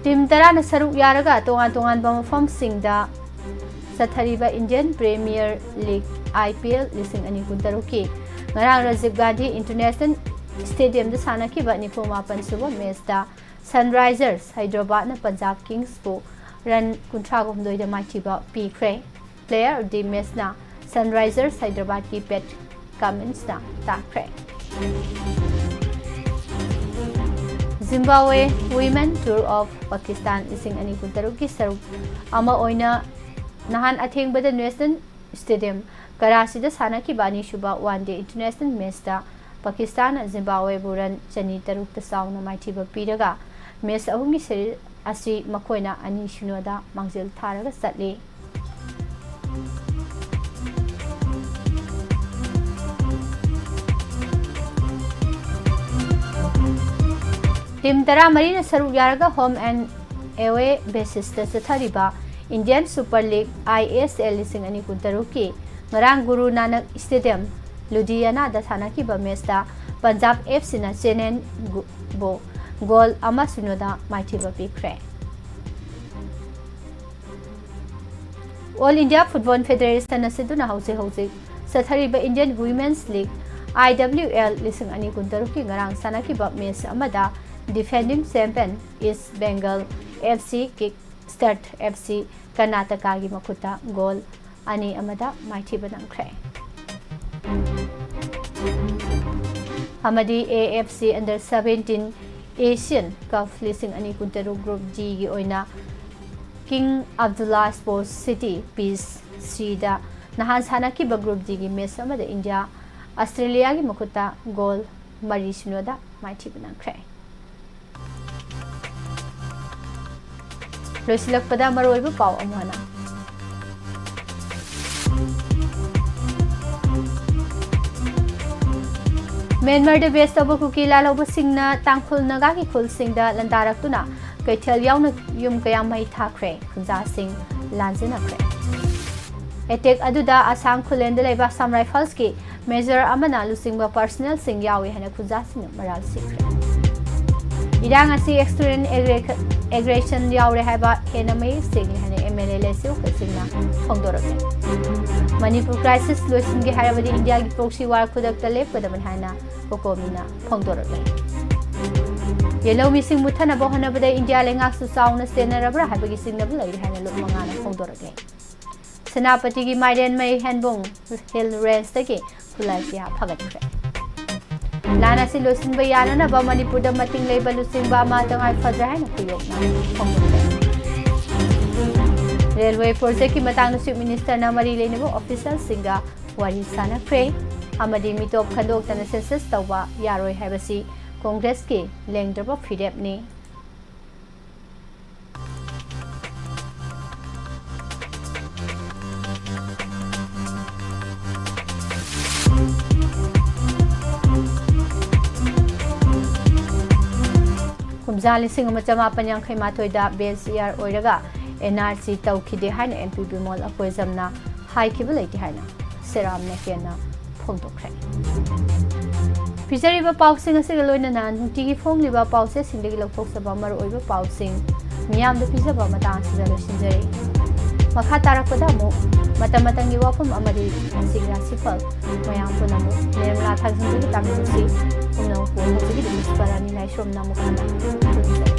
ꯇꯤꯝ ꯇꯔꯥꯅ ꯁꯔꯨꯛ ꯌꯥꯔꯒ ꯇꯣꯉꯥꯟ ꯇꯣꯉꯥꯟꯕ ꯃꯐꯝꯁꯤꯡꯗ ꯆꯠꯊꯔꯤꯕ Indian premier league, I P L, ꯂꯤꯁꯤꯡ ꯑꯅꯤ ꯀꯨꯟꯇꯔꯨꯛꯀꯤ ꯉꯔꯥꯡ ꯔꯥꯖꯤꯕ ꯒꯥꯟꯙꯤ ꯏꯟꯇꯔꯅꯦꯁꯅꯦꯜ ꯁ꯭ꯇꯦꯗꯤꯌꯝꯗ ꯁꯥꯟꯅꯈꯤꯕ ꯅꯤꯐꯨ ꯃꯥꯄꯟ ꯁꯨꯕ ꯃꯦꯆꯇ ꯁꯟꯔꯥꯏꯖꯔꯁ ꯍꯥꯏꯗ꯭ꯔꯕꯥꯗꯅ ꯄꯟꯖꯥꯕ ꯀꯤꯡꯁꯄꯨ ꯔꯟ ꯀꯨꯟꯊ꯭ꯔꯥꯒ ꯍꯨꯝꯗꯣꯏꯗ ꯃꯥꯏꯊꯤꯕ ꯄꯤꯈ꯭ꯔꯦ꯫ Player of the Matchꯅ ꯁꯟꯔꯥꯏꯖꯔꯁ ꯍꯥꯏꯗ꯭ꯔꯕꯥꯗꯀꯤ ꯄꯦꯠ ꯀꯃꯤꯟꯁꯅ ꯇꯥꯈ꯭ꯔꯦ꯫ Zimbabwe Women Tour of Pakistan ꯂꯤꯁꯤꯡ ꯑꯅꯤ ꯀꯨꯟꯇꯔꯨꯛꯀꯤ ꯁꯔꯨꯛ ꯑꯃ ꯑꯣꯏꯅ ꯅꯍꯥꯟ ꯑꯊꯦꯡꯕꯗ ꯅꯦꯁꯅꯦꯜ ꯁ꯭ꯇꯦꯗꯤꯌꯝ ꯀꯔꯥꯆꯤꯗ ꯁꯥꯟꯅꯈꯤꯕ ꯑꯅꯤꯁꯨꯕ ꯋꯥꯟ ꯗꯦ ꯏꯟꯇꯔꯅꯦꯁꯅꯦꯜ ꯃꯦꯆꯇ ꯄꯥꯀꯤꯁꯇꯥꯟꯅ ꯖꯤꯝꯕꯥꯕꯋꯦꯕꯨ ꯔꯟ ꯆꯅꯤ ꯇꯔꯨꯛꯇ ꯆꯥꯎꯅ ꯃꯥꯏꯊꯤꯕ ꯄꯤꯔꯒ ꯃꯦꯆ ꯑꯍꯨꯝꯒꯤ ꯁꯦꯔꯤꯖ ꯑꯁꯤ ꯃꯈꯣꯏꯅ ꯑꯅꯤ ꯁꯤꯅꯣꯗ ꯃꯥꯡꯖꯤꯜ ꯊꯥꯔꯒ ꯆꯠꯂꯤ꯫ ꯇꯤꯝ ꯇꯔꯥꯃꯔꯤꯅ ꯁꯔꯨꯛ ꯌꯥꯔꯒ home and away basisꯇ ꯆꯠꯊꯔꯤꯕ Indian Super League, I S L, ꯂꯤꯁꯤꯡ ꯑꯅꯤ ꯀꯨꯟꯇꯔꯨꯛꯀꯤ ꯉꯔꯥꯡ ꯒꯨꯔꯨ ꯅꯥꯅꯛ ꯁ꯭ꯇꯦꯗꯤꯌꯝ, ꯂꯨꯙꯤꯌꯥꯅꯥꯗ ꯁꯥꯟꯅꯈꯤꯕ ꯃꯦꯆꯇ ꯄꯟꯖꯥꯕ ꯑꯦꯐ ꯁꯤꯅ ꯆꯦꯟꯅꯥꯏꯕꯨ ꯒꯣꯜ ꯑꯃ ꯁꯤꯅꯣꯗ ꯃꯥꯏꯊꯤꯕ ꯄꯤꯈ꯭ꯔꯦ꯫ All India Football Federation ꯑꯁꯤꯗꯨꯅ ꯍꯧꯖꯤꯛ ꯍꯧꯖꯤꯛ ꯆꯠꯊꯔꯤꯕ Indian Women's League, I W L, ꯂꯤꯁꯤꯡ ꯑꯅꯤ ꯀꯨꯟꯇꯔꯨꯛꯀꯤ ꯉꯔꯥꯡ ꯁꯥꯟꯅꯈꯤꯕ ꯃꯦꯆ ꯑꯃꯗ defending champion East Bengal F C kick-start F C ꯀꯔꯅꯥꯇꯀꯥꯒꯤ ꯃꯈꯨꯠꯇ ꯒꯣꯜ ꯑꯅꯤ ꯑꯃꯗ ꯃꯥꯏꯊꯤꯕ ꯅꯪꯈ꯭ꯔꯦ꯫ ꯑꯃꯗꯤ A F C Under seventeen Asian Cup ꯂꯤꯁꯤꯡ ꯑꯅꯤ ꯀꯨꯟꯇꯔꯨꯛ Group Dꯒꯤ ꯑꯣꯏꯅ King Abdullah Sports City Pitch Cꯗ ꯅꯍꯥꯟ ꯁꯥꯟꯅꯈꯤꯕ Group Dꯒꯤ ꯃꯦꯆ ꯑꯃꯗ ꯏꯟꯗꯤꯌꯥ ꯑꯁꯇ꯭ꯔꯦꯂꯤꯌꯥꯒꯤ ꯃꯈꯨꯠꯇ ꯒꯣꯜ ꯃꯔꯤ ꯁꯤꯅꯣꯗ ꯃꯥꯏꯊꯤꯕ ꯅꯪꯈ꯭ꯔꯦ꯫ ꯂꯣꯏꯁꯤꯜꯂꯛꯄꯗ ꯃꯔꯨꯑꯣꯏꯕ ꯄꯥꯎ ꯑꯃꯨꯛ ꯍꯟꯅ꯫ ꯃ꯭ꯌꯥꯟꯃꯥꯔꯗ ꯕꯦꯁ ꯇꯧꯕ ꯀꯨꯀꯤ ꯂꯥꯜꯍꯧꯕꯁꯤꯡꯅ ꯇꯥꯡꯈꯨꯜ ꯅꯥꯒꯥꯒꯤ ꯈꯨꯜꯁꯤꯡꯗ ꯂꯥꯟꯗꯥꯔꯛꯇꯨꯅ ꯀꯩꯊꯦꯜ ꯌꯥꯎꯅ ꯌꯨꯝ ꯀꯌꯥ ꯃꯩ ꯊꯥꯈ꯭ꯔꯦ, ꯈꯨꯟꯖꯥꯁꯤꯡ ꯂꯥꯟꯖꯦꯟꯅꯈ꯭ꯔꯦ꯫ ꯑꯦꯇꯦꯛ ꯑꯗꯨꯗ ꯑꯁꯥꯝ ꯈꯨꯂꯦꯟꯗ ꯂꯩꯕ ꯑꯁꯥꯝ ꯔꯥꯏꯐꯜꯁꯀꯤ ꯃꯦꯖꯔ ꯑꯃꯅ ꯂꯨꯆꯤꯡꯕ ꯄꯔꯁꯅꯦꯜꯁꯤꯡ ꯌꯥꯎꯏ ꯍꯥꯏꯅ ꯈꯨꯟꯖꯥꯁꯤꯡꯅ ꯃꯔꯥꯜ ꯁꯤꯈ꯭ꯔꯦ꯫ ꯏꯔꯥꯡ ꯑꯁꯤ ꯑꯦꯛꯁꯇ꯭ꯔꯦꯟ ꯑꯦꯒ꯭ꯔꯦꯁꯟ ꯌꯥꯎꯔꯦ ꯍꯥꯏꯕ ꯍꯦꯟꯅ ꯃꯌꯦꯛ ꯁꯦꯡꯂꯦ ꯍꯥꯏꯅ ꯑꯦꯝ ꯑꯦꯜ ꯑꯦ ꯂꯦꯁꯤꯌꯣ ꯈꯨꯠꯁꯤꯡꯅ ꯐꯣꯡꯗꯣꯔꯛꯂꯦ꯫ ꯃꯅꯤꯄꯨꯔ ꯀ꯭ꯔꯥꯏꯁꯤꯁ ꯂꯣꯏꯁꯤꯟꯒꯦ ꯍꯥꯏꯔꯕꯗꯤ ꯏꯟꯗꯤꯌꯥꯒꯤ ꯄ꯭ꯔꯣꯛꯁꯤ ꯋꯥꯔ ꯈꯨꯗꯛꯇ ꯂꯦꯞꯀꯗꯕꯅꯤ ꯍꯥꯏꯅ ꯀꯣꯀꯣꯃꯤꯅ ꯐꯣꯡꯗꯣꯔꯛꯂꯦ꯫ ꯌꯦꯜꯍꯧꯃꯤꯁꯤꯡ ꯃꯨꯠꯊꯅꯕ ꯍꯣꯠꯅꯕꯗ ꯏꯟꯗꯤꯌꯥ ꯂꯩꯉꯥꯛꯁꯨ ꯆꯥꯎꯅ ꯆꯦꯟꯅꯔꯕ꯭ꯔꯥ ꯍꯥꯏꯕꯒꯤ ꯆꯤꯡꯅꯕ ꯂꯩꯔꯤ ꯍꯥꯏꯅ ꯂꯨꯞ ꯃꯉꯥꯅ ꯐꯣꯡꯗꯣꯔꯛꯂꯦ꯫ ꯁꯦꯅꯥꯄꯇꯤꯒꯤ ꯃꯥꯏꯔꯦꯟꯃꯩ ꯍꯦꯟꯕꯨꯡ ꯍꯤꯜ ꯔꯦꯟꯖꯇꯒꯤ ꯈꯨꯠꯂꯥꯏ ꯀꯌꯥ ꯐꯒꯠꯈ꯭ꯔꯦ꯫ ꯂꯥꯟ ꯑꯁꯤ ꯂꯣꯏꯁꯤꯟꯕ ꯌꯥꯅꯅꯕ ꯃꯅꯤꯄꯨꯔꯗ ꯃꯇꯤꯡ ꯂꯩꯕ ꯂꯨꯆꯤꯡꯕ ꯑꯃ ꯇꯉꯥꯏ ꯐꯗ꯭ꯔꯦ ꯍꯥꯏꯅ ꯀꯨꯌꯣꯛꯅ ꯐꯣꯡꯗꯣꯛꯈ꯭ꯔꯦ꯫ ꯔꯦꯜꯋꯦ ꯄ꯭ꯔꯣꯖꯦꯛꯀꯤ ꯃꯇꯥꯡꯗ ꯆꯤꯐ ꯃꯤꯅꯤꯁꯇꯔꯅ ꯃꯔꯤ ꯂꯩꯅꯕ ꯑꯣꯐꯤꯁꯤꯌꯦꯜꯁꯤꯡꯒ ꯋꯥꯔꯤ ꯁꯥꯟꯅꯈ꯭ꯔꯦ ꯑꯃꯗꯤ ꯃꯤꯇꯣꯞ ꯈꯟꯗꯣꯛꯇꯅ ꯁꯦꯟꯁꯁ ꯇꯧꯕ ꯌꯥꯔꯣꯏ ꯍꯥꯏꯕꯁꯤ ꯀꯣꯡꯒ꯭ꯔꯦꯁꯀꯤ ꯂꯦꯡꯗ꯭ꯔꯕ ꯐꯤꯔꯦꯞꯅꯤ꯫ ꯀꯨꯝꯖꯥ ꯂꯤꯁꯤꯡ ꯑꯃ ꯆꯃꯥꯄꯟ ꯌꯥꯡꯈꯩ ꯃꯥꯊꯣꯏꯗ ꯕꯦꯁ ꯏꯌꯥꯔ ꯑꯣꯏꯔꯒ ꯑꯦꯟ ꯑꯥꯔ ꯁꯤ ꯇꯧꯈꯤꯗꯦ ꯍꯥꯏꯅ ꯑꯦꯝ ꯄꯤ ꯕꯤꯃꯣꯜ ꯑꯀꯣꯏꯖꯝꯅ ꯍꯥꯏꯈꯤꯕ ꯂꯩꯇꯦ ꯍꯥꯏꯅ ꯁꯦꯔꯥꯝꯅ ꯍꯦꯟꯅ ꯐꯣꯡꯗꯣꯛꯈ꯭ꯔꯦ꯫ ꯄꯤꯖꯔꯤꯕ ꯄꯥꯎꯁꯤꯡ ꯑꯁꯤꯒ ꯂꯣꯏꯅꯅ ꯅꯨꯡꯇꯤꯒꯤ ꯐꯣꯡꯂꯤꯕ ꯄꯥꯎꯆꯦꯁꯤꯡꯗꯒꯤ ꯂꯧꯊꯣꯛꯆꯕ ꯃꯔꯨꯑꯣꯏꯕ ꯄꯥꯎꯁꯤꯡ ꯃꯤꯌꯥꯝꯗ ꯄꯤꯖꯕ ꯃꯇꯥꯡ ꯑꯁꯤꯗ ꯂꯣꯏꯁꯤꯟꯖꯔꯤ꯫ ꯃꯈꯥ ꯇꯥꯔꯛꯄꯗ ꯑꯃꯨꯛ ꯃꯇꯝ ꯃꯇꯝꯒꯤ ꯋꯥꯐꯝ ꯑꯃꯗꯤ ꯉꯁꯤꯒꯤ ꯔꯥꯁꯤꯐꯜ ꯃꯌꯥꯝ ꯄꯨꯝꯅꯃꯛ ꯅꯤꯔꯃꯂꯥ ꯊꯥꯡꯖꯤꯡꯗꯒꯤ ꯇꯥꯛꯄꯤꯕꯁꯤ ꯄꯨꯝꯅꯃꯛꯄꯨ ꯍꯧꯖꯤꯛꯀꯤꯗꯤ ꯄ꯭ꯔꯤꯟꯁꯤꯄꯥꯜ ꯑꯅꯤ ꯂꯥꯏꯁ꯭ꯔꯣꯝꯅ ꯑꯃꯨꯛ ꯍꯟꯅ ꯊꯝꯖꯔꯤ꯫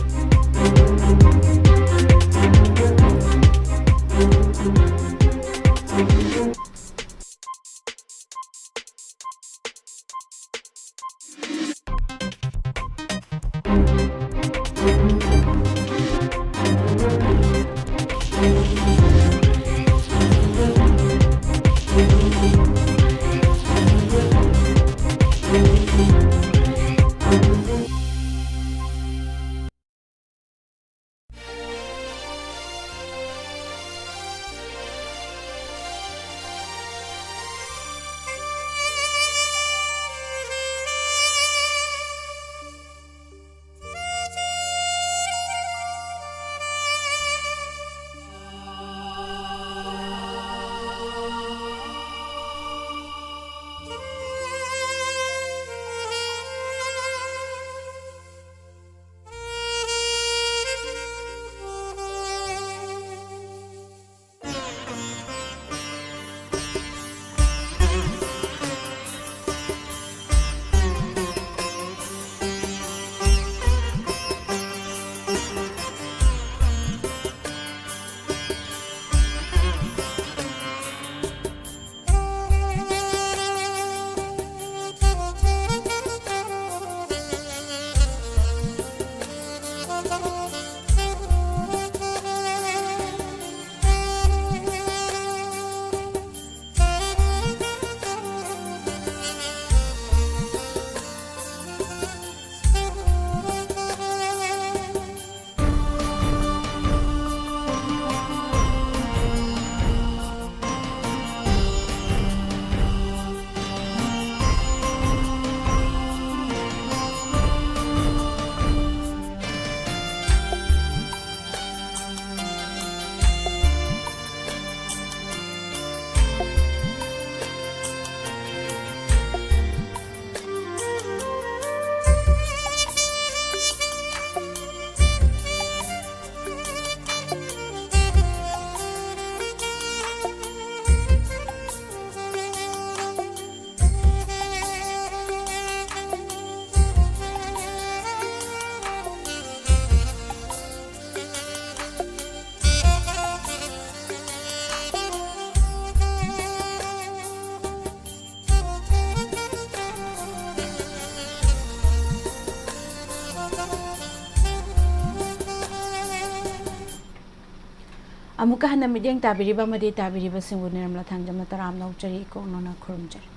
ꯑꯃꯨꯛꯀ ꯍꯟꯅ ꯃꯤꯠꯌꯦꯡ ꯇꯥꯕꯤꯔꯤꯕ ꯑꯃꯗꯤ ꯇꯥꯕꯤꯔꯤꯕꯁꯤꯡꯕꯨ ꯅꯤꯔꯃꯂꯥ ꯊꯥꯡꯖꯝꯅ ꯇꯔꯥꯝꯅ ꯑꯣꯛꯆꯔꯤ, ꯏꯀꯣꯛꯅꯅ ꯈꯨꯔꯨꯝꯖꯔꯤ꯫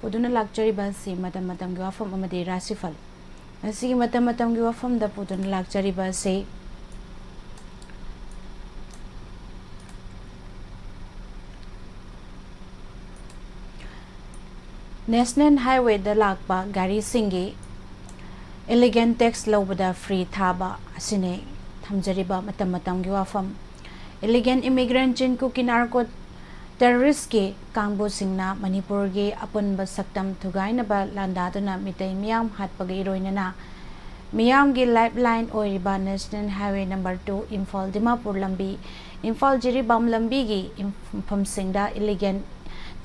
ꯄꯨꯗꯨꯅ ꯂꯥꯛꯆꯔꯤꯕ ꯑꯁꯤ ꯃꯇꯝ ꯃꯇꯝꯒꯤ ꯋꯥꯐꯝ ꯑꯃꯗꯤ ꯔꯥꯁꯤꯐꯜ꯫ ꯉꯁꯤꯒꯤ ꯃꯇꯝ ꯃꯇꯝꯒꯤ ꯋꯥꯐꯝꯗ ꯄꯨꯗꯨꯅ ꯂꯥꯛꯆꯔꯤꯕ ꯑꯁꯤ National Highwayꯗ ꯂꯥꯛꯄ ꯒꯥꯔꯤꯁꯤꯡꯒꯤ illegal tax ꯂꯧꯕꯗ free ꯊꯥꯕ ꯑꯁꯤꯅꯤ ꯊꯝꯖꯔꯤꯕ ꯃꯇꯝ ꯃꯇꯝꯒꯤ ꯋꯥꯐꯝ꯫ Illegal immigrant Chin Kuki narco terroristꯀꯤ ꯀꯥꯡꯕꯨꯁꯤꯡꯅ ꯃꯅꯤꯄꯨꯔꯒꯤ ꯑꯄꯨꯟꯕ ꯁꯛꯇꯝ ꯊꯨꯒꯥꯏꯅꯕ ꯂꯥꯟꯗꯥꯗꯨꯅ ꯃꯤꯇꯩ ꯃꯤꯌꯥꯝ ꯍꯥꯠꯄꯒ ꯏꯔꯣꯏꯅꯅ ꯃꯤꯌꯥꯝꯒꯤ lifeline ꯑꯣꯏꯔꯤꯕ National Highway number two Imphal Dimapur ꯂꯝꯕꯤ, ꯏꯝꯐꯥꯜ ꯖꯤꯔꯤꯕꯥꯝ ꯂꯝꯕꯤꯒꯤ ꯃꯐꯝꯁꯤꯡꯗ illegal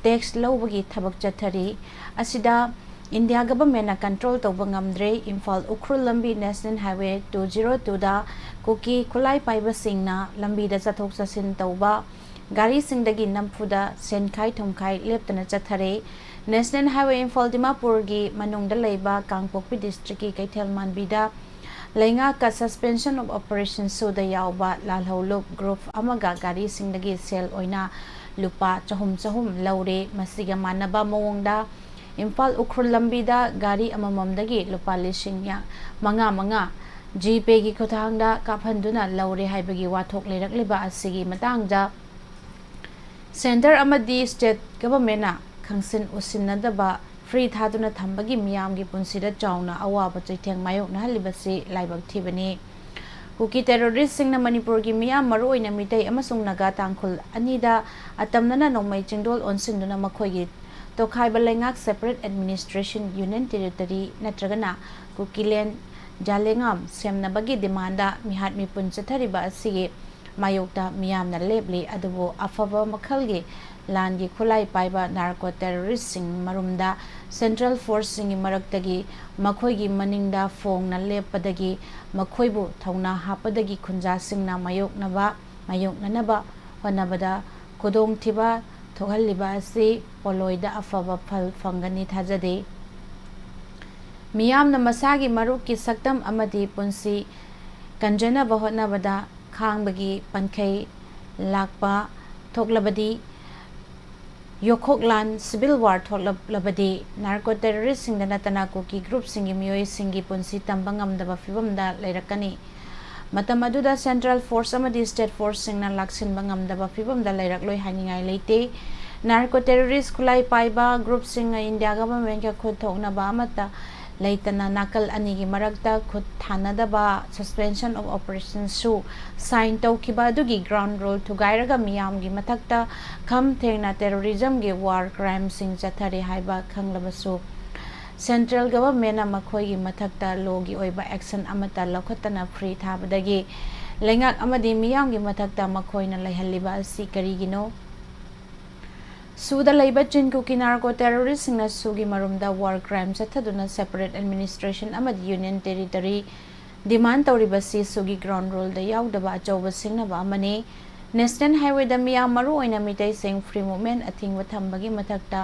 tax ꯂꯧꯕꯒꯤ ꯊꯕꯛ ꯆꯠꯊꯔꯤ꯫ ꯑꯁꯤꯗ India governmentꯅ control ꯇꯧꯕ ꯉꯝꯗ꯭ꯔꯦ꯫ ꯏꯝꯐꯥꯜ ꯎꯈ꯭ꯔꯨꯜ ꯂꯝꯕꯤ National Highway two zero twoꯗ ꯀꯨꯀꯤ ꯈꯨꯠꯂꯥꯏ ꯄꯥꯏꯕꯁꯤꯡꯅ ꯂꯝꯕꯤꯗ ꯆꯠꯊꯣꯛ ꯆꯠꯁꯤꯟ ꯇꯧꯕ ꯒꯥꯔꯤꯁꯤꯡꯗꯒꯤ ꯅꯝꯐꯨꯗ ꯁꯦꯟꯈꯥꯏ ꯊꯨꯝꯈꯥꯏ ꯂꯦꯞꯇꯅ ꯆꯠꯊꯔꯦ꯫ National Highway ꯏꯝꯐꯥꯜ ꯗꯤꯃꯥꯄꯨꯔꯒꯤ ꯃꯅꯨꯡꯗ ꯂꯩꯕ ꯀꯥꯡꯄꯣꯛꯄꯤ districtꯀꯤ ꯀꯩꯊꯦꯜ ꯃꯥꯟꯕꯤꯗ ꯂꯩꯉꯥꯛꯀ Suspension of Operation ꯁꯨꯗ ꯌꯥꯎꯕ ꯂꯥꯜꯍꯧꯂꯨꯞ group ꯑꯃꯒ ꯒꯥꯔꯤꯁꯤꯡꯗꯒꯤ ꯁꯦꯜ ꯑꯣꯏꯅ ꯂꯨꯄꯥ ꯆꯍꯨꯝ ꯆꯍꯨꯝ ꯂꯧꯔꯦ꯫ ꯃꯁꯤꯒ ꯃꯥꯟꯅꯕ ꯃꯑꯣꯡꯗ ꯏꯝꯐꯥꯜ ꯎꯈ꯭ꯔꯨꯜ ꯂꯝꯕꯤꯗ ꯒꯥꯔꯤ ꯑꯃꯃꯝꯗꯒꯤ ꯂꯨꯄꯥ ꯂꯤꯁꯤꯡ ꯃꯉꯥ ꯃꯉꯥ GPayꯒꯤ ꯈꯨꯠꯊꯥꯡꯗ ꯀꯥꯞꯍꯟꯗꯨꯅ ꯂꯧꯔꯦ ꯍꯥꯏꯕꯒꯤ ꯋꯥꯊꯣꯛ ꯂꯩꯔꯛꯂꯤꯕ ꯑꯁꯤꯒꯤ ꯃꯇꯥꯡꯗ Centre ꯑꯃꯗꯤ state governmentꯅ ꯈꯪꯁꯤꯟ ꯎꯁꯤꯟꯅꯗꯕ free ꯊꯥꯗꯨꯅ ꯊꯝꯕꯒꯤ ꯃꯤꯌꯥꯝꯒꯤ ꯄꯨꯟꯁꯤꯗ ꯆꯥꯎꯅ ꯑꯋꯥꯕ ꯆꯩꯊꯦꯡ ꯃꯥꯌꯣꯛꯅꯍꯜꯂꯤꯕꯁꯤ ꯂꯥꯏꯕꯛ ꯊꯤꯕꯅꯤ꯫ ꯀꯨꯀꯤ terroristꯁꯤꯡꯅ ꯃꯅꯤꯄꯨꯔꯒꯤ ꯃꯤꯌꯥꯝ, ꯃꯔꯨꯑꯣꯏꯅ ꯃꯤꯇꯩ ꯑꯃꯁꯨꯡ ꯅꯥꯒꯥ, ꯇꯥꯡꯈꯨꯜ ꯑꯅꯤꯗ ꯑꯇꯝꯅꯅ ꯅꯣꯡꯃꯩ ꯆꯤꯡꯗꯣꯜ ꯑꯣꯟꯁꯤꯟꯗꯨꯅ ꯃꯈꯣꯏꯒꯤ ꯇꯣꯈꯥꯏꯕ ꯂꯩꯉꯥꯛ, separate administration, union territory ꯅꯠꯇ꯭ꯔꯒꯅ ꯀꯨꯀꯤꯂꯦꯟ, ꯖꯥꯂꯦꯉꯥꯝ ꯁꯦꯝꯅꯕꯒꯤ demandꯗ ꯃꯤꯍꯥꯠ ꯃꯤꯄꯨꯟ ꯆꯠꯊꯔꯤꯕ ꯑꯁꯤꯒꯤ ꯃꯥꯌꯣꯛꯇ ꯃꯤꯌꯥꯝꯅ ꯂꯦꯞꯂꯤ꯫ ꯑꯗꯨꯕꯨ ꯑꯐꯕ ꯃꯈꯜꯒꯤ ꯂꯥꯟꯒꯤ ꯈꯨꯠꯂꯥꯏ ꯄꯥꯏꯕ narco terroristꯁꯤꯡ ꯃꯔꯨꯝꯗ central forceꯁꯤꯡꯒꯤ ꯃꯔꯛꯇꯒꯤ ꯃꯈꯣꯏꯒꯤ ꯃꯅꯤꯡꯗ ꯐꯣꯡꯅ ꯂꯦꯞꯄꯗꯒꯤ ꯃꯈꯣꯏꯕꯨ ꯊꯧꯅꯥ ꯍꯥꯞꯄꯗꯒꯤ ꯈꯨꯟꯖꯥꯁꯤꯡꯅ ꯃꯥꯌꯣꯛꯅꯕ, ꯃꯥꯌꯣꯛꯅꯅꯕ ꯍꯣꯠꯅꯕꯗ ꯈꯨꯗꯣꯡꯊꯤꯕ ꯊꯣꯛꯍꯜꯂꯤꯕ ꯑꯁꯤ ꯄꯣꯠꯂꯣꯏꯗ ꯑꯐꯕ ꯐꯜ ꯐꯪꯒꯅꯤ ꯊꯥꯖꯗꯦ꯫ ꯃꯤꯌꯥꯝꯅ ꯃꯁꯥꯒꯤ ꯃꯔꯨꯞꯀꯤ ꯁꯛꯇꯝ ꯑꯃꯗꯤ ꯄꯨꯟꯁꯤ ꯀꯟꯖꯅꯕ ꯍꯣꯠꯅꯕꯗ ꯈꯥꯡꯕꯒꯤ ꯄꯟꯈꯩ ꯂꯥꯛꯄ ꯊꯣꯛꯂꯕꯗꯤ, ꯌꯣꯈꯣꯛ ꯂꯥꯟ, civil war, ꯊꯣꯛꯂꯕꯗꯤ ꯅꯥꯔꯀꯣ ꯇꯦꯔꯣꯔꯤꯁꯁꯤꯡꯗ ꯅꯠꯇꯅ ꯀꯨꯀꯤ ꯒ꯭ꯔꯨꯞꯁꯤꯡꯒꯤ ꯃꯤꯑꯣꯏꯁꯤꯡꯒꯤ ꯄꯨꯟꯁꯤ ꯇꯝꯕ ꯉꯝꯗꯕ ꯐꯤꯕꯝꯗ ꯂꯩꯔꯛꯀꯅꯤ꯫ ꯃꯇꯝ ꯑꯗꯨꯗ ꯁꯦꯟꯇ꯭ꯔꯦꯜ ꯐꯣꯔꯁ ꯑꯃꯗꯤ ꯁ꯭ꯇꯦꯠ ꯐꯣꯔꯁꯁꯤꯡꯅ ꯂꯥꯛꯁꯤꯟꯕ ꯉꯝꯗꯕ ꯐꯤꯕꯝꯗ ꯂꯩꯔꯛꯂꯣꯏ ꯍꯥꯏꯅꯤꯡꯉꯥꯏ ꯂꯩꯇꯦ꯫ ꯅꯥꯔꯀꯣ ꯇꯦꯔꯣꯔꯤꯁ ꯈꯨꯠꯂꯥꯏ ꯄꯥꯏꯕ ꯒ꯭ꯔꯨꯞꯁꯤꯡꯅ ꯏꯟꯗꯤꯌꯥ ꯒꯚꯔꯟꯃꯦꯟꯠꯀ ꯈꯨꯠ ꯊꯣꯛꯅꯕ ꯑꯃꯠꯇ ꯂꯩꯇꯅ ꯅꯥꯀꯜ ꯑꯅꯤꯒꯤ ꯃꯔꯛꯇ ꯈꯨꯠ ꯊꯥꯅꯗꯕ suspension of operationꯁꯨ sign ꯇꯧꯈꯤꯕ ꯑꯗꯨꯒꯤ ground rule ꯊꯨꯒꯥꯏꯔꯒ ꯃꯤꯌꯥꯝꯒꯤ ꯃꯊꯛꯇ ꯈꯝ ꯊꯦꯡꯅ terrorismꯒꯤ war crimeꯁꯤꯡ ꯆꯠꯊꯔꯤ ꯍꯥꯏꯕ ꯈꯪꯂꯕꯁꯨ, ꯁꯦꯟꯇ꯭ꯔꯦꯜ ꯒꯚꯔꯟꯃꯦꯟꯠꯅ ꯃꯈꯣꯏꯒꯤ ꯃꯊꯛꯇ lawꯒꯤ ꯑꯣꯏꯕ action ꯑꯃꯠꯇ ꯂꯧꯈꯠꯇꯅ free ꯊꯥꯕꯗꯒꯤ ꯂꯩꯉꯥꯛ ꯑꯃꯗꯤ ꯃꯤꯌꯥꯝꯒꯤ ꯃꯊꯛꯇ ꯃꯈꯣꯏꯅ ꯂꯩꯍꯜꯂꯤꯕ ꯑꯁꯤ ꯀꯔꯤꯒꯤꯅꯣ? ꯁꯨꯗ ꯂꯩꯕ ꯆꯤꯟ ꯀꯨꯀꯤ narco ꯇꯦꯔꯣꯔꯤꯁꯁꯤꯡꯅ ꯁꯨꯒꯤ ꯃꯔꯨꯝꯗ war crime ꯆꯠꯊꯗꯨꯅ separate administration ꯑꯃꯗꯤ union territory demand ꯇꯧꯔꯤꯕꯁꯤ ꯁꯨꯒꯤ ground ruleꯗ ꯌꯥꯎꯗꯕ ꯑꯆꯧꯕ ꯁꯤꯡꯅꯕ ꯑꯃꯅꯤ꯫ National highwayꯗ ꯃꯤꯌꯥꯝ, ꯃꯔꯨꯑꯣꯏꯅ ꯃꯤꯇꯩꯁꯤꯡ, free movement ꯑꯊꯤꯡꯕ ꯊꯝꯕꯒꯤ ꯃꯊꯛꯇ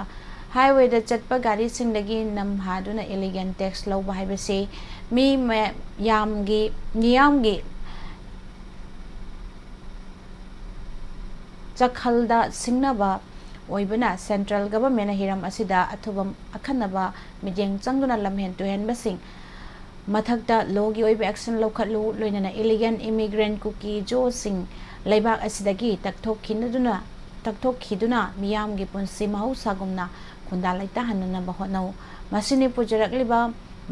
highwayꯗ ꯆꯠꯄ ꯒꯥꯔꯤꯁꯤꯡꯗꯒꯤ ꯅꯝꯍꯥꯗꯨꯅ illegal tax ꯂꯧꯕ ꯍꯥꯏꯕꯁꯤ ꯃꯤ ꯃꯌꯥꯝꯒꯤ, ꯃꯤꯌꯥꯝꯒꯤ ꯆꯈꯜꯗ ꯁꯤꯡꯅꯕ ꯑꯣꯏꯕꯅ ꯁꯦꯟꯇ꯭ꯔꯦꯜ ꯒꯚꯔꯟꯃꯦꯟꯠꯅ ꯍꯤꯔꯝ ꯑꯁꯤꯗ ꯑꯊꯨꯕ ꯑꯈꯟꯅꯕ ꯃꯤꯠꯌꯦꯡ ꯆꯪꯗꯨꯅ ꯂꯝꯍꯦꯟ ꯇꯨꯍꯦꯟꯕꯁꯤꯡ ꯃꯊꯛꯇ lawꯒꯤ ꯑꯣꯏꯕ action ꯂꯧꯈꯠꯂꯨ, ꯂꯣꯏꯅꯅ illegal immigrant ꯀꯨꯀꯤ ꯖꯣꯁꯤꯡ ꯂꯩꯕꯥꯛ ꯑꯁꯤꯗꯒꯤ ꯇꯛꯊꯣꯛꯈꯤꯅꯗꯨꯅ, ꯇꯛꯊꯣꯛꯈꯤꯗꯨꯅ ꯃꯤꯌꯥꯝꯒꯤ ꯄꯨꯟꯁꯤ ꯃꯍꯧꯁꯥꯒꯨꯝꯅ ꯈꯨꯟꯗꯥ ꯂꯩꯇꯥꯍꯟꯅꯅꯕ ꯍꯣꯠꯅꯧ꯫ ꯃꯁꯤꯅꯤ ꯄꯨꯖꯔꯛꯂꯤꯕ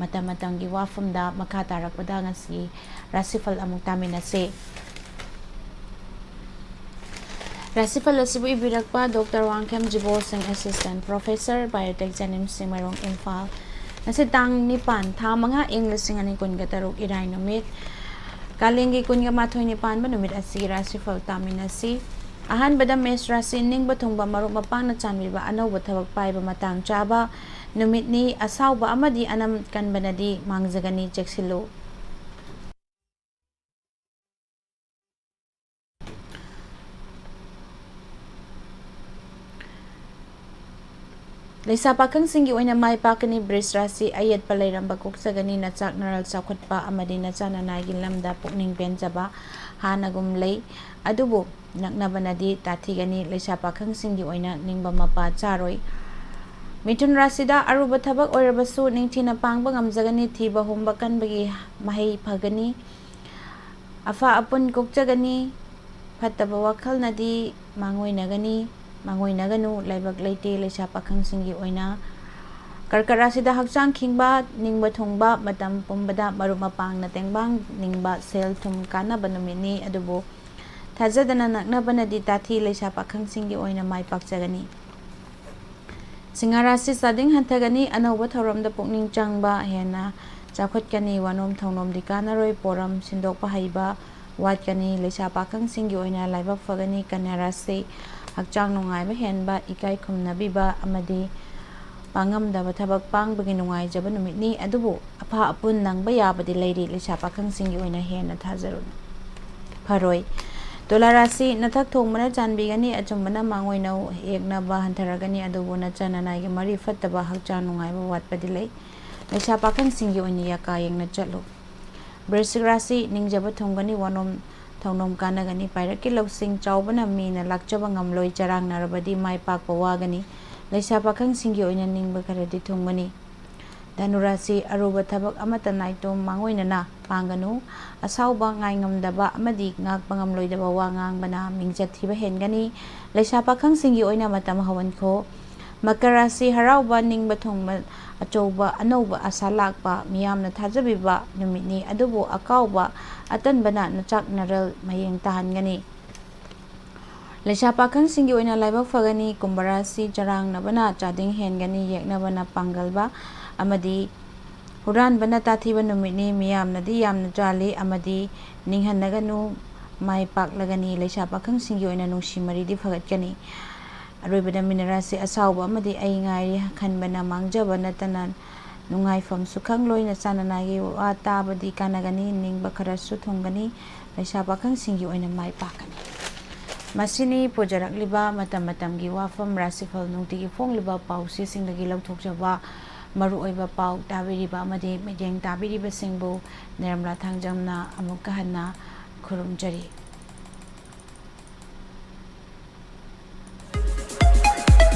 ꯃꯇꯝ ꯃꯇꯝꯒꯤ ꯋꯥꯐꯝꯗ ꯃꯈꯥ ꯇꯥꯔꯛꯄꯗ ꯉꯁꯤ ꯔꯥꯁꯤꯐꯜ ꯑꯃꯨꯛ ꯇꯥꯃꯤꯟꯅꯁꯤ꯫ ꯔꯥꯁꯤꯐꯜ ꯑꯁꯤꯕꯨ ꯏꯕꯤꯔꯛꯄ ꯗꯣꯛꯇꯔ ꯋꯥꯡꯈꯦꯝ ꯖꯤꯕꯣꯜ ꯁꯤꯡ, Assistant Professor, Biotech, JNIMS, Chingmeirong, Imphal. ꯉꯁꯤ ꯇꯥꯡ ꯅꯤꯄꯥꯟ, ꯊꯥ ꯃꯉꯥ, ꯏꯪ ꯂꯤꯁꯤꯡ ꯑꯅꯤ ꯀꯨꯟꯒ ꯇꯔꯨꯛ, ꯏꯔꯥꯏ ꯅꯨꯃꯤꯠ, ꯀꯥꯂꯦꯟꯒꯤ ꯀꯨꯟꯒ ꯃꯥꯊꯣꯏꯅꯤ ꯄꯥꯟꯕ ꯅꯨꯃꯤꯠ ꯑꯁꯤꯒꯤ ꯔꯥꯁꯤꯐꯜ ꯇꯥꯃꯤꯟꯅꯁꯤ꯫ ꯑꯍꯥꯟꯕꯗ ꯃꯦꯁ ꯔꯥꯁꯤ, ꯅꯤꯡꯕ ꯊꯨꯡꯕ ꯃꯔꯨꯞ ꯃꯄꯥꯡꯅ ꯆꯥꯟꯕꯤꯕ ꯑꯅꯧꯕ ꯊꯕꯛ ꯄꯥꯏꯕ ꯃꯇꯥꯡ ꯆꯥꯕ ꯅꯨꯃꯤꯠꯅꯤ꯫ ꯑꯁꯥꯎꯕ ꯑꯃꯗꯤ ꯑꯅꯝ ꯀꯟꯕꯅꯗꯤ ꯃꯥꯡꯖꯒꯅꯤ, ꯆꯦꯛꯁꯤꯜꯂꯨ꯫ ꯂꯩꯁꯥ ꯄꯥꯈꯪꯁꯤꯡꯒꯤ ꯑꯣꯏꯅ ꯃꯥꯏ ꯄꯥꯛꯀꯅꯤ꯫ ꯕ꯭ꯔꯤꯖ ꯔꯥꯁꯤ, ꯑꯌꯦꯠꯄ ꯂꯩꯔꯝꯕ ꯀꯣꯛꯆꯒꯅꯤ꯫ ꯅꯆꯥꯛ ꯅꯔꯥꯜ ꯆꯥꯎꯈꯠꯄ ꯑꯃꯗꯤ ꯅꯆꯥ ꯅꯅꯥꯏꯒꯤ ꯂꯝꯗ ꯄꯨꯛꯅꯤꯡ ꯄꯦꯟꯖꯕ ꯍꯥꯟꯅꯒꯨꯝ ꯂꯩ, ꯑꯗꯨꯕꯨ ꯅꯛꯅꯕꯅꯗꯤ ꯇꯥꯊꯤꯒꯅꯤ꯫ ꯂꯩꯁꯥ ꯄꯥꯈꯪꯁꯤꯡꯒꯤ ꯑꯣꯏꯅ ꯅꯤꯡꯕ ꯃꯄꯥ ꯆꯥꯔꯣꯏ꯫ ꯃꯤꯊꯨꯟ ꯔꯥꯁꯤꯗ ꯑꯔꯨꯕ ꯊꯕꯛ ꯑꯣꯏꯔꯕꯁꯨ ꯅꯤꯡꯊꯤꯅ ꯄꯥꯡꯕ ꯉꯝꯖꯒꯅꯤ꯫ ꯊꯤꯕ ꯍꯨꯝꯕ ꯀꯟꯕꯒꯤ ꯃꯍꯩ ꯐꯒꯅꯤ꯫ ꯑꯐ ꯑꯄꯨꯟ ꯀꯣꯛꯆꯒꯅꯤ꯫ ꯐꯠꯇꯕ ꯋꯥꯈꯜꯅꯗꯤ ꯃꯥꯡꯑꯣꯏꯅꯒꯅꯤ, ꯃꯥꯡꯑꯣꯏꯅꯒꯅꯨ꯫ ꯂꯥꯏꯕꯛ ꯂꯩꯇꯦ ꯂꯩꯁꯥ ꯄꯥꯈꯪꯁꯤꯡꯒꯤ ꯑꯣꯏꯅ꯫ ꯀꯔꯀꯠ ꯔꯥꯁꯤꯗ ꯍꯛꯆꯥꯡ ꯈꯤꯡꯕ, ꯅꯤꯡꯕ ꯊꯨꯡꯕ, ꯃꯇꯝ ꯄꯨꯝꯕꯗ ꯃꯔꯨꯞ ꯃꯄꯥꯡꯅ ꯇꯦꯡꯕꯥꯡ ꯅꯤꯡꯕ, ꯁꯦꯜ ꯊꯨꯝ ꯀꯥꯟꯅꯕ ꯅꯨꯃꯤꯠꯅꯤ꯫ ꯑꯗꯨꯕꯨ ꯊꯥꯖꯗꯅ ꯅꯛꯅꯕꯅꯗꯤ ꯇꯥꯊꯤ꯫ ꯂꯩꯁꯥ ꯄꯥꯈꯪꯁꯤꯡꯒꯤ ꯑꯣꯏꯅ ꯃꯥꯏ ꯄꯥꯛꯆꯒꯅꯤ꯫ ꯁꯤꯡꯍ ꯔꯥꯁꯤ, ꯆꯥꯗꯤꯡ ꯍꯟꯊꯒꯅꯤ꯫ ꯑꯅꯧꯕ ꯊꯧꯔꯝꯗ ꯄꯨꯛꯅꯤꯡ ꯆꯪꯕ ꯍꯦꯟꯅ ꯆꯥꯎꯈꯠꯀꯅꯤ꯫ ꯋꯥꯅꯣꯝ ꯊꯧꯅꯣꯝꯗꯤ ꯀꯥꯟꯅꯔꯣꯏ꯫ ꯄꯣꯔꯝ ꯁꯤꯟꯗꯣꯛꯄ ꯍꯩꯕ ꯋꯥꯠꯀꯅꯤ꯫ ꯂꯩꯁꯥ ꯄꯥꯈꯪꯁꯤꯡꯒꯤ ꯑꯣꯏꯅ ꯂꯥꯏꯕꯛ ꯐꯒꯅꯤ꯫ ꯀꯟꯌꯥ ꯔꯥꯁꯤ, ꯍꯛꯆꯥꯡ ꯅꯨꯡꯉꯥꯏꯕ ꯍꯦꯟꯕ, ꯏꯀꯥꯏ ꯈꯨꯝꯅꯕꯤꯕ ꯑꯃꯗꯤ ꯄꯥꯡꯉꯝꯗꯕ ꯊꯕꯛ ꯄꯥꯡꯕꯒꯤ ꯅꯨꯡꯉꯥꯏꯖꯕ ꯅꯨꯃꯤꯠꯅꯤ꯫ ꯑꯗꯨꯕꯨ ꯑꯐ ꯑꯄꯨꯟ ꯅꯪꯕ ꯌꯥꯕꯗꯤ ꯂꯩꯔꯤ꯫ ꯂꯩꯁꯥ ꯄꯥꯈꯪꯁꯤꯡꯒꯤ ꯑꯣꯏꯅ ꯍꯦꯟꯅ ꯊꯥꯖꯔꯨꯅꯨ꯫ ꯐꯔꯣꯏ꯫ ꯇꯨꯂꯥ ꯔꯥꯁꯤ, ꯅꯊꯛ ꯊꯣꯡꯕꯅ ꯆꯥꯟꯕꯤꯒꯅꯤ꯫ ꯑꯆꯨꯝꯕꯅ ꯃꯥꯡꯑꯣꯏꯅꯧ꯫ ꯌꯦꯛꯅꯕ ꯍꯟꯊꯔꯒꯅꯤ꯫ ꯑꯗꯨꯕꯨ ꯅꯆꯥ ꯅꯅꯥꯏꯒꯤ ꯃꯔꯤ ꯐꯠꯇꯕ, ꯍꯛꯆꯥꯡ ꯅꯨꯡꯉꯥꯏꯕ ꯋꯥꯠꯄꯗꯤ ꯂꯩ꯫ ꯂꯩꯁꯥ ꯄꯥꯈꯪꯁꯤꯡꯒꯤ ꯑꯣꯏꯅ ꯌꯥꯀꯥ ꯌꯦꯡꯅ ꯆꯠꯂꯨ꯫ ꯕ꯭ꯔꯤꯁꯤꯛ ꯔꯥꯁꯤ, ꯅꯤꯡꯖꯕ ꯊꯨꯡꯒꯅꯤ꯫ ꯋꯥꯅꯣꯝ ꯊꯧꯅꯣꯝ ꯀꯥꯟꯅꯒꯅꯤ꯫ ꯄꯥꯏꯔꯛꯀꯤ ꯂꯧꯁꯤꯡ ꯆꯥꯎꯕꯅ ꯃꯤꯅ ꯂꯥꯛꯆꯕ ꯉꯝꯂꯣꯏ꯫ ꯆꯔꯥꯡꯅꯔꯕꯗꯤ ꯃꯥꯏ ꯄꯥꯛꯄ ꯋꯥꯒꯅꯤ꯫ ꯂꯩꯁꯥ ꯄꯥꯈꯪꯁꯤꯡꯒꯤ ꯑꯣꯏꯅ ꯅꯤꯡꯕ ꯈꯔꯗꯤ ꯊꯨꯡꯒꯅꯤ꯫ ꯙꯅꯨ ꯔꯥꯁꯤ, ꯑꯔꯨꯕ ꯊꯕꯛ ꯑꯃꯠꯇ ꯅꯥꯏꯇꯣꯝ ꯃꯥꯡꯑꯣꯏꯅꯅ ꯄꯥꯡꯒꯅꯨ꯫ ꯑꯁꯥꯎꯕ, ꯉꯥꯏꯉꯝꯗꯕ ꯑꯃꯗꯤ ꯉꯥꯛꯄ ꯉꯝꯂꯣꯏꯗꯕ ꯋꯥ ꯉꯥꯡꯕꯅ ꯃꯤꯡꯆꯠ ꯊꯤꯕ ꯍꯦꯟꯒꯅꯤ꯫ ꯂꯩꯁꯥ ꯄꯥꯈꯪꯁꯤꯡꯒꯤ ꯑꯣꯏꯅ ꯃꯇꯝ ꯍꯧꯍꯟꯈꯣ꯫ ꯃꯀꯔ ꯔꯥꯁꯤ, ꯍꯔꯥꯎꯕ, ꯅꯤꯡꯕ ꯊꯨꯡꯕ, ꯑꯆꯧꯕ ꯑꯅꯧꯕ ꯑꯁꯥ ꯂꯥꯛꯄ, ꯃꯤꯌꯥꯝꯅ ꯊꯥꯖꯕꯤꯕ ꯅꯨꯃꯤꯠꯅꯤ꯫ ꯑꯗꯨꯕꯨ ꯑꯀꯥꯎꯕ ꯑꯇꯟꯕꯅ ꯅꯆꯥꯛ ꯅꯔꯜ ꯃꯌꯦꯡ ꯇꯥꯍꯟꯒꯅꯤ꯫ ꯂꯩꯁꯥ ꯄꯥꯈꯪꯁꯤꯡꯒꯤ ꯑꯣꯏꯅ ꯂꯥꯏꯕꯛ ꯐꯒꯅꯤ꯫ ꯀꯨꯝꯚ ꯔꯥꯁꯤ, ꯆꯔꯥꯡꯅꯕꯅ ꯆꯥꯗꯤꯡ ꯍꯦꯟꯒꯅꯤ꯫ ꯌꯦꯛꯅꯕꯅ ꯄꯥꯡꯒꯜꯕ ꯑꯃꯗꯤ ꯍꯨꯔꯥꯟꯕꯅ ꯇꯥꯊꯤꯕ ꯅꯨꯃꯤꯠꯅꯤ꯫ ꯃꯤꯌꯥꯝꯅꯗꯤ ꯌꯥꯝꯅ ꯆꯥꯜꯂꯤ ꯑꯃꯗꯤ ꯅꯤꯡꯍꯟꯅꯒꯅꯨ꯫ ꯃꯥꯏ ꯄꯥꯛꯂꯒꯅꯤ꯫ ꯂꯩꯁꯥ ꯄꯥꯈꯪꯁꯤꯡꯒꯤ ꯑꯣꯏꯅ ꯅꯨꯡꯁꯤ ꯃꯔꯤꯗꯤ ꯐꯒꯠꯀꯅꯤ꯫ ꯑꯔꯣꯏꯕꯗ ꯃꯤꯅ ꯔꯥꯁꯤ, ꯑꯁꯥꯎꯕ ꯑꯃꯗꯤ ꯑꯩ ꯉꯥꯏꯔꯤ ꯈꯟꯕꯅ ꯃꯥꯡꯖꯕ ꯅꯠꯇꯅ ꯅꯨꯡꯉꯥꯏꯐꯝꯁꯨ ꯈꯪꯂꯣꯏ꯫ ꯅꯆꯥ ꯅꯅꯥꯏꯒꯤ ꯋꯥ ꯇꯥꯕꯗꯤ ꯀꯥꯟꯅꯒꯅꯤ꯫ ꯅꯤꯡꯕ ꯈꯔꯁꯨ ꯊꯨꯡꯒꯅꯤ꯫ ꯂꯩꯁꯥ ꯄꯥꯈꯪꯁꯤꯡꯒꯤ ꯑꯣꯏꯅ ꯃꯥꯏ ꯄꯥꯛꯀꯅꯤ꯫ ꯃꯁꯤꯅꯤ ꯄꯨꯖꯔꯛꯂꯤꯕ ꯃꯇꯝ ꯃꯇꯝꯒꯤ ꯋꯥꯐꯝ ꯔꯥꯁꯤꯐꯜ ꯅꯨꯡꯇꯤꯒꯤ ꯐꯣꯡꯂꯤꯕ ꯄꯥꯎꯆꯦꯁꯤꯡꯗꯒꯤ ꯂꯧꯊꯣꯛꯆꯕ ꯃꯔꯨꯑꯣꯏꯕ ꯄꯥꯎ ꯇꯥꯕꯤꯔꯤꯕ ꯑꯃꯗꯤ ꯃꯤꯠꯌꯦꯡ ꯇꯥꯕꯤꯔꯤꯕꯁꯤꯡꯕꯨ ꯅꯤꯔꯃꯂꯥ ꯊꯥꯡꯖꯝꯅ ꯑꯃꯨꯛꯀ ꯍꯟꯅ ꯈꯨꯔꯨꯝꯖꯔꯤ꯫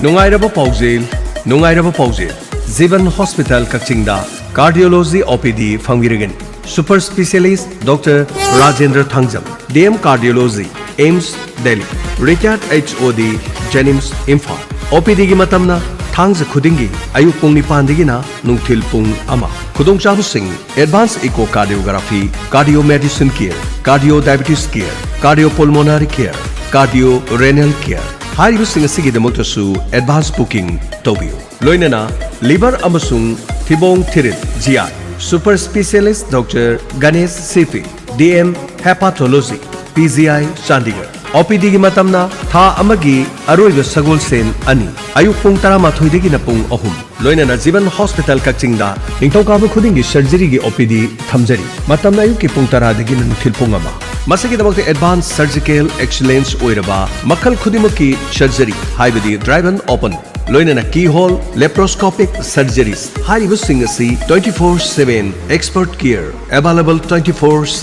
ꯅꯨꯡꯉꯥꯏꯔꯕ ꯄꯥꯎꯖꯦꯜ, ꯅꯨꯡꯉꯥꯏꯔꯕ ꯄꯥꯎꯖꯦꯜ꯫ ꯖꯤꯕꯟ ꯍꯣꯁꯄꯤꯇꯥꯜ ꯀꯛꯆꯤꯡꯗ ꯀꯥꯔꯗꯤꯑꯣꯂꯣꯖꯤ ꯑꯣ ꯄꯤ ꯗꯤ ꯐꯪꯕꯤꯔꯒꯅꯤ꯫ Super specialist doctor Rajendra Thangjam, D M cardiology, AIIMS, Delhi. Retired H O D, ꯖꯦꯅꯤꯝꯁ, ꯏꯝꯐꯥꯜ꯫ ꯑꯣ ꯄꯤ ꯗꯤꯒꯤ ꯃꯇꯝꯅ ꯊꯥꯡꯖ ꯈꯨꯗꯤꯡꯒꯤ ꯑꯌꯨꯛ ꯄꯨꯡ ꯅꯤꯄꯥꯟꯗꯒꯤꯅ ꯅꯨꯡꯊꯤꯜ ꯄꯨꯡ ꯑꯃ꯫ ꯈꯨꯗꯣꯡꯆꯥꯕꯁꯤꯡ: advance echocardiography, cardio medicine care, cardio diabetes care, cardio pulmonary care, cardio renal care꯫ ꯍꯥꯏꯔꯤꯕꯁꯤꯡ ꯑꯁꯤꯒꯤꯗꯃꯛꯇꯁꯨ advance booking ꯇꯧꯕꯤꯌꯨ꯫ ꯂꯣꯏꯅꯅ ꯂꯤꯚꯔ ꯑꯃꯁꯨꯡ ꯊꯤꯕꯣꯡ ꯊꯤꯔꯤꯜ, ꯖꯤ ꯑꯥꯏ, ꯁꯨꯄꯔ ꯁ꯭ꯄꯦꯁꯤꯌꯦꯂꯤꯁ꯭ꯠ ꯗꯣꯛꯇꯔ ꯒꯅꯦꯁ ꯁꯤ ꯄꯤ, ꯗꯤ ꯑꯦꯝ ꯍꯦꯄꯥꯊꯣꯂꯣꯖꯤ, ꯄꯤ ꯖꯤ ꯑꯥꯏ ꯆꯥꯟꯗꯤꯒꯔ꯫ ꯑꯣ ꯄꯤ ꯗꯤꯒꯤ ꯃꯇꯝꯅ ꯊꯥ ꯑꯃꯒꯤ ꯑꯔꯣꯏꯕ ꯁꯒꯣꯜꯁꯦꯟ ꯑꯅꯤ, ꯑꯌꯨꯛ ꯄꯨꯡ ꯇꯔꯥꯃꯥꯊꯣꯏꯗꯒꯤꯅ ꯄꯨꯡ ꯑꯍꯨꯝ꯫ ꯂꯣꯏꯅꯅ ꯖꯤꯕꯟ ꯍꯣꯁꯄꯤꯇꯥꯜ ꯀꯛꯆꯤꯡꯗ ꯅꯤꯡꯊꯧꯀꯥꯕ ꯈꯨꯗꯤꯡꯒꯤ ꯁꯔꯖꯔꯤꯒꯤ ꯑꯣ ꯄꯤ ꯗꯤ ꯊꯝꯖꯔꯤ꯫ ꯃꯇꯝꯅ ꯑꯌꯨꯛꯀꯤ ꯄꯨꯡ ꯇꯔꯥꯗꯒꯤꯅ ꯅꯨꯡꯊꯤꯜ ꯄꯨꯡ ꯑꯃ꯫ ꯃꯁꯤꯒꯤꯗꯃꯛꯇ advance surgical excellence ꯑꯣꯏꯔꯕ ꯃꯈꯜ ꯈꯨꯗꯤꯡꯃꯛꯀꯤ ꯁꯔꯖꯔꯤ, ꯍꯥꯏꯕꯗꯤ drive and open, ꯂꯣꯏꯅꯅ keyhole, laparoscopic surgeries ꯍꯥꯏꯔꯤꯕꯁꯤꯡ ꯑꯁꯤ twenty four seven expert care, available twenty four seven꯫